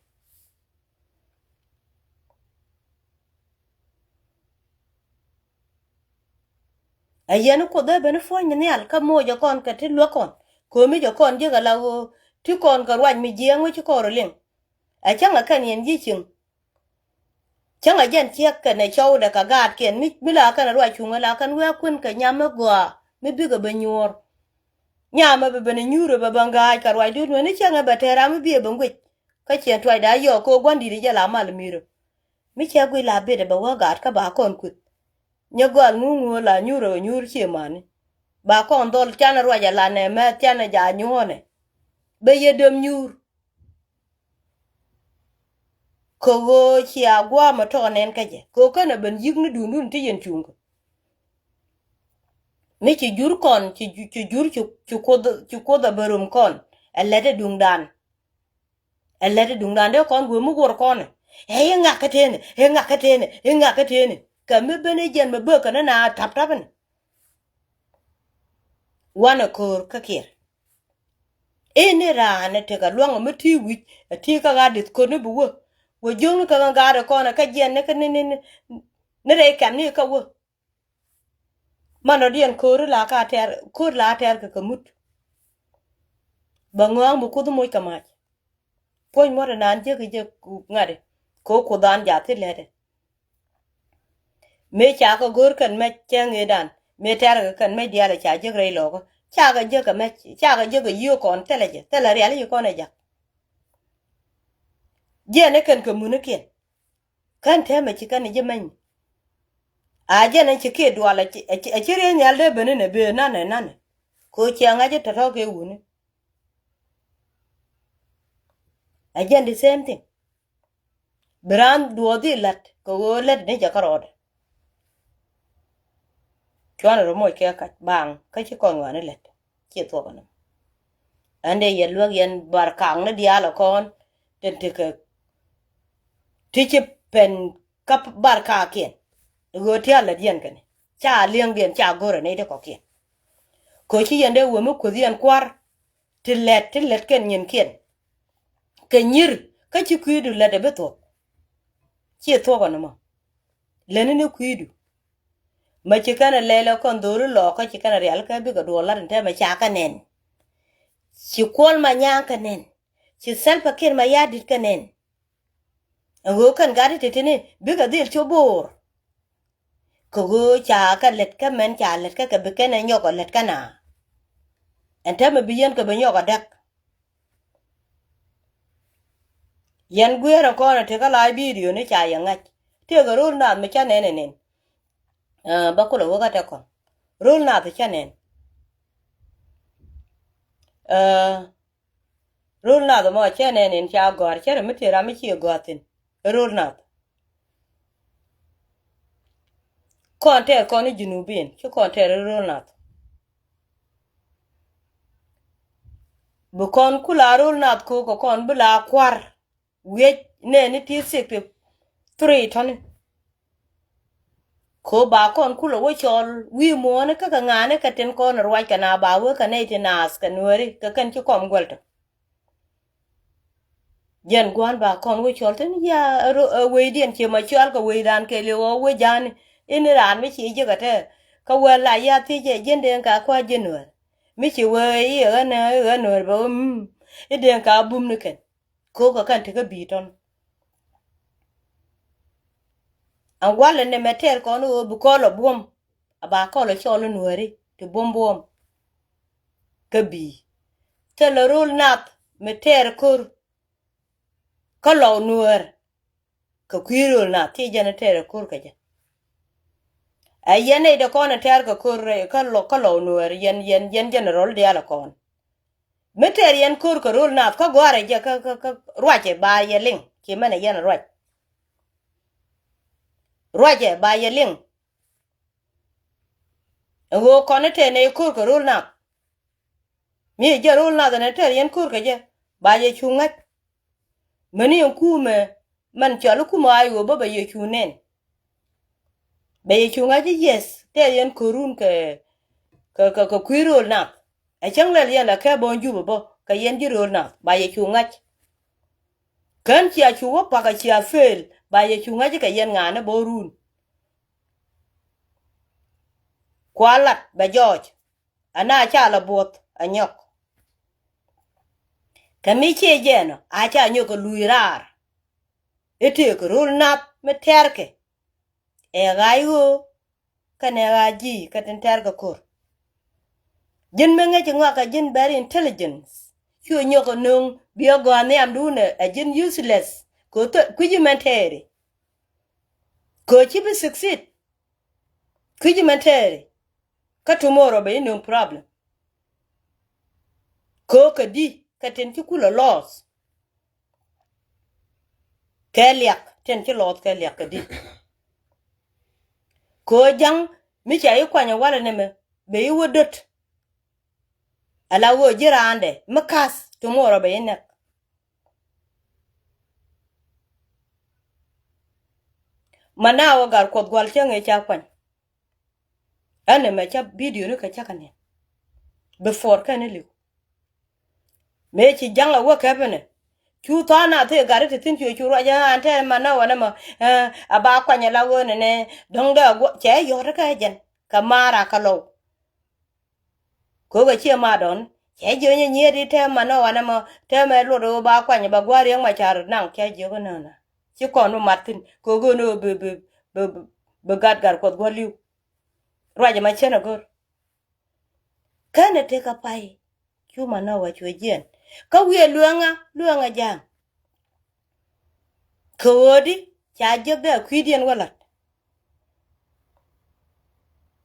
Ɛ yɛn kuoth ɛ ben puɔ̱ny mi nhial kä moc ɛ kɔn kɛ ti luäk kɔn ko̱mi jɛ kɔn jiäk ɛ la ɣöö ti kɔn kɛ ruac mi jiɛɛŋ wec ci kɔɔr ɛ liŋ. Ɛ cäŋ ɛ kɛn yɛn ji̱ cieŋ. Cäŋ ɛ jɛn ciek kɛnɛ cɔwdɛ kɛ gaatkiɛn mi la kɛn ruac cuŋ ɛ la kɛn wee kuën kɛ nyam mi gɔaa mi bikɛ bɛ nyuɔɔr. Nyam ɛ bɛ ben ɛ nyuur ɛ bɛ ben ga̱a̱c kɛ ruacdun wen i̱ cäŋ ɛ bɛ tɛɛr ram mi bi ɛ bɛ ŋuic. Kä ciɛn tuacdɛ a yɔɔk kɛ ɣöö gua̱n di̱t ɛ jɛ la mal mi̱r ɛ mi cɛ guic la bet ɛ bɛ wä gaat kä ba kɔn kueth. Nyɛ gɔal ŋuŋ ɣöö la nyuur ɛ bɛ nyuur cie mani ba kɔn dhɔl canɛ ruac ɛ la nɛ mɛth canɛ ja nyuɔ̱ɔ̱nɛ. Bɛ yɛ döm nyuur. Kɛ ɣöö cia gua̱a̱m ɛ tɔk nɛn kä jɛ kɛ ɣöö känɛ ben yi̱k ni duundun ti yɛn cuŋkä. Mi ci jur kɔn ci jur ci kuoth ɛ bä rom kɔn ɛ lät ɛ duŋdan. Ɛ lät ɛ duŋdan dee kɔn guëë mi wuɔr kɔn ɛ i̱ ŋak kä tëënɛ i̱ ŋak kä tëënɛ i̱ ŋak kä tëënɛ kɛ mi ben i̱ jɛn mɛ bäk kɛ ni na tap tap ni. Wanɛ ko̱o̱r kä kiɛr. I̱ ni raan ɛ tekɛ luaŋ ɛ mi ti wi̱c ɛ ti kä ɣa̱r di̱th ko̱r ni bi wä. Wä jiökni kä ɣän ga̱a̱r ɛ kɔn ɛ kä jiɛn ni kä ni ni ni rɛy kɛm ni kä wä. Man rɔ̱diɛn ko̱r la ka tɛr ko̱r la tɛr kɛ kɛ mut. Bɛ ŋɔ̱a̱ŋ bi kuth moc kɛ mac. Puɔ̱ny muɔ̱t ɛnan jiäk jiäk ŋa̱t ɛ ko̱ kuth an jath ti lɛt ɛ. Mëë ca kɛ go̱o̱r kɛn mɛc cɛ ŋëëdan mëë tɛ̈rkɛ kɛn mɛc diaal ɛ ca jiäk rɛy lɔkä. Ca kɛ jiäk kɛ mɛc ca kɛ jiäk kɛ yiëë kɔn thilɛ jɛ thilɛ rial i̱ ci kɔn ɛ jak. Jiɛn ɛ kɛn kɛ munikiɛn. Kän tɛmɛ ci kɛn ji̱ mɛny. A jɛn ɛn ci kiɛ dual a ci riey nhial dee ben inɛ bee nanɛ nanɛ. Kɛ ɣöö ciɛ ŋa̱c i̱ tɔ̱tɔ̱ kɛ wuni. A jɛn the same thing. Bi raan duɔɔth i̱ la̱t kɛ ɣöö lät ni jɛ kärɔɔdɛ. Cuanɛ rɔ moc kɛ kac baaŋ kä ci kɔn ŋuani lät. Ciɛ thuɔk ɛnɔ. Ɛn dee yɛ luäk yɛn bar kaŋni diaal ɛ kɔn tin tekɛ ti ci pɛn kä bar kakiɛn. Ɣöö ti a lät yɛn kɛnɛ ca liɛŋdiɛn ca go̱rɛ nɛy ti kɔkiɛn. Kɛ ci yɛn dee wee mi kueth yɛn kua̱r ti lɛt ti lät kɛn nyinkiɛn. Kɛ nyir kä ci kui̱du lät ɛ bi thuɔk. Ciɛ thuɔk ɛnɔ mɔ. Lätni ni kui̱du. Mɛ ci kɛn ɛ lɛl ɛ kɔn dho̱ri lɔɔkä ci kɛn ɛ rialikä bikɛ duɔl lat ɛn tɛmɛ ca kɛ nɛn. Ci kuɔl ma nyaŋ kɛ nɛn. Ci thɛl pɛ kiɛn ma ya̱a̱ di̱t kɛ nɛn. Ɛ ɣöö kɛn gat i̱ teteni bikɛ dhil cop bo̱o̱r. Kɛ ɣöö ca kɛ lät kä mɛn ca lät kä kɛ bi kɛn ɛ nyɔk ɛ lät kä na. Ɛn tɛmɛ bi yɛn kɛ bi nyɔk ɛ däk. Yɛn guiɛɛr ɛn kɔn ɛ tekä la bidio ni ca yɛ ŋa̱c. Tëëkɛ ro̱l naath mi ca nɛn ɛ nɛn. Bä kulɛ wä kä tɛ kɔn ro̱l naath cä nɛn. Ro̱l naath mɔ cä nɛn in ca gɔ̱a̱r cä rɛ mi tëë ram mi ciɛ gɔ̱a̱r thi̱n. Ro̱l naath kɔn tɛɛr kɔn i̱ junubin ci kɔn tɛɛr i̱ ro̱l naath. Bi kɔn kula ro̱l naath ko̱o̱k kɛ kɔn bi la kua̱r. Wiec nɛɛni ti sixty three tɔ̱ni. Ko ba kɔn kulɛ wä cɔl wi̱i̱ muɔ̱ɔ̱ni kä kɛ ŋa̱a̱ni kɛ tin kɔn ruac kɛ na ba wee kɛ nɛy ti naath kɛ nueeri kɛ kɛn ci kɔm guɛl tɔ. Jɛn gua̱n ba kɔn wä cɔl thin ya ɛ wecdiɛn cie ma cɔal kɛ wecdan kɛɛliw ɣɔw wec ja̱a̱ni. Ini raan mi ci ji̱ kɛ tɛɛr kä wee la ya thiec ɛ ji̱n dee ŋa kua ji̱ nuɛɛr. Mi ci wee i̱ ɛ ɣän ɛ ɣän nuɛɛr bɛ wä mi i̱ dee ŋa bum ni kɛn. Ko̱o̱kä kɛn ti kä bi̱i̱ tɔn. Ɛn walɛ ni mɛ tɛɛr kɔn ɣöö bi kɔl ɛ buɔ̱m. A ba kɔl ɛ cɔl i̱ nuääri ti buɔ̱m buɔ̱m. Kä bi̱i̱ thilɛ ro̱l nath mɛ tɛɛr ko̱r. Kä lɔw nuäär kɛ kui̱ ro̱l nath ti jɛn ɛ tɛɛr ɛ ko̱r kɛ jɛ. Ɛ yɛn nɛy dee kɔn ɛ tɛɛr kɛ ko̱r kä lɔw nuäär yɛn yɛn yɛn jɛn ɛ rɔl diaal ɛ kɔn. Mi tɛɛr yɛn ko̱r kɛ ro̱l nath kä gɔ̱a̱rɛ jɛ kä ruacɛ ba yɛ liŋ ci mɛn ɛ yɛn ruac. Ruacɛ ba yɛ liŋ. Ɛn ɣöö kɔn ni tɛɛr nɛy ko̱r kɛ ro̱l nath. Mi jɛ ro̱l nath ɛn ɛ tɛɛr yɛn ko̱r kɛ jɛ ba yɛ cu ŋa̱c. Mäni ɛn kumɛ mɛn cɔal i̱ kumɛ a yo̱o̱ bä bɛ yɛ cu nɛn. Bɛ yɛ cu ŋa̱c i̱ yes tɛɛr yɛn ko̱run kɛ kɛ kɛ kui̱ ro̱l nath. Ɛ cäŋ lɛl yɛn la kɛ bɔ̱ɔ̱n jup ɛ bä kɛ yɛn ji̱ ro̱l nath ba yɛ cu ŋa̱c. Kän cia cu wä pak ɛ cia fail ba yɛ cu ŋa̱c kɛ yɛn ŋa̱a̱n ɛ bä run. Kua lat bɛ jɔɔc. Ana ca la buɔth a nyɔk. Kɛ mi ciɛ jɛɛn ɔ a ca nyɔk kɛ luc raar. I̱ tëëk ro̱l nath mi tɛ̈rkɛ. Ɛ ɣa̱c ɣöö kɛnɛ ɣa̱c ji̱ kä tin tɛ̈rkɛ ko̱r. Ji̱n mi ŋäc ŋɔak kɛ ji̱n very intelligence. Cu nyɔk kɛ nöŋ biɛ gɔaa nhiamdun ɛ ji̱n useless. Kɛ kui̱ci mɛn tɛɛri. Kɛ ci bi succeed. Kui̱ci mɛn tɛɛri. Kä tomorrow bɛ inöŋ problem. Kɛ kɛ di kɛ tin ci kulɛ loss. Kɛ liak tin ci loss kɛ liak kɛ di. Kɛ ja̱ŋ mi ca i̱ kuany ɛ walɛ nɛmɛ bɛ i̱ wä döt. Ala ɣöö ji̱ raandɛ mi ka̱th tomorrow bɛ i̱ nɛk. Mana wä gar kuɔth gual cäŋ ëë ca kuany. Ɛn ɛmɛ ca bidio ni kɛ cä kɛ niɛn. Before kɛn ni li̱w mëë ci ja̱ŋ a wä kɛpɛ ni. Cu tha̱a̱ŋ na thik gat ti thi̱n cu cu ruac an tɛɛr man nä wä nä mɔ. A ba kuany a la ɣöö ni nɛ dɔ̱ŋ dee a guɔ cɛ yɔ̱t kɛ jɛn kɛ maar a kɛ lɔw. Kɛ ɣöö kɛ ciɛ ma dɔ̱ŋ cɛ jiök nyɛ nyiet i̱ tɛɛr man nä wä nä mɔ tɛɛr mɛ luɔt ɣöö ba kuany ba gua̱a̱r riäŋ ma car naŋ cɛ jiök nä nä. Ci kɔn bi mat thi̱n kɛ ɣöö ni ɣöö bi bi bi bi gat gat kuɔth gua̱a̱r li̱w. Ruac ɛmɛ cän a gör. Känɛ tëkä pay. Cu ma nä wä cuɛ jiɛn kä wiɛ lueŋä lueŋä ja̱a̱ŋ. Kɛ ɣöödi ca jiäk dee a kui̱diɛn wä la̱t.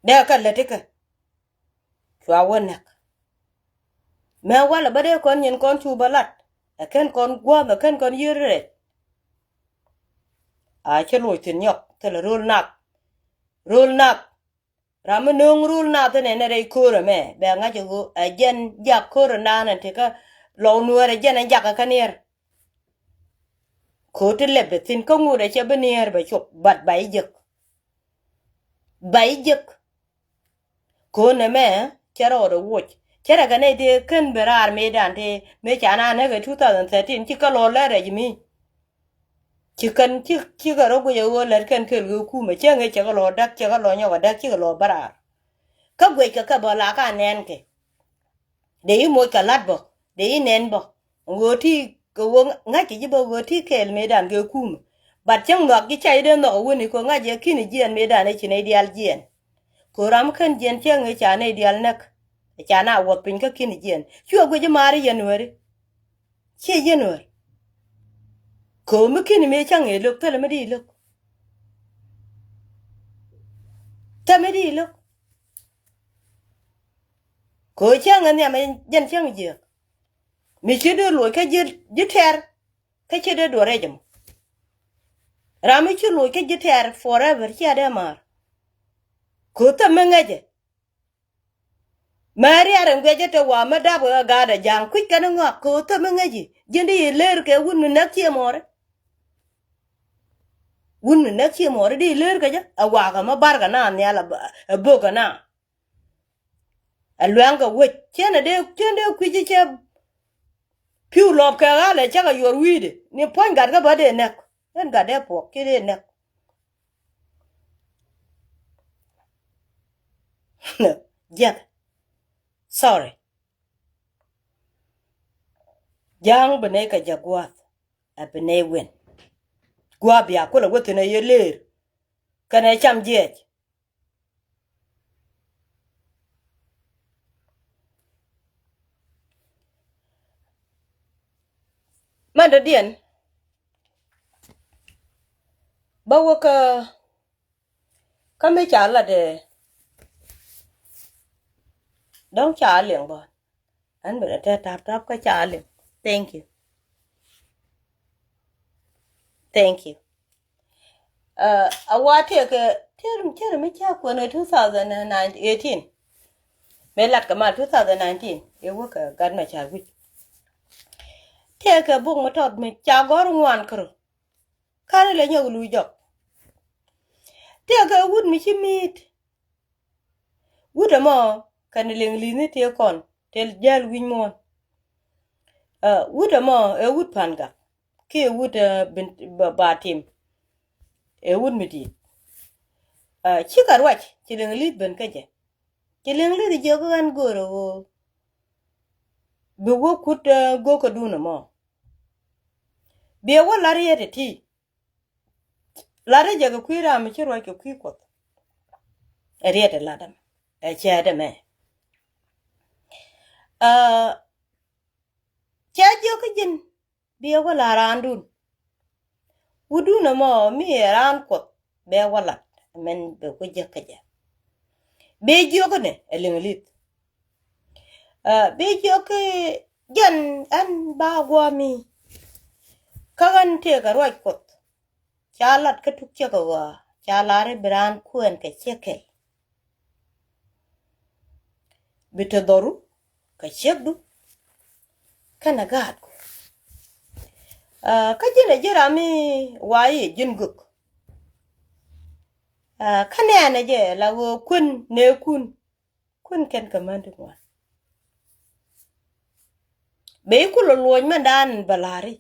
Dee kä lät ikɛ. Cua wä näk. Mɛ walɛ bä dee kɔn nyin kɔn cu bä la̱t. Ɛ kɛn kɔn gua̱a̱m ɛ kɛn kɔn yiër rɛc. A cä loc thi̱n nyɔk thilɛ ro̱l nath. Ro̱l nath. Ram mi nööŋ rul nath inɛ ni rɛy köörä mɛ bɛ ŋa̱c ɛ ɣöö ɛ jɛn jak köörä naan ɛn tekä lɔw nuäär ɛ jɛn ɛn jakä kä niɛr. Köö ti lɛp ɛ thi̱n kä ŋot ɛ cɛ bi niɛɛr bɛ cop bat ba i̱ jek. Ba i̱ jek. Köö nɛmɛ cɛ rɔɔdɛ woc cɛ rɛ kɛ nɛy tëë kän ben raar mëëdan tëë mëë ca naan näk ɛ two thousand thirteen ci kä lɔɔr lɛr rɛc mi. Ci kɛn ci cikɛ rɔ guic ɛ ɣöö lät kɛn kɛl kɛ kumɛ cɛ ŋi̱i̱c cɛ kɛ lɔ däk cɛ kɛ lɔ nyɔk ɛ däk cikɛ lɔ bä raar. Kä guic kɛ kɛ bä la ka nɛn kɛ. Dee i̱ moc kɛ la̱t bä dee i̱ nɛn bä. Ɣöö ti kɛ ɣöö ŋa̱c kɛ ji̱ bä ɣöö ti kɛɛl mëëdan kɛ kumɛ. Bat cäŋ nhɔak ji̱ ca i̱ dee nhɔk ɛ wuni kɛ ŋa̱c ɛ ki̱n jiɛɛn mëëdan ɛ ci nɛy diaal jiɛɛn. Kɛ ɣöö ram kɛn jiɛɛn cɛ ŋi̱i̱c ca nɛy diaal näk. Ɛ ca na wuɔth piny kä ki̱n jiɛɛn cuɛ guic i̱ maar i̱ yɛn weri. Ciɛ yɛn wär. Köö mi ki̱ni mëë cäŋ i̱ lo̱k thilɛ mi di lo̱k. Thilɛ mi di lo̱k. Köö cäŋ in nhiam in jɛn cäŋ jiääk. Mi ci dee luɔc kä ji̱ tɛ̈r kä ci dee duɔ̱r rɛc ɛmɔ. Ram mi ci luɔc kä ji̱ tɛ̈r forever cia dee maar. Köö thilɛ mi ŋäcɛ. Mɛ riar in guiɛcä te wa mɛ dap kɛ gaat ɛ ja̱a̱ŋ kui̱c kɛn ŋɔak kɛ ɣöö thäm mi ŋäci ji̱n di i̱ leer kɛ wun mi näk cië mɔɔri. Wun mi näk cië mɔɔri di i̱ leer kɛ jɛ ɛ wakɛ mɛ barkɛ na nhial ɛ bökɛ na. Ɛ luɛŋkɛ wec cien ɛ dee cien dee kui̱ci cɛ. Pi̱w lɔp kɛ ɣa̱lɛ cakɛ yuɔr wi̱i̱dɛ ni puɔ̱ny gat kä bä dee nɛk. Ɛn gat dee puɔk ci dee nɛk. Jiɛk. Sorry. Ja̱a̱ŋ bi nɛy kɛ jɛ gua̱a̱th. Ɛ bi nɛy win. Gua̱a̱th bia kulɛ wä thi̱n ɛ yɛ lëër. Kɛnɛ cam jiɛc. Mɛn dɔ̱diɛn bä wä kä kä mi ca lat ɛ dɔ̱ŋ ca liŋ bä. Ɛn bɛ tɛ tap tap kä ca liŋ. Thank you. Thank you. A wa tëëkɛ tëër tëër mi ca kuɛn kɛ two thousand and eighteen. Mëë lat kɛ mal two thousand nineteen i̱ wä kɛ gat mɛ ca wi̱c. Tëëkɛ buk mi tɔt mi ca gɔ̱r ŋuan kärö. Kari lɛ nyɔk luc jɔk. Tëëkɛ wut mi ci mi̱i̱t. Wut ɛmɔ kɛn liŋ li̱thni tëë kɔn tëë jäl wi̱c muɔ̱ɔ̱n. Wut ɛmɔ ɛ wut pa̱n gak kiɛ wut ba tim. Ɛ wut mi di̱i̱t. Cikɛ ruac ci liŋ li̱th ben kä jɛ. Ci liŋ li̱th jiök ɣän göörä ɣöö bi wä kut go̱o̱kä duun ɛmɔ. Biɛ wä la̱r yet ɛ ti. La̱r ɛ jɛ kɛ kui̱ ram mi ci ruac kɛ kui̱ kuɔth. Ɛ riɛt ɛ la̱t ɛmɛ ɛ cɛɛt ɛmɛ. Cɛ jiök kä ji̱n biɛ wä la̱r raandun. Wutdun ɛmɔ mi ɛ raan kuɔth bɛ wä lat. Mɛn bɛ wä jiäk kä jɛ. Bɛ jiök ni ɛ liŋ li̱th. Bɛ jiök jɛn ɛn ba guami. Kä ɣän tëëkɛ ruac kuɔth. Ca lat kä tuk ciek ɛ ɣɔaa ca lar i̱ bi raan kuɛn kɛ ciek kɛl. Bi te dhɔru kɛ ciekdu kɛnɛ gaatku. Kä ji̱n ɛ ji̱ ram mi wa̱a̱ i̱ ji̱n gök. Kä nɛɛnɛ jɛ la ɣöö kuän nɛɛkun. Kuän kɛn kɛ män ti ŋuan. Bɛ i̱ kulɛ luɔc mɛn daan bɛ la̱ri.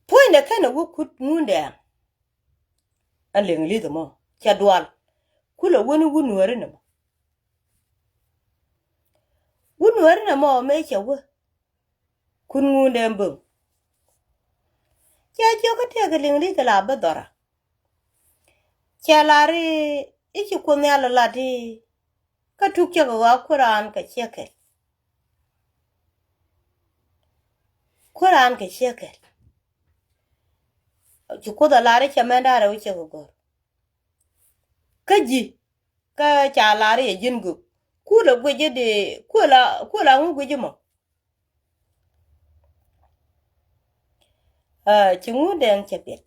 Puɔ̱nydɛ kɛnɛ wä kut ŋundɛ. Ɛn liŋ li̱th ɛmɔ cɛ dual. Kulɛ wä ni wun nuääri nɛmɔ. Wun nuääri nɛmɔ mëë cɛ wä. Kun ŋundɛ ɛn bäŋ. Cɛ jiök kä tëëkɛ liŋ li̱th la bi dhɔra. Cɛ lar i̱ i̱ ci Kuoth Nhial ɛ lat i̱ kä tuk cɛ kɛ ɣɔaa kuäär raan kɛ ciek kɛl. Kuäär raan kɛ ciek kɛl. Ci Kuoth ɛ lar i̱ cɛ mɛn da̱rɛ wi̱c cɛ kɛ gɔ̱r. Kä ji̱ kä ca lar i̱ ɛ ji̱n gök. Kuäär la guic i̱ di kuäär la kuäär la ŋu guic i̱ mɔ. Ci ŋundɛ ɛn cɛ biɛt.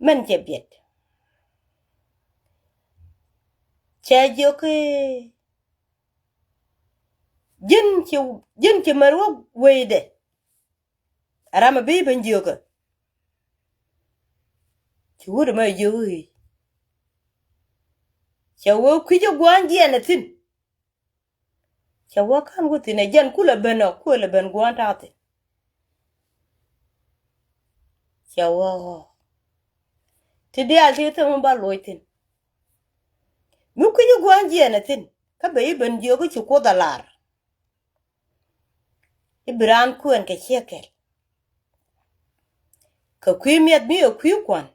Mɛn cɛ biɛt. Cɛ jiök i̱ ji̱n ci ji̱n ci mär wä wecdɛ. Ɛ ram ɛ bi ben jiökä. Ci wut ɛmɛ jiök i̱ cɛ wee kui̱c ɛ gua̱a̱n jiɛn ɛ thi̱n. Cɛ wä ka̱n wä thi̱n ɛ jɛn kulɛ ben ɔ kuël ɛ ben gua̱a̱n ta̱a̱ thi̱n. Cɛ wä ɣɔ̱ɔ̱k ti diaal ti thim ba loc thi̱n. Mi kui̱c i̱ gua̱a̱n jiɛɛn ɛ thi̱n kä ben i̱ ben jiök i̱ ci Kuoth a lar. I̱ bi raan kuɛn kɛ ciek kɛl. Kɛ kui̱ miɛth mi ɛ kui̱ kua̱n.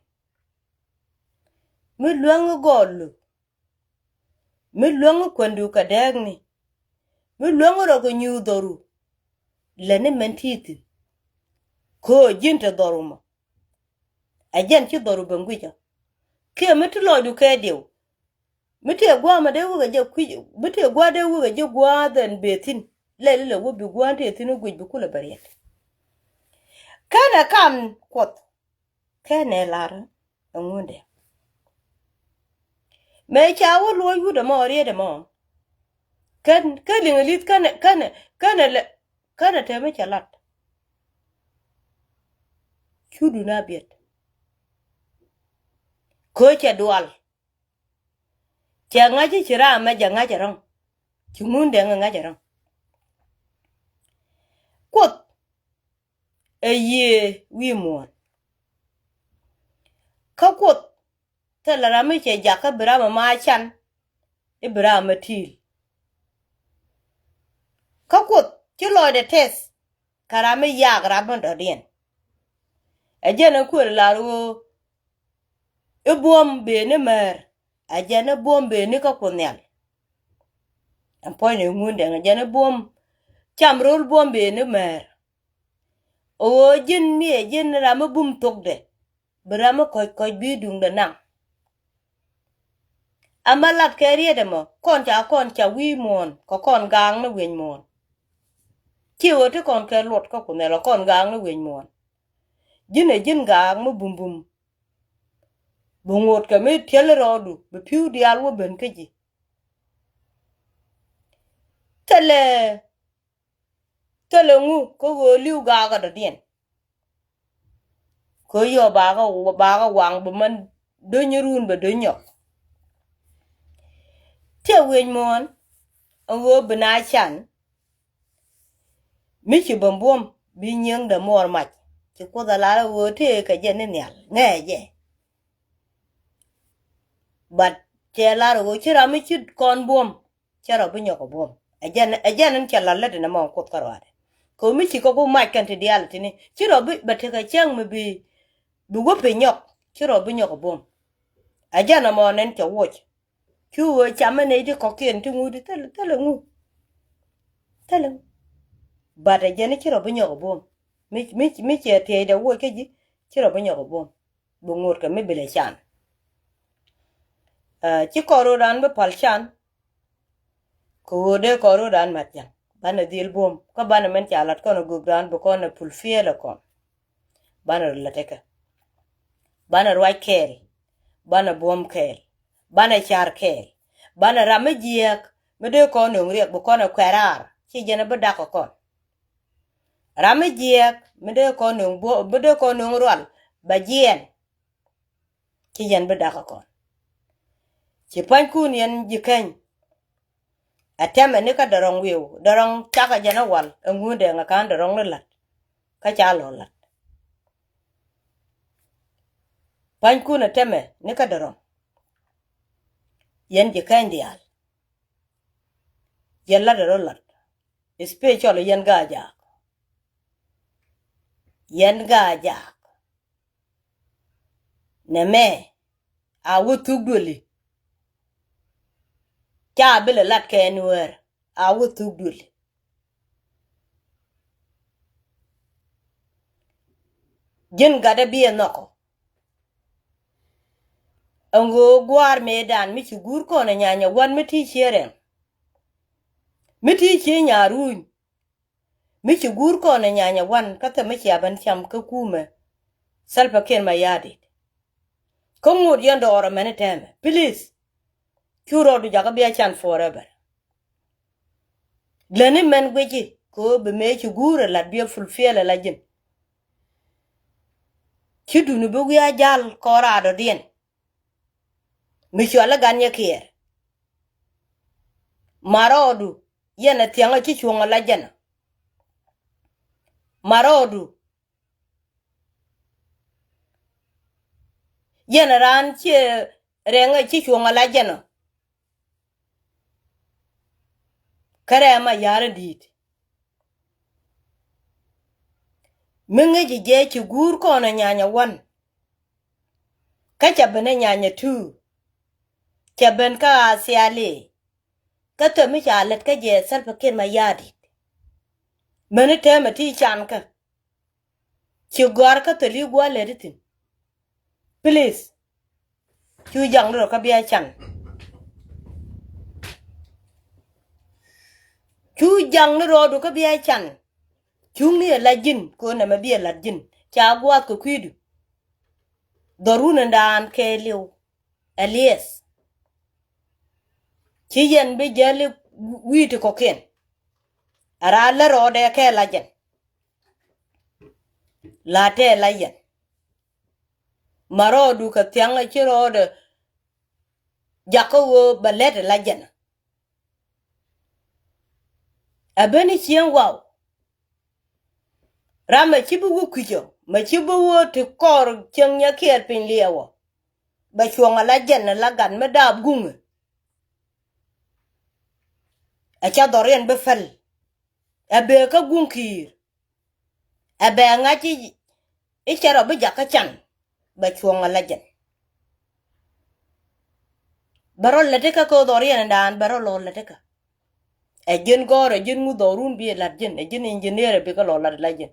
Mi luäŋ i̱ gɔɔl lo̱k. Mi luäŋ i̱ kuändu kɛ dääkni. Mi luäŋ i̱ rɔ kɛ nyuuth dhɔru. Lɛni mɛn ti̱i̱ thi̱n. Köö ji̱n te dhɔru mɔ. Ɛ jɛn ci dhɔru ben gui̱cä. Kiɛ mi ti lɔcdu kɛ diw. Mi tëë gua̱a̱ mɛ dee wekɛ jɛ kui̱c mi tëë gua̱a̱ dee wekɛ jɛ gua̱a̱ dhɛn bee thi̱n. Lɛli lɛ wä bi gua̱a̱ tëë thi̱n i̱ guic bi kulɛ bɛ riɛt. Kɛnɛ kam Kuɔth. Kɛnɛ lar ɛ ŋundɛ. Mëë ca wä luɔ̱c wut ɛmɔ riet ɛmɔ. Kɛn kɛ liŋ li̱th kɛnɛ kɛnɛ kɛnɛ lɛ kɛnɛ tɛmɛ cɛ lat. Cudu na biɛt. Kä cɛ dual. Cɛ ŋa̱c i̱ ci ram mɛ jɛ ŋa̱c ɛrɔ̱ŋ. Ci Ŋundɛŋ ɛ ŋa̱c ɛ rɔ̱ŋ. Kuoth ɛ yiëë wi̱i̱ muɔ̱ɔ̱n. Kä Kuoth thilɛ ram mi cɛ jakä bi ram ɛmɔ a can i̱ bi ram ɛ ti̱i̱l. Kä Kuoth ci lɔcdɛ tɛth kɛ ram mi yak ram mi dɔ̱diɛn. Ɛ jɛn ɛ kuël lar ɣöö i̱ buɔ̱m bëë ni määr, ɛ jɛn i̱ buɔ̱m bëë ni kä Kuoth Nhial. Ɛn puɔ̱nydɛ Ŋundɛŋ, ɛ jɛn i̱ buɔ̱m cam ro̱l buɔ̱m bëë ni määr. Ɣöö ji̱n ni ɛ ji̱n ram mi bum thokdɛ, bi ram mi kɔ̱c kɔ̱c bi duŋdɛ naŋ. Ama lat kɛ riet ɛmɔ kɔn ca kɔn ca wi̱i̱ muɔ̱ɔ̱n kɛ kɔn gaak ni wi̱eny muɔ̱ɔ̱n. Ci ɣöö ti kɔn kɛ luɔt kä Kuoth Nhial kɔn gaak ni wi̱eny muɔ̱ɔ̱n. Ji̱n ɛ ji̱n gaak mi bumbum. Bi ŋot kɛ mi tiel rɔɔdu bi pi̱w diaal wä ben kä ji̱. Thilɛ, thilɛ ŋu kä ɣöö li̱w gaakä dɔ̱diɛn. Kɛ yɔ bakä, bakä waŋ bi män do̱ny run bɛ do̱ny nyɔk. Tiɛ wi̱eny muɔ̱ɔ̱n ɛn ɣöö bi na can. Mi ci bä buɔ̱m bi nyiëŋdɛ muɔɔr mac. Ci Kuoth a lar ɛ ɣöö tëë kɛ jɛ ni nhial ŋɛɛ jɛ. But cɛ lar ɛ ɣöö ci ram mi ci kɔn buɔ̱m cɛ rɔ bi nyɔk ɛ buɔ̱m. Ɛ jɛn, ɛ jɛn in cɛ lar lät in ɛmɔ Kuoth kä ruaadɛ. Kɛ ɣöö mi ci kɛ ku mac kɛn ti diaal tini ci rɔ bi bɛ tekɛ cäŋ mi bi, bi wä piny nyɔk ci rɔ bi nyɔk ɛ buɔ̱m. Ɛ jɛn ɛmɔ nɛn cɛ wuɔc. Cu ɣöö camä nɛy ti kɔ̱kiɛn ti ŋut thilɛ, thilɛ ŋu. Thilɛ ŋu. But ɛ jɛn ci rɔ bi nyɔk ɛ buɔ̱m. Mi, mi, mi cɛ tiɛcdɛ wuɔc kä ji̱ ci rɔ bi nyɔk ɛ buɔ̱m. Bi ŋot kɛ mi bilɛ can. Ɛ, ci kɔn ro̱dan bi pal can. Kɛ ɣöö dee kɔn ro̱dan mat ja̱ŋ banɛ dhil buɔ̱m kä banɛ mɛn ca lat kɔn ɛ gupdan bi kɔn ɛ pul fiɛl ɛ kɔn. Banɛ rɔ lät ɛ kɛ. Banɛ ruac kɛɛl. Banɛ buɔ̱m kɛɛl. Banɛ car kɛɛl. Banɛ ram mi jiääk mi dee kɔn nöŋ riɛk bi kɔn ɛ kuɛ̈r raar ci jɛn ɛ bi dak ɛ kɔn. Ram mi jiääk mi dee kɔn nöŋ buɔ-, mi dee kɔn nöŋ rual bɛ jiɛɛn. Ci yɛn bi dak ɛ kɔn. Ci pua̱nykun yɛn ji̱ keny. Ɛ tɛmɛ ni kä dɔrɔŋ wi̱i̱w, dɔrɔŋ cakɛ jɛn ɛ wal ɛ Ŋundɛŋ ɛ ka̱n dɔrɔŋ ni la̱t. Kä ca lɔ la̱t. Pua̱nykun ɛ tɛmɛ ni kä dɔrɔŋ. Yɛn ji̱ keny diaal. Yɛn la̱t ɛ rɔ la̱t. Especially yɛn Gaa-jaak. Yɛn Gaa-jaak. Nɛmɛ a wä thuk duëli. Ca bi lɛ lat kɛ Nuäär a wä thuk duëli. Ji̱n gatdä bi ɛ nhɔkɔ. Ɛn ɣöö gua̱a̱r mëëdan mi ci guur kɔn ɛ nyanyɛ wan mi ti cië rɛŋ. Mi ti cië nyaruuny. Mi ci guur kɔn ɛ nyanyɛ wan kä thɛm mi cia ben cam kä kumɛ. Salva Kiir Mayardit. Kä ŋot yɛn dɔɔr ɛmɛn tɛmɛ. Please. Cu rɔɔdu jakä bia can forever. Läni mɛn guici kɛ ɣöö bi mëë ci guur ɛ lat bia fulfill ɛ la ji̱n. Ci duni bi wiaa jal kɔn raadɔdiɛn. Mi cuali gan yɛ kiɛɛr. Marɔɔdu yɛn ɛ thiaŋ ɛ ci cuɔ̱ŋ ɛ la jɛn ɛ. Marɔɔdu yɛn ɛ raan ciɛ rɛŋ ɛ ci cuɔ̱ŋ ɛ la jɛn ɛ. Kärɛ ma ya̱r in di̱i̱t. Mi ŋäci jɛ ci guur kɔn ɛ nyanya wan. Kä ca ben ɛ nyanya tu. Ca ben kä a thiali. Kä thömi ca lät kä jɛ Salva Kiir Mayardit. Mäni täämɛ ti can kä. Ci gɔ̱a̱r kä thöli gua̱a̱r lät ithin. Please. Cu jaŋ ni rɔ kä bia can. Cu jaŋ ni rɔɔdu kä bia can. Cuŋni ɛ la ji̱n kɛ ɣöö nɛmɛ bi ɛ lat ji̱n. Ca gua̱a̱th kɛ kui̱du. Dhɔrun in daan kɛ liw. Ɛ liɛth. Ci yɛn bi jäli wi̱i̱ ti kɔ̱kiɛn. Ɛ raa lät rɔɔdɛ kɛ la jɛn. La tɛ la yɛn. Ma rɔɔdu kɛ thiaŋ ci rɔɔdɛ jakä ɣöö bɛ lɛt la jɛn. Ɛ ben i̱ cieŋ waw. Ram mɛ ci bi wä kui̱cä mɛ ci bi wä ti kɔr cieŋ nyɛ kiɛɛr piny liɛɛwä. Bɛ cuɔ̱ŋ ala jɛn ala gat mi daap guŋä. Ɛ ca dhɔriɛn bi päl. Ɛ bee kä guŋ ki̱i̱r. Ɛ bɛ ŋa̱c i̱ i̱ cɛ rɔ bi jakä can. Bɛ cuɔ̱ŋ ɛ lajɛn. Bɛ rɔ lät ikä kɛ dhɔriɛn indan bɛ rɔ lɔ lät ikä. Ɛ ji̱n gɔ̱r ɛ ji̱n ŋu dhɔrun bi ɛ la̱t ji̱n ɛ ji̱n injiniɛr ɛ bi kä lɔ la̱t ɛ lajɛn.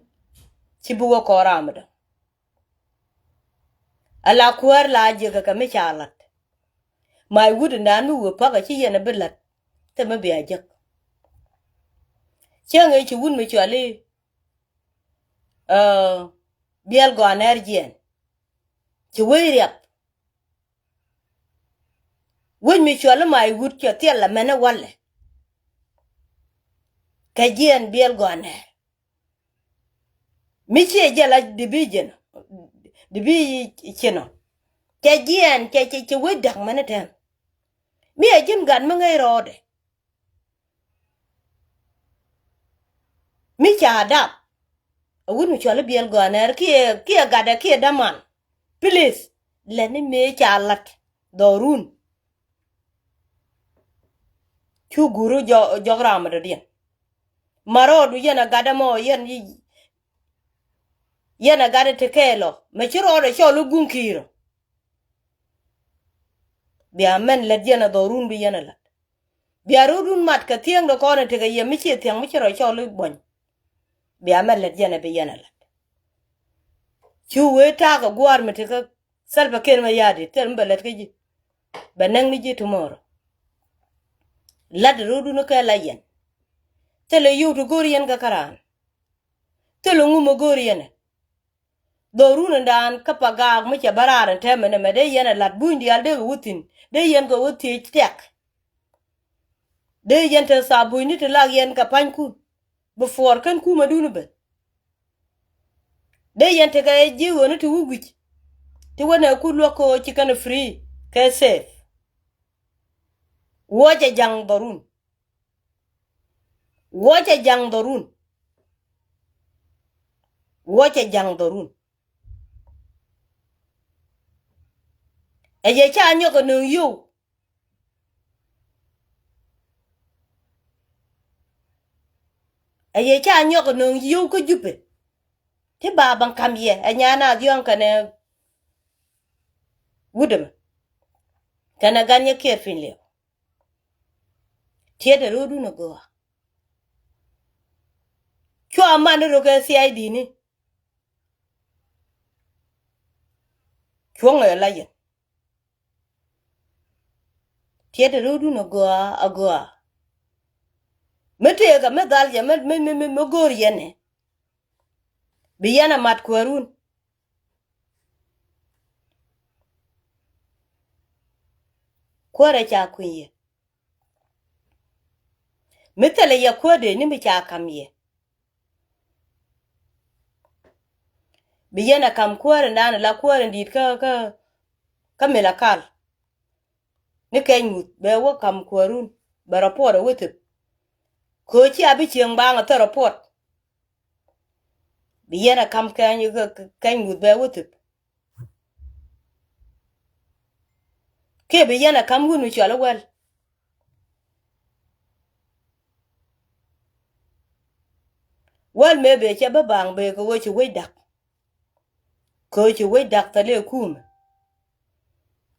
Ci bi wä kɔɔr ram idɔ. Ala kuäär la jiäkä kɛ mi ca la̱t. May wut indan mi wee pakä ci yɛn ɛ bi la̱t. Thɛ mi bia jek. Cäŋ ëë ci wut mi cuali. Biɛl gɔaa nɛɛr jiɛn. Ci wec riap. Wec mi cuali may wut cɛ thiɛl la mɛn ɛ walɛ. Kɛ jiɛn biɛl gɔaa nɛɛr. Mi ciɛ jɛ la division division ɔ. Cɛ jiɛn cɛ cɛ cɛ wec da̱k mɛn ɛ tɛm. Mi ɛ ji̱n gat mi ŋäc rɔɔdɛ. Mi ca dap. A wut mi cuali biɛl gɔaa nɛɛr kiɛ kiɛ gatdɛ kiɛ däman. Please lɛni mëë ca la̱t dhɔrun. Cu guru jɔk ram mi dɔ̱diɛn. Ma rɔɔdu yɛn a gatdɛ mɔ yɛn. Yɛn a gatdɛ ti kɛɛl ɔ mɛ ci rɔɔdɛ cɔl i̱ guŋ ki̱i̱rä. Bia mɛn lät yɛn a dhɔrun bi yɛn a la̱t. Bia rɔɔdun mat kɛ thiäŋdɛ kɔn a tekɛ yɛ mi ciɛ thiaŋ mi ci rɔ cɔl i̱ buɔ̱ny. Bia mɛn lät yɛn a bi yɛn a la̱t. Cu wee ta̱a̱ kɛ gua̱a̱r mi tekɛ Salva Kiir Mayardit thil mi bɛ lät kä ji̱. Bɛ näk ni ji̱ tomorrow. La̱t rɔɔdun kɛ la yɛn. Thilɛ yio̱w ti go̱o̱r yɛn kɛ käraan. Thilɛ ŋum ɛ go̱o̱r yɛn ɛ. Dhorun indan kä pa gaak mi cɛ bä raar in tɛmɛ nɛmɛ dee yɛn ɛ la̱t buny diaal dee kɛ wä thi̱n dee yɛn kɛ wä thiec tɛk. Dee yɛn te thaap bunyni ti lak yɛn kɛ pa̱nykun. Bi puɔr kän kumɛ duni ben. Dee yɛn tekɛ ji̱ ɣöö ni ti wä wi̱c. Ti wä nɛ ku luäk kɛ ɣöö ci kɛn free kɛ safe. Wuɔcɛ ja̱ŋ dhɔrun. Wuɔcɛ ja̱ŋ dhɔrun. Wuɔcɛ ja̱ŋ dhɔrun. Ɛ yɛ ca nyɔk ɛ nööŋ yio̱w. Ɛ yɛ ca nyɔk ɛ nööŋ yio̱w kä Jupɛ. Ti ba baŋ ka̱m yɛ ɛ nyan a dhiɔ̱ɔ̱ŋ kɛnɛ wut ɛmɛ. Kɛnɛ gan yɛ kiɛɛr piny liɛw. Tiɛt ɛ ro̱o̱dun ɛ gɔaa. Cua man rɔ kɛ thia̱a̱c di̱i̱ni. Cuɔ̱ŋ ɛ la yɛn. Tiɛt ɛ ro̱o̱dun ɛ gɔaa ɛ gɔaa. Mi tëëkä mi dhal jɛ mi mi mi mi go̱o̱r yɛn ɛ. Bi yɛn ɛ mat kuäärun. Kuäärɛ ca kui̱ yɛ. Mi thilɛ yɛ kuäärde ni mi ca ka̱m yɛ. Bi yɛn ɛ ka̱m kuäär in dan la kuäär in di̱i̱t kä kä kä Malakal. Ni kɛny ŋuth bɛ wä ka̱m kuäärun bɛ rɔpuɔt ɛ wä thip. Köö cia bi cieŋ baaŋ ɛ thil rɔpuɔt. Bi yɛn ɛ ka̱m kɛny kɛny ŋuth bɛ wä thip. Kiɛ bi yɛn ɛ ka̱m wun mi cɔal i̱ wäl. Wäl mëë bëë cɛ bä baaŋ bëë kɛ ɣöö ci wec da̱k. Kɛ ɣöö ci wec da̱k thilɛ kumɛ.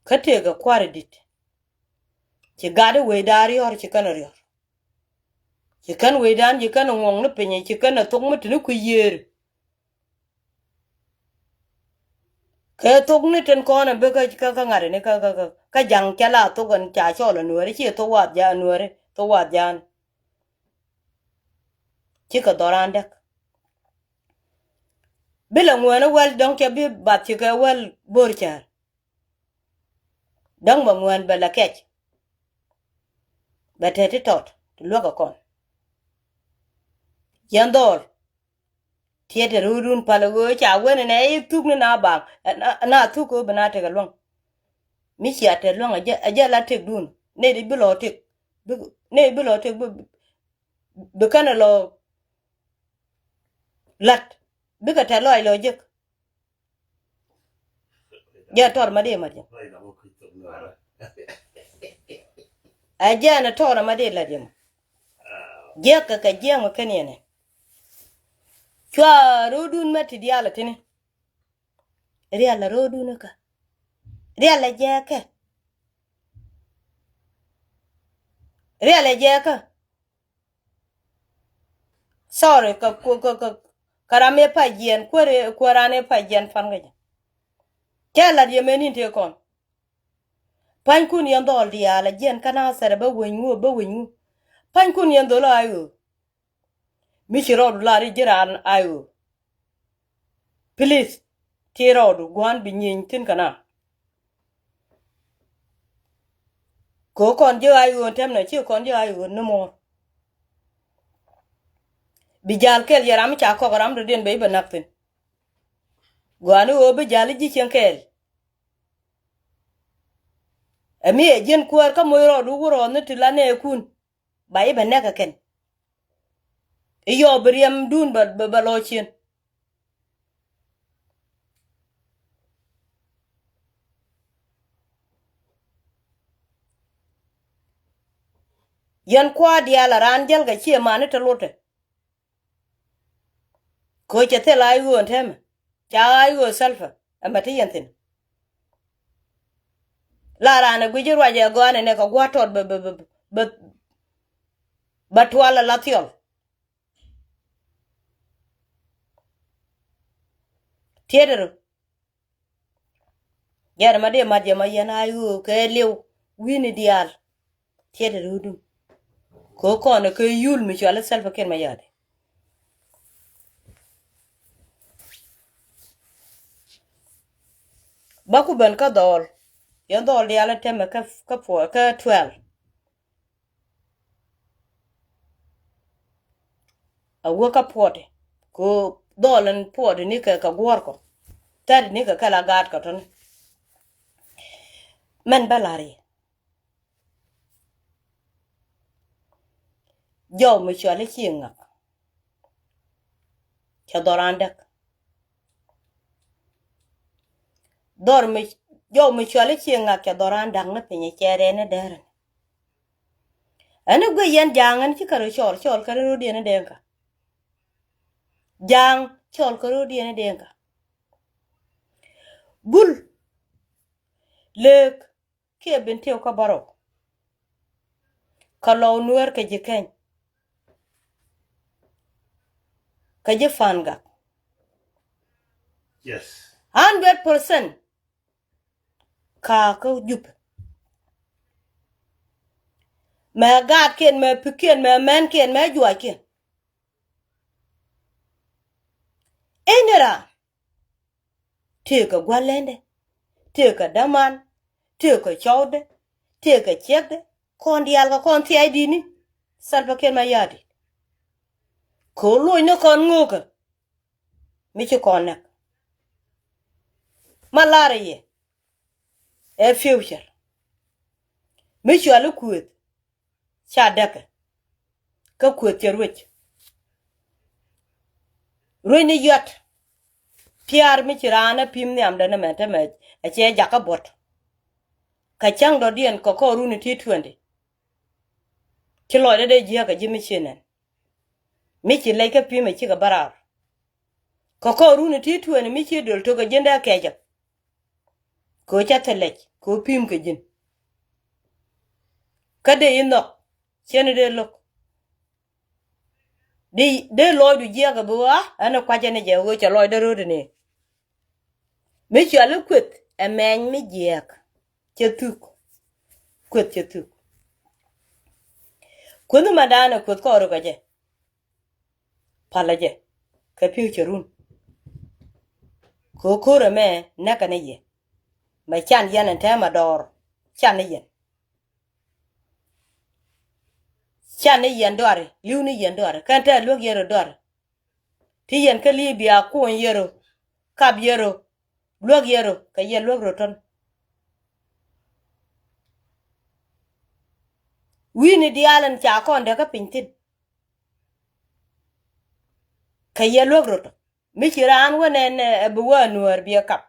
Kä tëëkɛ kua̱r i̱ di̱t. Ci gat i̱ wecdan riɔ̱r ci kɛn ɛ riɔ̱r. Ci kɛn wecdan ci kɛn ɛ ŋuɔ̱ŋ ni piny ci kɛn ɛ thok mi te ni kui̱ yiëër. Kɛ thok ni tin kɔn ɛ bi kä kä ŋa̱t ni kä kä kä ja̱ŋ cɛ la thok ɛn ca cɔl ɛ nuääri ci thok wath ja̱a̱n nuääri thok wath ja̱a̱n. Cikɛ dhɔran däk. Bi lɛ ŋuɛ̈ni wäl dɔ̱ŋ cɛ bi bath cikɛ wäl bo̱r cäär. Däŋ bɛ ŋuɛ̈n bɛ lɛ kɛc. Bɛ te ti tɔt ti luäk ɛ kɔn. Yɛn dhɔɔl. Tiɛt te ro̱o̱dun pal ɛ ɣöö ca wen ɛnɛ i̱ thuk ni na baaŋ. Na thuk ɣöö bi na tek ɛ luäŋ. Mi cia tek luäŋ ɛ jɛ la tekdun. Nɛy di bi lɔ tek. Nɛy bi lɔ tek bi bi kɛn ɛ lɔ la̱t, bikɛ tɛth lɔaac lɔ jek. Jɛ tɔr ma dee mat jɛ. Ɛ jɛn ɛ tɔr ma dee lat jɛ mɔ. Jiɛk kɛ kɛ jiɛk mɔ kɛn yɛn ɛ. Cua ro̱o̱dun mɛ ti diaal ɛ tini. Rial ɛ ro̱o̱dun kä. Rial ɛ jɛɛkä. Rial ɛ jɛɛkä. Sorry, kä, kä, kä, kä, kä ram ëë pac jiɛn, kuäär, kuäär ran ëë pac jiɛn pan kä jɛ. Cɛ lat yɛ mɛn in tëë kɔn. Panykun yɛn dhɔl diaal a jiɛn kä Nathɛr bä weny ŋu, bä weny ŋu. Panykun yɛn dhɔl a ɣöö. Mi ci rɔɔdu lar i̱ ji̱ raan a ɣöö. Please, ti rɔɔdu gua̱a̱n bi nyieny thi̱n kɛ na. Kɛ kɔn ji̱ a ɣöö tɛmnɛ ci kɔn ji̱ a ɣöö ni muɔ̱ɔ̱r. Bi ja̱l kɛl yɛ ram ca kɔk ram dɔ̱diɛn bɛ i̱ bɛ nak thi̱n. Gua̱a̱n i̱ ɣöö bi ja̱l i̱ ji̱ cieŋ kɛɛl. Ɛ mi ɛ ji̱n kuäär kä moc rɔɔdu wurɔɔth ni ti la nɛɛkun. Ba i̱ bɛ nɛk ɛ kɛn. I̱ yɔɔ bi riɛmdun bɛ, bɛ, bɛ lɔ cien. Yɛn kua̱r diaal a raan jäl kɛ ciɛ mani te lotɛ. Kɛ cɛ thil a i̱ ɣöö ɛn tɛmɛ ca a i̱ ɣöö Salva ɛmɛ ti yɛn thi̱n. La raan ɛ guic i̱ ruac ɛ gɔaa nɛnɛ kɛ gua̱a̱r tɔt bɛ, bɛ, bɛ, bɛ, bɛ tual ɛ la thiɔl. Tiet ru. Jɛn ma dee mat jɛ ma yɛn a i̱ ɣöö kɛ liw wi̱ni diaal. Tiet ru dum. Kɛ kɔn kɛ yul mi cual i̱ Salva Kiir Mayardit. Ba ku ben kä dhɔl. Yɛn dhɔl diaal tɛmɛ kä, kä puɔ, kä twelve. A wä kä puɔt kɛ dhɔl in puɔt ni kɛ, kɛ guɔ̱r kɔ. Thɛt ni kɛ kɛ la gaat kɔ tɔni. Mɛn bä la̱r yɛ. Jɔw mi cuali ci ŋak. Cɛ dhɔran däk. Dhɔr mi, jɔw mi cuali ci ŋak cɛ dhɔran däk ni piny cɛ rɛn ni dɛrɛn. Ɛn i̱ guic yɛn ja̱a̱ŋ ɛn ci kɛ rɔ cɔɔl, cɔɔl kɛ rɔ diɛn ni dɛŋ kä. Ja̱a̱ŋ cɔɔl kɛ rɔ diɛn ni dɛŋ kä. Bul. Lëëk. Kiɛ Bentiu kä Bärok. Kä Lɔw Nuäär kɛ ji̱ Keny. Kɛ ji̱ Pangak. Yes. Hundred percent. Kä kä Jubɛ. Mɛ gaatkiɛn, mɛ pi̱kiɛn, mɛ mɛnkiɛn, mɛ juakiɛn. Inira. Tëëkɛ gua̱lɛndɛ, tëëkɛ däman, tëëkɛ cɔwdɛ, tëëkɛ ciɛkdɛ, kɔn diaal kɛ kɔn thia̱a̱c di̱i̱ni. Salva Kiir Mayardit. Kɛ ɣöö loc ni kɔn ŋöökä. Mi ci kɔn näk. Ma la̱rä yɛ. Ɛ future. Mi cuali kuëth. Ca däkɛ. Kä kuëth cɛ ruec. Ruec ni yuat. Piaar mi ci raan ɛ pi̱m nhiamdɛ ni mɛ te mɛ ɛ cɛ jakä buɔt. Kä cäŋ dɔ̱diɛn kɛ kɔɔrun i̱ ti twenty. Ci lɔcdɛ dee jiääk ɛ ji̱ mi ci nɛn. Mi ci lɛc kä pi̱m ɛ cikɛ bä raar. Kɛ kɔɔrun i̱ ti twenty mi ci döl tok ɛ ji̱n dee kɛcä. Kɛ ɣöö ca thilɛc kɛ ɣöö pi̱i̱m kɛ ji̱n. Kä dee i̱ nhɔk cɛn i̱ dee lo̱k. Dee, dee lɔcdu jiɛɛk ɛ bi ɣɔaa ɛn ɛ kua̱cä ni jɛ ɣöö cɛ lɔcdä röödɛ ni. Mi cuali kueth ɛ mɛny mi jiɛɛk cɛ thuk. Kueth cɛ thuk. Kueth ni mandan ɛ kueth kɔɔr kɛ jɛ. Palä jɛ kɛ pi̱w cɛ run. Kɛ ɣöö ko̱r ɛmɛ näkɛ ni yɛ. Mɛ can yɛn ɛn tɛmɛ dɔɔr can ni yɛn. Can ni yɛn dɔari li̱w ni yɛn dɔari kɛn tɛɛ luäk yɛn rɔ dɔari. Ti yɛn kä Libia kuɔny yɛn rɔ kap yɛn rɔ luäk yɛn rɔ kɛ yɛn luäk rɔ tɔn. Wi̱i̱ni diaal ɛn ca kɔn dee kä piny thi̱n. Kɛ yɛ luäk rot ɔ. Mi ci raan wä nɛn ɛ bi wä Nuäär biɛ kap,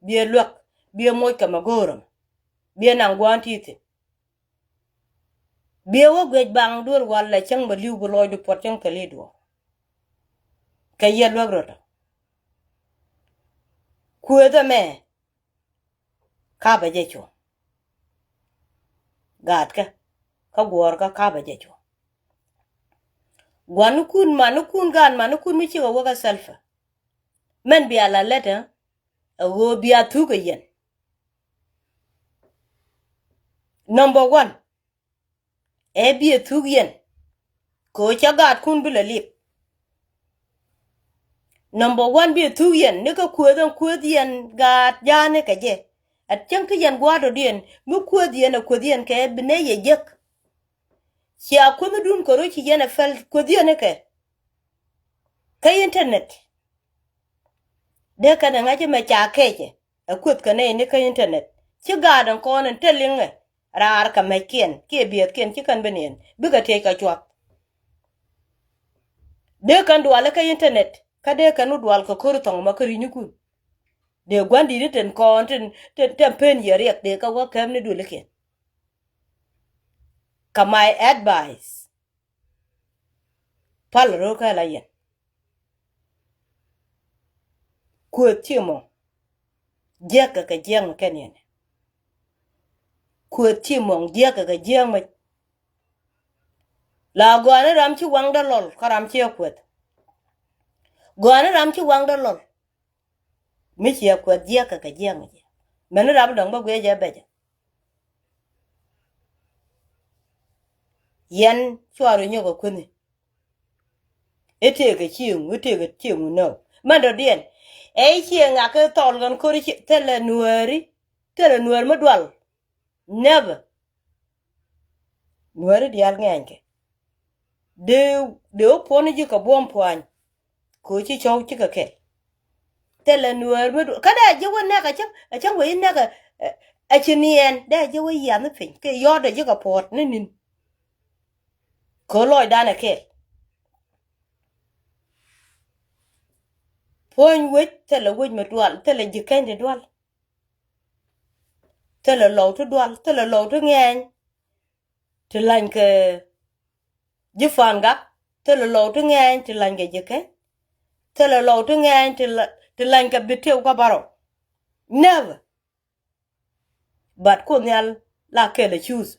biɛ luäk, biɛ moc kɛ mɛ go̱o̱r ɛmɛ, biɛ naŋ gua̱a̱n ti thi̱n. Biɛ wä guic baŋ duel wal lɛ cäŋ bɛ li̱w bi lɔcdu puɔt cäŋ thil i̱ duɔ̱ɔ̱r. Kɛ yɛ luäk rot ɔ. Kuëëth ɛmɛ kapɛ jɛ cuɔ. Gaatkä kä guɔ̱ɔ̱rkä kapɛ jɛ cuɔ. Gua̱nikun manikun, gaat manikun mi cikɛ wä kä Salva. Mɛn bia la lät ɛ ɣöö bia thuk ɛ yɛn. Number one, ɛ biɛ thuk yɛn. Kɛ ɣöö cä gaatkun bi lɛ lip. Number one, biɛ thuk yɛn ni kä kuëth ɛn kuëth yɛn gaat ja̱a̱ni kɛ jɛ. Ɛ cäŋ kä yɛn gua̱a̱r dɔ̱diɛn mi kuëth yɛn ɛ kuëth yɛn kɛ bi nɛ yɛ jek. Cia kuändädun kɛ rɔ ci yɛn ɛ pɛl kuändhiɛn ikɛ kä internet. Dee kɛn ɛ ŋa̱c ɛmɛ ca kɛcɛ ɛ kueth kɛ nɛy ni kä internet. Ci gaat ɛn kɔn ɛn te liŋɛ raar kɛ mɛckiɛn kiɛ biɛthkiɛn ci kɛn bi niɛn bikɛ tiec kɛ cuak. Dee kɛn dual ikä internet kä dee kɛn wä dual kɛ ko̱r thɔŋ mɔ kä ri̱nyikun. Dee gua̱n di̱t itin kɔn tin tin tin pen yɛ riɛk dee kɛ wä kɛm ni duëlikiɛn. Kä my advice, pal ro̱o̱ kɛ la yɛn. Kuëth ci mɔŋ jiäkɛ kɛ jiäk mi kɛn yɛn. Kuëth ci mɔŋ jiäkɛ kɛ jiäk mi. La gɔaani ram ci waŋdä lɔl kä ram ci ɛ kuëth. Gɔaani ram ci waŋdä lɔl. Mi ciɛ kuɛth jiäkä kɛ jiäk mi jiɛ. Mɛni rap dɔ̱ŋ bä guiɛ jɛ bɛcɛ. Yɛn cuarɛ nyɔk ɛ kuäni. I̱ tëëkɛ cieŋ, i̱ tëëkɛ cieŋ nɔ. Mɛn dɔ̱diɛn ɛ i̱ cieŋ a kɛ thɔl kɛn ko̱ri thilɛ nuääri. Thilɛ nuäär mi dual. Never. Nuääri diaal ŋɛɛnykɛ. Dee dee wä puɔ̱n ji̱ kɛ buɔ̱m pua̱ny. Kɛ ɣöö ci cɔw cikɛ kɛl. Thilɛ nuäär mi duɔ̱ɔ̱r kä dee a ji̱ wä nɛk a cäŋ a cäŋ wä i̱ nɛk a ci niɛɛn dee a ji̱ wä yiath ni piny kɛ yɔ̱ɔ̱t a ji̱ kɛ puɔ̱ɔ̱t ni ni̱n. Kɛ ɣöö lɔcdan ɛ kɛɛl. Puɔ̱ny wec thilɛ wec mi dual thilɛ ji̱ kɛny ti dual. Thilɛ lɔw ti dual thilɛ lɔw ti ŋɛɛny. Ti lany kɛ ji̱ Pan Gak thilɛ lɔw ti ŋɛɛny ti lany kɛ ji̱ kɛny. Thilɛ lɔw ti ŋɛɛny ti lany kɛ bi tiw kä bärɔw. Never. But Kuoth Nhial la kɛl a cuuth.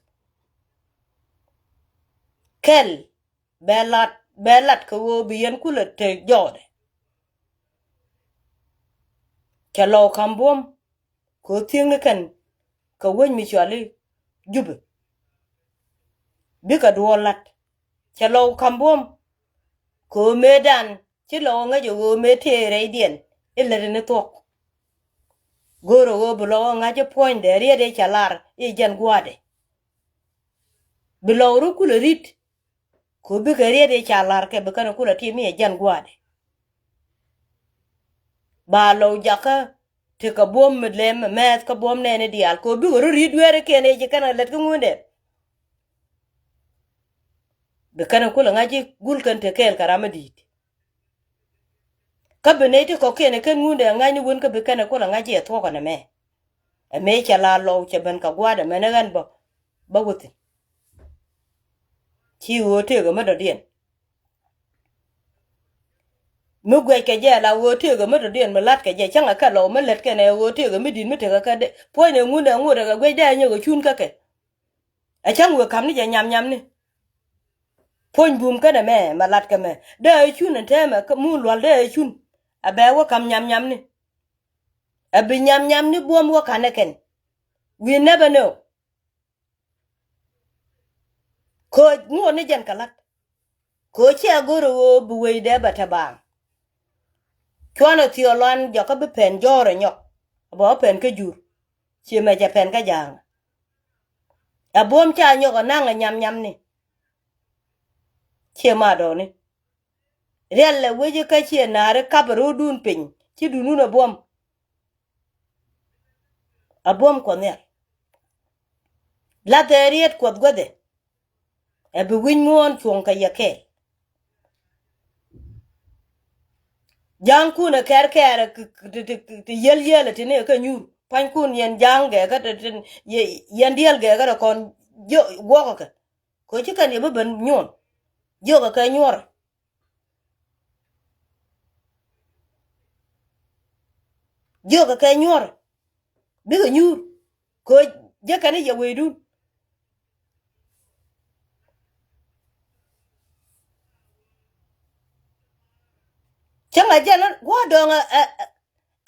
Kɛl bɛ lat bɛ lat kɛ ɣöö bi yɛn kulɛ te jɔɔdɛ. Cɛ lɔw ka̱m buɔ̱m. Kɛ ɣöö thiekni kɛn kɛ wec mi cɔali Jubɛ. Bikɛ duɔɔr la̱t cɛ lɔw ka̱m buɔ̱m. Kɛ ɣöö mëëdan ci lɔw ŋäc ɛ ɣöö mëë tëë rɛydiɛn i̱ lätdɛ ni thuɔ̱k. Go̱o̱rɛ ɣöö bi lɔw ɛ ŋa̱c i̱ puɔ̱nydɛ riet i̱ ca lar i̱ jɛn gua̱a̱dɛ. Bi lɔw rɔ kulɛ ri̱t. Kɛ ɣöö bikɛ riet i̱ ca la̱r kɛ bi kɛn kulɛ ti mi ɛ jɛn gua̱a̱dɛ. Ba lɔw jakä ti kɛ buɔ̱m mi lɛm mɛ mɛth kä buɔ̱m nɛɛni diaal kɛ ɣöö bikɛ rɔ ri̱t dueerikiɛn i̱ ci kɛn kɛ lät kä ŋundɛ. Bi kɛn kulɛ ŋa̱c i̱ gul kɛn te kɛɛl kɛ ram mi di̱i̱t. Kä bi nɛy ti kɔ̱kiɛn i̱ kɛn ŋundɛ ŋa̱cni wen kä bi kɛn kulɛ ŋa̱c i̱ ɛ thuɔ̱kɛ nɛmɛ. Ɛ mëë cɛ la lɔw cɛ ben kɛ gua̱a̱dɛ mɛn ɛ ɣän bä bä wä thi̱n. Ci ɣöö tëëkɛ mi dɔ̱diɛn. Mi guɛckɛ jɛ la ɣöö tëëkɛ mi dɔ̱diɛn mi la̱tkɛ jɛ cäŋɛ kɛ lɔw mi lät kɛn ɛ ɣöö tëëkɛ mi di̱t mi tekɛ kɛ dee puɔ̱nydɛ ŋundɛ ŋundɛ kɛ guɛc dee ɛ nyɔk ɛ cun kä kɛ. Ɛ cäŋ wëë ka̱m ni jɛ nyamnyamni. Puɔ̱ny bum känɛ mɛ mɛ lat kɛ mɛ dee ɛ cun ɛn tɛmɛ mun lual dee ɛ cun. Ɛ bɛ wä ka̱m nyamnyamni. Ɛ bi nyamnyamni buɔ̱m wä ka̱n ɛ kɛn. We never know. Kööc ŋuɔ̱t ni jɛn kɛ la̱t. Kööc cɛ go̱r ɛ ɣöö bi wecdɛ bɛ te baaŋ. Cuanɛ thiɔɔk luan jɔkä bi pɛn jɔ̱ɔ̱r ɛ nyɔk. Bɛ wä pɛn kä jur. Ciɛ mɛ cɛ pɛn kä ja̱a̱ŋ. Ɛ buɔ̱m ca nyɔk ɛ naŋ ɛ nyam nyamni. Ciɛ ma dɔɔni. Riɛl ɛ wec kä ciɛ na̱a̱ri kap ɛ ro̱o̱dun piny ci duundun ɛ buɔ̱m. A buɔ̱m Kuɔth Nhial. Lathɛ riet Kuɔth guäthɛ. Ɛ bi wi̱c muɔ̱ɔ̱n cuɔ̱ŋ kɛ yɛ kɛɛl. Ja̱a̱ŋkun ɛ kɛɛr kɛɛr ti yiel yiel ɛ ti ni ɛ kɛ nyuur. Pua̱nykun yɛn ja̱a̱ŋ gɛɛkä ti yɛn diɛl gɛɛkä ti kɔn guɔ̱kɛ kɛ. Kɛ ci kɛn yɛ bi ben nyuɔn jiökɛ kɛ nyuɔrɛ. Jiökɛ kɛ nyuɔrɛ bikɛ nyuur. Kɛ jɛ kɛn i̱ yɛ weydun. Cäŋ a jɛn gua̱a̱r dɔ̱ŋ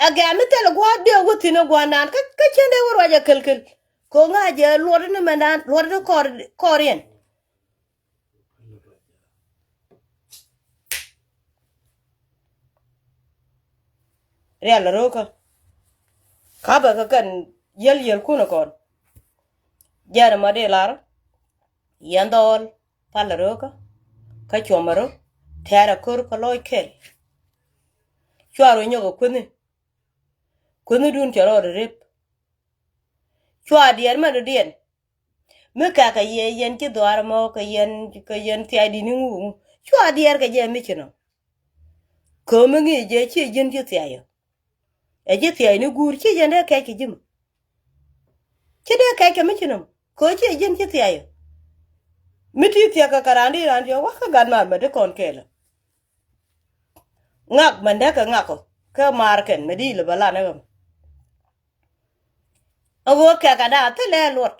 ɛ gɛ̈m mi thilɛ gua̱a̱r dee wä thi̱n ɛ gua̱a̱r naan kä cien dee wä ruac ɛ kɛl kɛl. Kɛ ŋa̱c jɛ luɔt ni mɛn naan luɔt ni kɔr kɔr yɛn. Rial la ro̱o̱kä. Kapɛ kä kɛn yiel yiel kun kɔn. Jɛn ma di lar. Yɛn dhɔl pal la ro̱o̱kä. Kä cuɔmä ro̱ tɛɛrɛ kör kä lɔc kɛl. Cua ro̱ nyɔk ɛ kuäni. Kuäni dun cɛ rɔɔd rep. Cua diɛɛr mɛ dɔ̱diɛn. Mi kɛkɛ yɛ yɛn ci dhɔaar mɔ kɛ yɛn kɛ yɛn thiac di ni ŋu ŋu cua diɛɛr kɛ jɛ mi ci nɔ. Kömi ŋi̱i̱c jɛ ci ji̱n ci thiac yɔ. Ɛ ji̱ thiac ni guur ci ji̱n dee kɛc kɛ ji̱ mɔ. Ci dee kɛc kɛ mi ci nɔ mɔ köö ci ji̱n ci thiac yɔ. Mi ti thiac kɛ kɛ raan di raan diɔ wä kä gat maar mɛ di kɔn kɛɛlɛ. Ŋak mɛ dee kɛ ŋak ɔ kɛ maar kɛn mɛ di lɛ bɛ lan ɛ kɛ mɔ. A ɣöö kɛkɛ da̱a̱ thilɛ luɔt.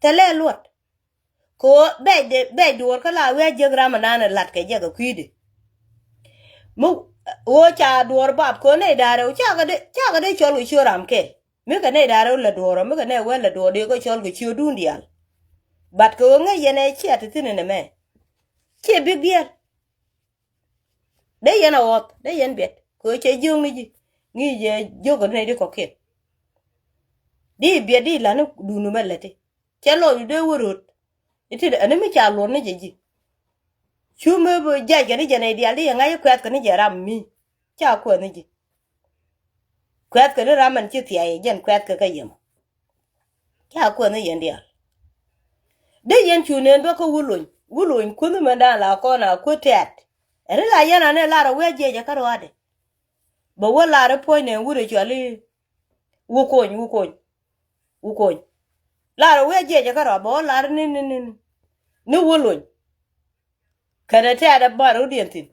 Thilɛ luɔt. Kɛ ɣöö bɛc duɔ̱ɔ̱r kä la wi̱i̱ a jiäk ram ɛnan ɛ la̱t kɛ jɛ kɛ kui̱dɛ. Mi ɣöö ca duɔ̱ɔ̱r bap kɛ ɣöö nɛy da̱a̱r rɛw cakɛ dee cakɛ dee cɔl kɛ ciö ram kɛl. Mi kɛ nɛy da̱a̱r rɛw lät duɔ̱ɔ̱r ɔ mi kɛ nɛy wee lät duɔ̱ɔ̱r dee kɛ cɔl kɛ ciö duun diaal. But kɛ ɣöö ŋäc yɛn ɛ ciɛ ti thi̱n ɛnɛ mɛ. Ciɛ big deal. Dee yɛn a ɣɔth dee yɛn biɛt kɛ ɣöö cɛ jiökni ji̱ ŋi̱i̱c jɛ jiök kɛ nɛy di kɔ̱kiɛn. Di biɛt di la̱t ni duundu mɛ läti cɛ lɔcdu dee wä röt. Iti ɛn mi ca luɔr ni jɛ ji̱. Cu mi bi jac kɛ ni jɛ nɛy diaal di yɛ ŋa̱c i̱ kuɛth kɛ ni jɛ ram mi ca kuɛth ni ji̱. Kuɛth kɛ ni ram ɛn ci thiac jɛn kuɛth kɛ kä yɛmɔ. Ca kuänh i̱ yɛn diaal. Dee yɛn cu neen bä kä wulony wulony kuänh mɛn daan la kɔn a kuäth tɛ̈t. Ɛn i̱ la yɛn anɛ lar a wi̱i̱ a jiɛc ɛ kä ruaadɛ. Bɛ wä lar i̱ puɔ̱ny neen wut ɛ cuali. Wukony wukony. Wukony. Lar a wi̱i̱ a jiɛc ɛ kä ruaadɛ bɛ wä lar i̱ ni ni ni ni. Ni wulony. Kɛnɛ tɛ̈t ɛ bar wut yɛn thi̱n.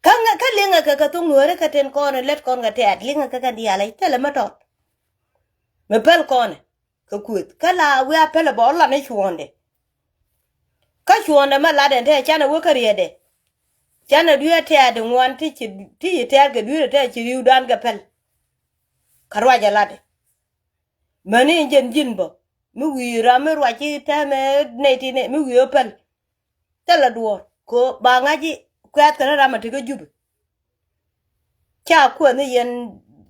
Kä ŋɛ kä liŋɛ kɛ kɛ thok nuɔ̱ɔ̱ri kɛ tin kɔn lät kɔn kɛ tɛ̈t liŋɛ kɛ kɛ diaal thilɛ mi tɔt. Mi päl kɔn kɛ kuëth kä la wiaa päl bɛ ɔ lat ni cuɔ̱ɔ̱ndɛ. Kä cuɔ̱ɔ̱ndɛ mɛ lat ɛn te canɛ wä kä riɛtdɛ. Canɛ dui̱ ɛ tɛ̈t ŋuan ti ci ti ci tɛ̈t kɛ dui̱ ɛ tɛ̈t ci ri̱wdan kɛ päl. Kä ruac ɛ latdɛ. Mäni in jɛn ji̱n bä mi wi̱i̱ ram mi ruac ci tɛmɛ nɛy ti nɛy mi wi̱i̱ ɔ päl. Thilɛ duɔ̱ɔ̱r kɛ ɣöö ba ŋa̱c i̱ kuɛ̈th kɛn ram a tekä Jupi. Ca kuɛth ni yɛn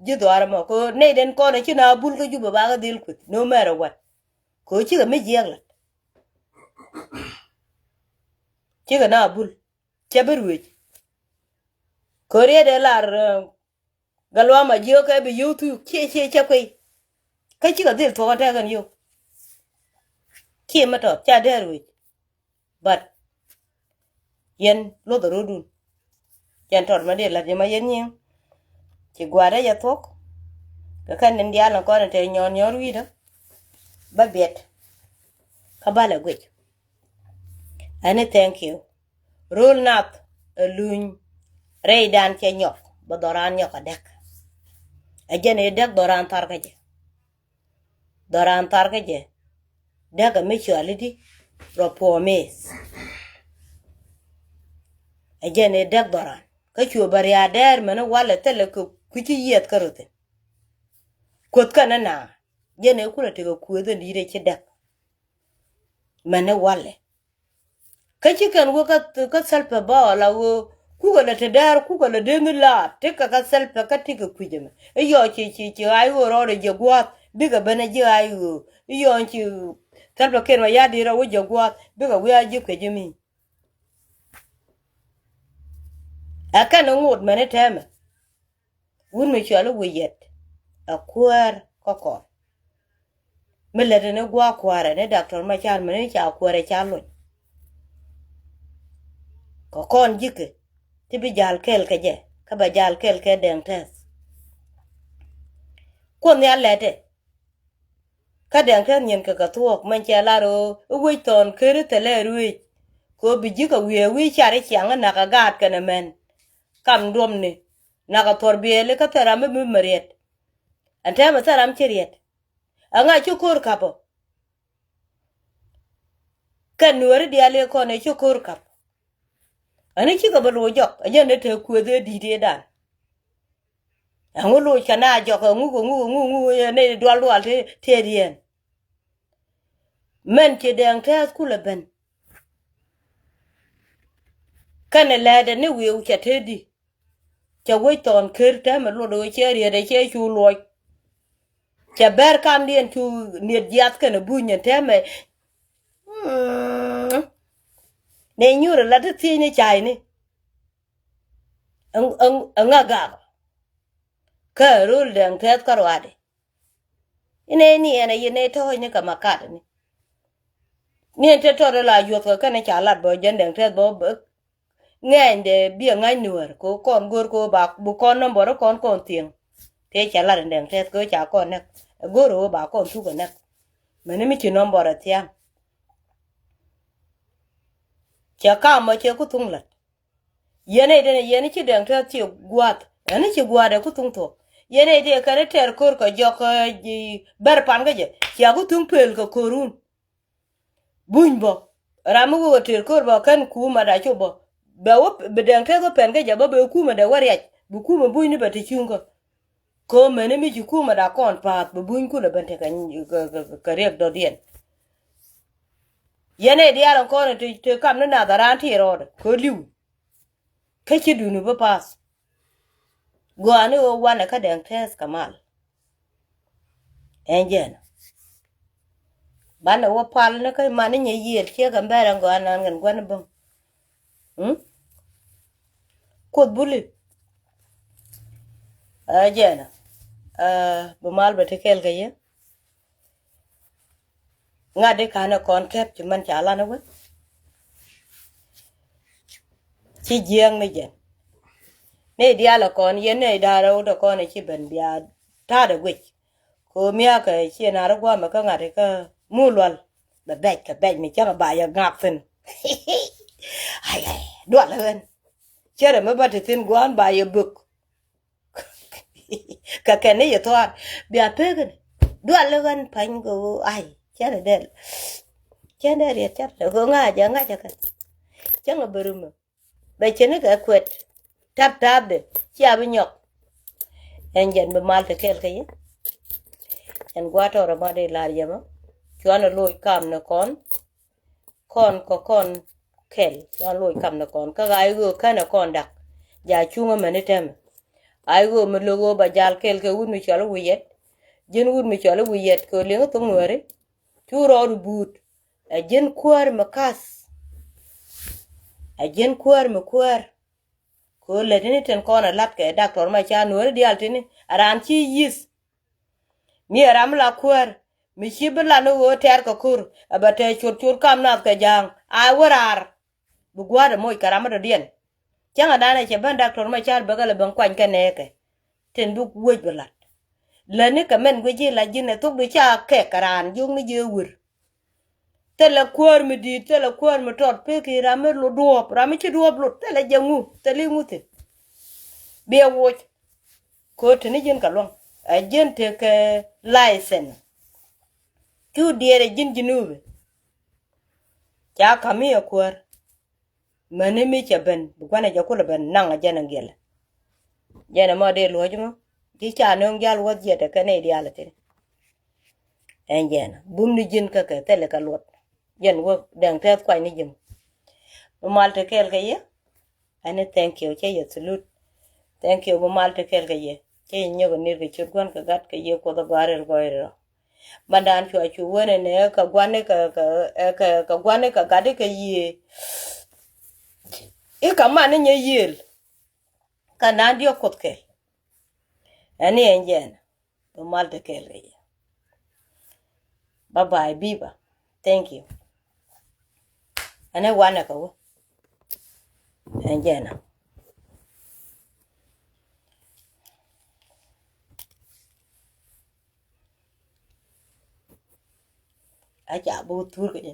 ji̱ dhɔaar ɛmɔ kɛ ɣöö nɛy den kɔn ɛ ci na bul kä Jupi ba kɛ dhil kueth no matter what. Kɛ ɣöö cikɛ mi jiɛɛk lat. Cikɛ na bul cɛ bi ruëëc. Kɛ ɣöö riet ɛ lar Gatluak Majiök kɛ bi yio̱w thuk ciɛ ciɛ cɛ kuey. Kä cikɛ dhil thuɔ̱k ɛn tɛk kɛn yio̱w. Ciɛ mi tɔt ca dee ruëc. But yɛn luɔth ɛ ro̱dun. Cɛn tɔt ma dee la̱t yɛ ma yɛn nyiŋ. Ci gua̱a̱r ɛ yɛ thuɔ̱k. Kɛ kɛn in diaal ni kɔn in te nyɔɔn nyɔɔr wi̱i̱dä. Bä biɛt. Kä bä lɛ guic. Ɛn i̱ thank you. Rööl nath ɛ luny rɛydan cɛ nyɔk bɛ dhɔran nyɔk ɛ däk. Ɛ jɛn i̱ däk dhɔran thar kä jɛ. Dhɔran thar kä jɛ däk ɛ mi cuali di rɔ puɔ̱ɔ̱mis. Ɛ jɛn i̱ däk dhɔran kä cuɛ bɛ ria̱a̱ dɛɛr mɛn i̱ walɛ thilɛ kɛ kui̱ci yiɛth kä ruthin. Kuäth kɛn i̱ na jɛn i̱ kulɛ tekɛ kuëth in di̱i̱t ɛ ci däk. Mɛn i̱ walɛ. Kä ci kɛn wä kä kä Salva ba ɔ la ɣöö kukɛ lɛ te dɛɛr kukɛ lɛ dee mi laat tekɛ kä Salva kä tekɛ kui̱c ɛmɛ. I̱ yɔɔ ci ci ci ɣa̱c ɣöö rɔɔdɛ jiɛ gua̱a̱th bikɛ ben ɛ ji̱ ɣa̱c ɣöö i̱ yɔɔ ci Salva Kiir Mayardit rɔ wä jiɛ gua̱a̱th bikɛ wi̱i̱ a ji̱ kui̱c ɛmi. Ɛ kɛn i̱ ŋot mɛn i̱ tɛmɛ. Wut mi cuali wi̱i̱ yɛt ɛ kuäär kä kɔn. Mi lät ni gua̱a̱ kuäärɛ ni Doctor Machar mi ni ca kuäärɛ ca luny. Kɛ kɔn ji̱kɛ ti bi jal kɛl kɛ jɛ, kä bɛ jal kɛl kɛ Dɛŋ Tɛth. Kuoth Nhial lɛtɛ. Kä Dɛŋ Tɛth nyin kɛ kɛ thuɔɔk mɛn cɛ lar ɣöö i̱ wec thɔɔn ker i̱ thɛlɛ ruëëc. Kɛ ɣöö bi ji̱ kɛ wiee wi̱i̱ car i̱ ciaŋ i̱ nakä gaat kɛnɛ mɛn. Kam duɔmni nakä thuɔr biɛɛli kä thil ram mi mi mɛ riɛt. Ɛn tɛmɛ thil ram ci riɛt. Ɛŋa ci ko̱r ka̱pɔ? Kɛn nueeri diaal i̱ kɔn ɛ ci ko̱r ka̱p. Ɛn i̱ cikɛ bɛ loc jɔk ɛ jɛn ɛ te kuëth ëë di̱i̱t ëëdan. Ɛŋu loc kɛ na jɔk ɛŋu ɛŋu ɛŋu ɛŋu ɛ nɛy dual dual tëë tëë diɛn. Mɛn ci Dɛŋ Tɛth kulɛ ben. Kɛnɛ lɛɛtdɛ ni wi̱i̱ cɛ tëëdi. Cɛ wec thɔɔn ker tɛmɛ luɔt ɣöö cɛ riet ɛ cɛ cu luɔc. Cɛ bɛr kamdiɛn cu niet jiath kɛnɛ buny ɛn tɛmɛ. Mm. Nɛ nyuur ɛ la ti thiecni cayni. Ɛŋ- ɛŋ- ɛŋa gak. Kä ro̱l Dɛŋ Tɛth kä ruaadɛ. Inɛ ni ɛn a yɛn ɛ tɔ̱ɔ̱cni kɛ makatni. Ni ɛn te tɔt ɛ la yuɔth kɛ kɛn ɛ ca lat bä jɛn Dɛŋ Tɛth bä bä ŋɛɛny dɛ biɛ ŋa̱c nuäär kɛ kɔn go̱r kɛ ba bi kɔn nɔmbɔr kɔn kɔn thiɛŋ. Tëë ca lat in Dɛŋ Tɛth kɛ ca kɔn näk ɛ go̱r ɛ ba kɔn thuk ɛ näk. Mɛni mi ci nɔmbɔr ɛ thia̱a̱ŋ. Cɛ kam ɔ cɛ ku thuŋ lat. Yɛn ɛ den yɛn ci Dɛŋ Tɛth ci gua̱a̱th ɛn ci gua̱a̱th ɛ ku thuŋ thuɔ̱k. Yɛn ɛ den kɛn tɛr ko̱r kɛ jɔk ɛ ji̱ bɛr pan kä jɛ cia ku thuŋ pel kɛ ko̱run. Buny bä ram mi wek ɛ tɛr ko̱r bä kɛn kuumä da cop bä bɛ wä bi Dɛŋ Tɛth wä pɛn kä jɛ bä bɛ kuumä dɛ wä riac bi kuumä buny ni bɛ ti cuŋ kä. Kɛ mɛni mi ci kumɛ da kɔn pa̱a̱th bi buny kulɛ ben tekɛ kɛ riɛk dɔ̱diɛn. Yɛn ɛ diaal ɛn kɔn te kam ni nath a raan ti rɔɔdɛ kɛ li̱w. Kä ci duni bi pa̱a̱th. Gɔaa ni ɣöö wanɛ kä Dɛŋ Tɛth kɛ mal. Ɛn jɛn banɛ wä pal ni kä man ni nyɛ yiëël ciek ɛn bɛr ɛn gɔaa nan kɛn gua̱n bäŋ. Mm? Kuoth buli. Ɛ jɛn ɛ bi mal bɛ ti kɛl kɛ yɛ. Ŋa̱t di ka̱n ɛ kɔn kɛp ci mɛn ca lan ɛ wä. Ci jiɛɛŋ ni jɛn. Ni diaal ɛ kɔn yɛn ni da̱rɛ wut ɛ kɔn ɛ ci ben bia ta̱a̱dɛ guic. Kɛ ɣöö mia̱a̱kɛ ciɛ na̱r i̱ gua̱a̱mɛ kä ŋa̱t ikä mu lual. Bɛ bɛc kɛ bɛc mi cäŋ ba yɛ ŋa̱k thi̱n. Ai, ai, dual ɣän. Cärɛ mi ba ti thi̱n gua̱a̱n ba yɛ bök. Kɛ kɛn ni yɛ thuaar bia pek ni. Dual ɣän pa̱ny kɛ ɣöö ai cärɛ dɛl. Cärɛ dɛl yɛ cärɛ dɛl kɛ ɣöö ŋa̱c jɛ ŋa̱c jɛ kɛ. Cäŋ a bä rumä. Bɛ cini kɛ kuɛt tap tapdɛ cia bi nyɔk. Ɛn jɛn bi mal ti kɛl kä yi. Ɛn gua̱a̱t tɔrɔ ma di lar yɛmä. Cuanɛ loc kam ni kɔn. Kɔn kɔ kɔn kɛl cuanɛ loc kam ni kɔn kä ɣa̱c ɣöö känɛ kɔn dak. Ja cuŋä mɛni tɛmɛ. Ɣa̱c ɣöö mi lo̱k ɣöö ba jal kɛl kɛ wut mi cɔl i̱ wi̱i̱ yɛt. Ji̱n wut mi cɔl i̱ wi̱i̱ yɛt kɛ liŋ i̱ thok nuääri. Cu rɔɔdu buut. Ɛ ji̱n kuäär mi ka̱th. Ɛ ji̱n kuäär mi kuäär. Kɛ ɣöö lät ini tin kɔn ɛ la̱t kɛ daktɔr ma ca nuääri diaal tini ɛ raan ci yi̱th. Mi ɛ ram mi la kuäär mi ci bi lan i̱ ɣöö tɛ̈r kɛ ko̱r ɛ bɛ tɛ̈ cot cot kam nath kɛ ja̱a̱ŋ a wä raar. Bi gua̱a̱r ɛ moc kɛ ram mi dɔ̱diɛn. Cäŋɛ danɛ cɛ ben daktɔr ma car bäkɛ lɛ ben kuany kɛ nɛɛkɛ. Tin bi wec bi lat. Lätni kɛ mɛn guic ji̱ la ji̱n ɛ thok di ca kɛk kɛ raan jiök ni ji̱ ɛ wër. Thilɛ kuäär mi di̱i̱t thilɛ kuäär mi tɔt pek i̱ ram mi lot duɔ̱ɔ̱p ram mi ci duɔ̱ɔ̱p lot thilɛ jɛ ŋu thilɛ i̱ ŋu thi̱n. Biɛ woc. Ko̱r te ni ji̱n kɛ luäŋ ɛ ji̱n tekɛ license. Cu diɛɛr ɛ ji̱n ji̱ nuupɛ. Ca ka̱m i̱ ɛ kuäär. Mäni mi cɛ ben bi gua̱n ɛ jɛ kulɛ ben naŋ ɛ jɛn ɛ giɛlɛ. Jɛn ɛ mɔ dee luɔ̱c mɔ ji̱ ca nöŋ jal wäth jiɛt ɛ kɛn ɛ diaal ɛ thin. Ɛn jɛn bum ni ji̱n kä kɛ thilɛ kɛ luɔt. Jɛn wä Dɛŋ Tɛth kuany ni ji̱n. Bi mal te kɛɛl kɛ yɛ. Ɛn ni thank you cɛ yɛ thuluth. Thank you bi mal te kɛɛl kɛ yɛ cɛ yɛ nyɔk ɛ nir kɛ ciöt gua̱n kɛ gat kɛ yɛ kuoth ɛ gɔaa rɛl gɔɔy rɛl. Mandan cua cu wen ɛn ɛ kɛ gua̱n ikɛ kɛ kɛ kɛ gua̱n ikɛ gat ikɛ yiëë. Ikɛ man inyɛ yiëël. Kɛ naan diɔ̱k kuoth kɛl. Ɛn ni ɛn jɛn bi mal te kɛl kɛ yɛ. Bye bye biba. Thank you. Ɛn ɛ wanɛ kɛ wä. Ɛn jɛn a a ca bi wä thur kɛ jɛ.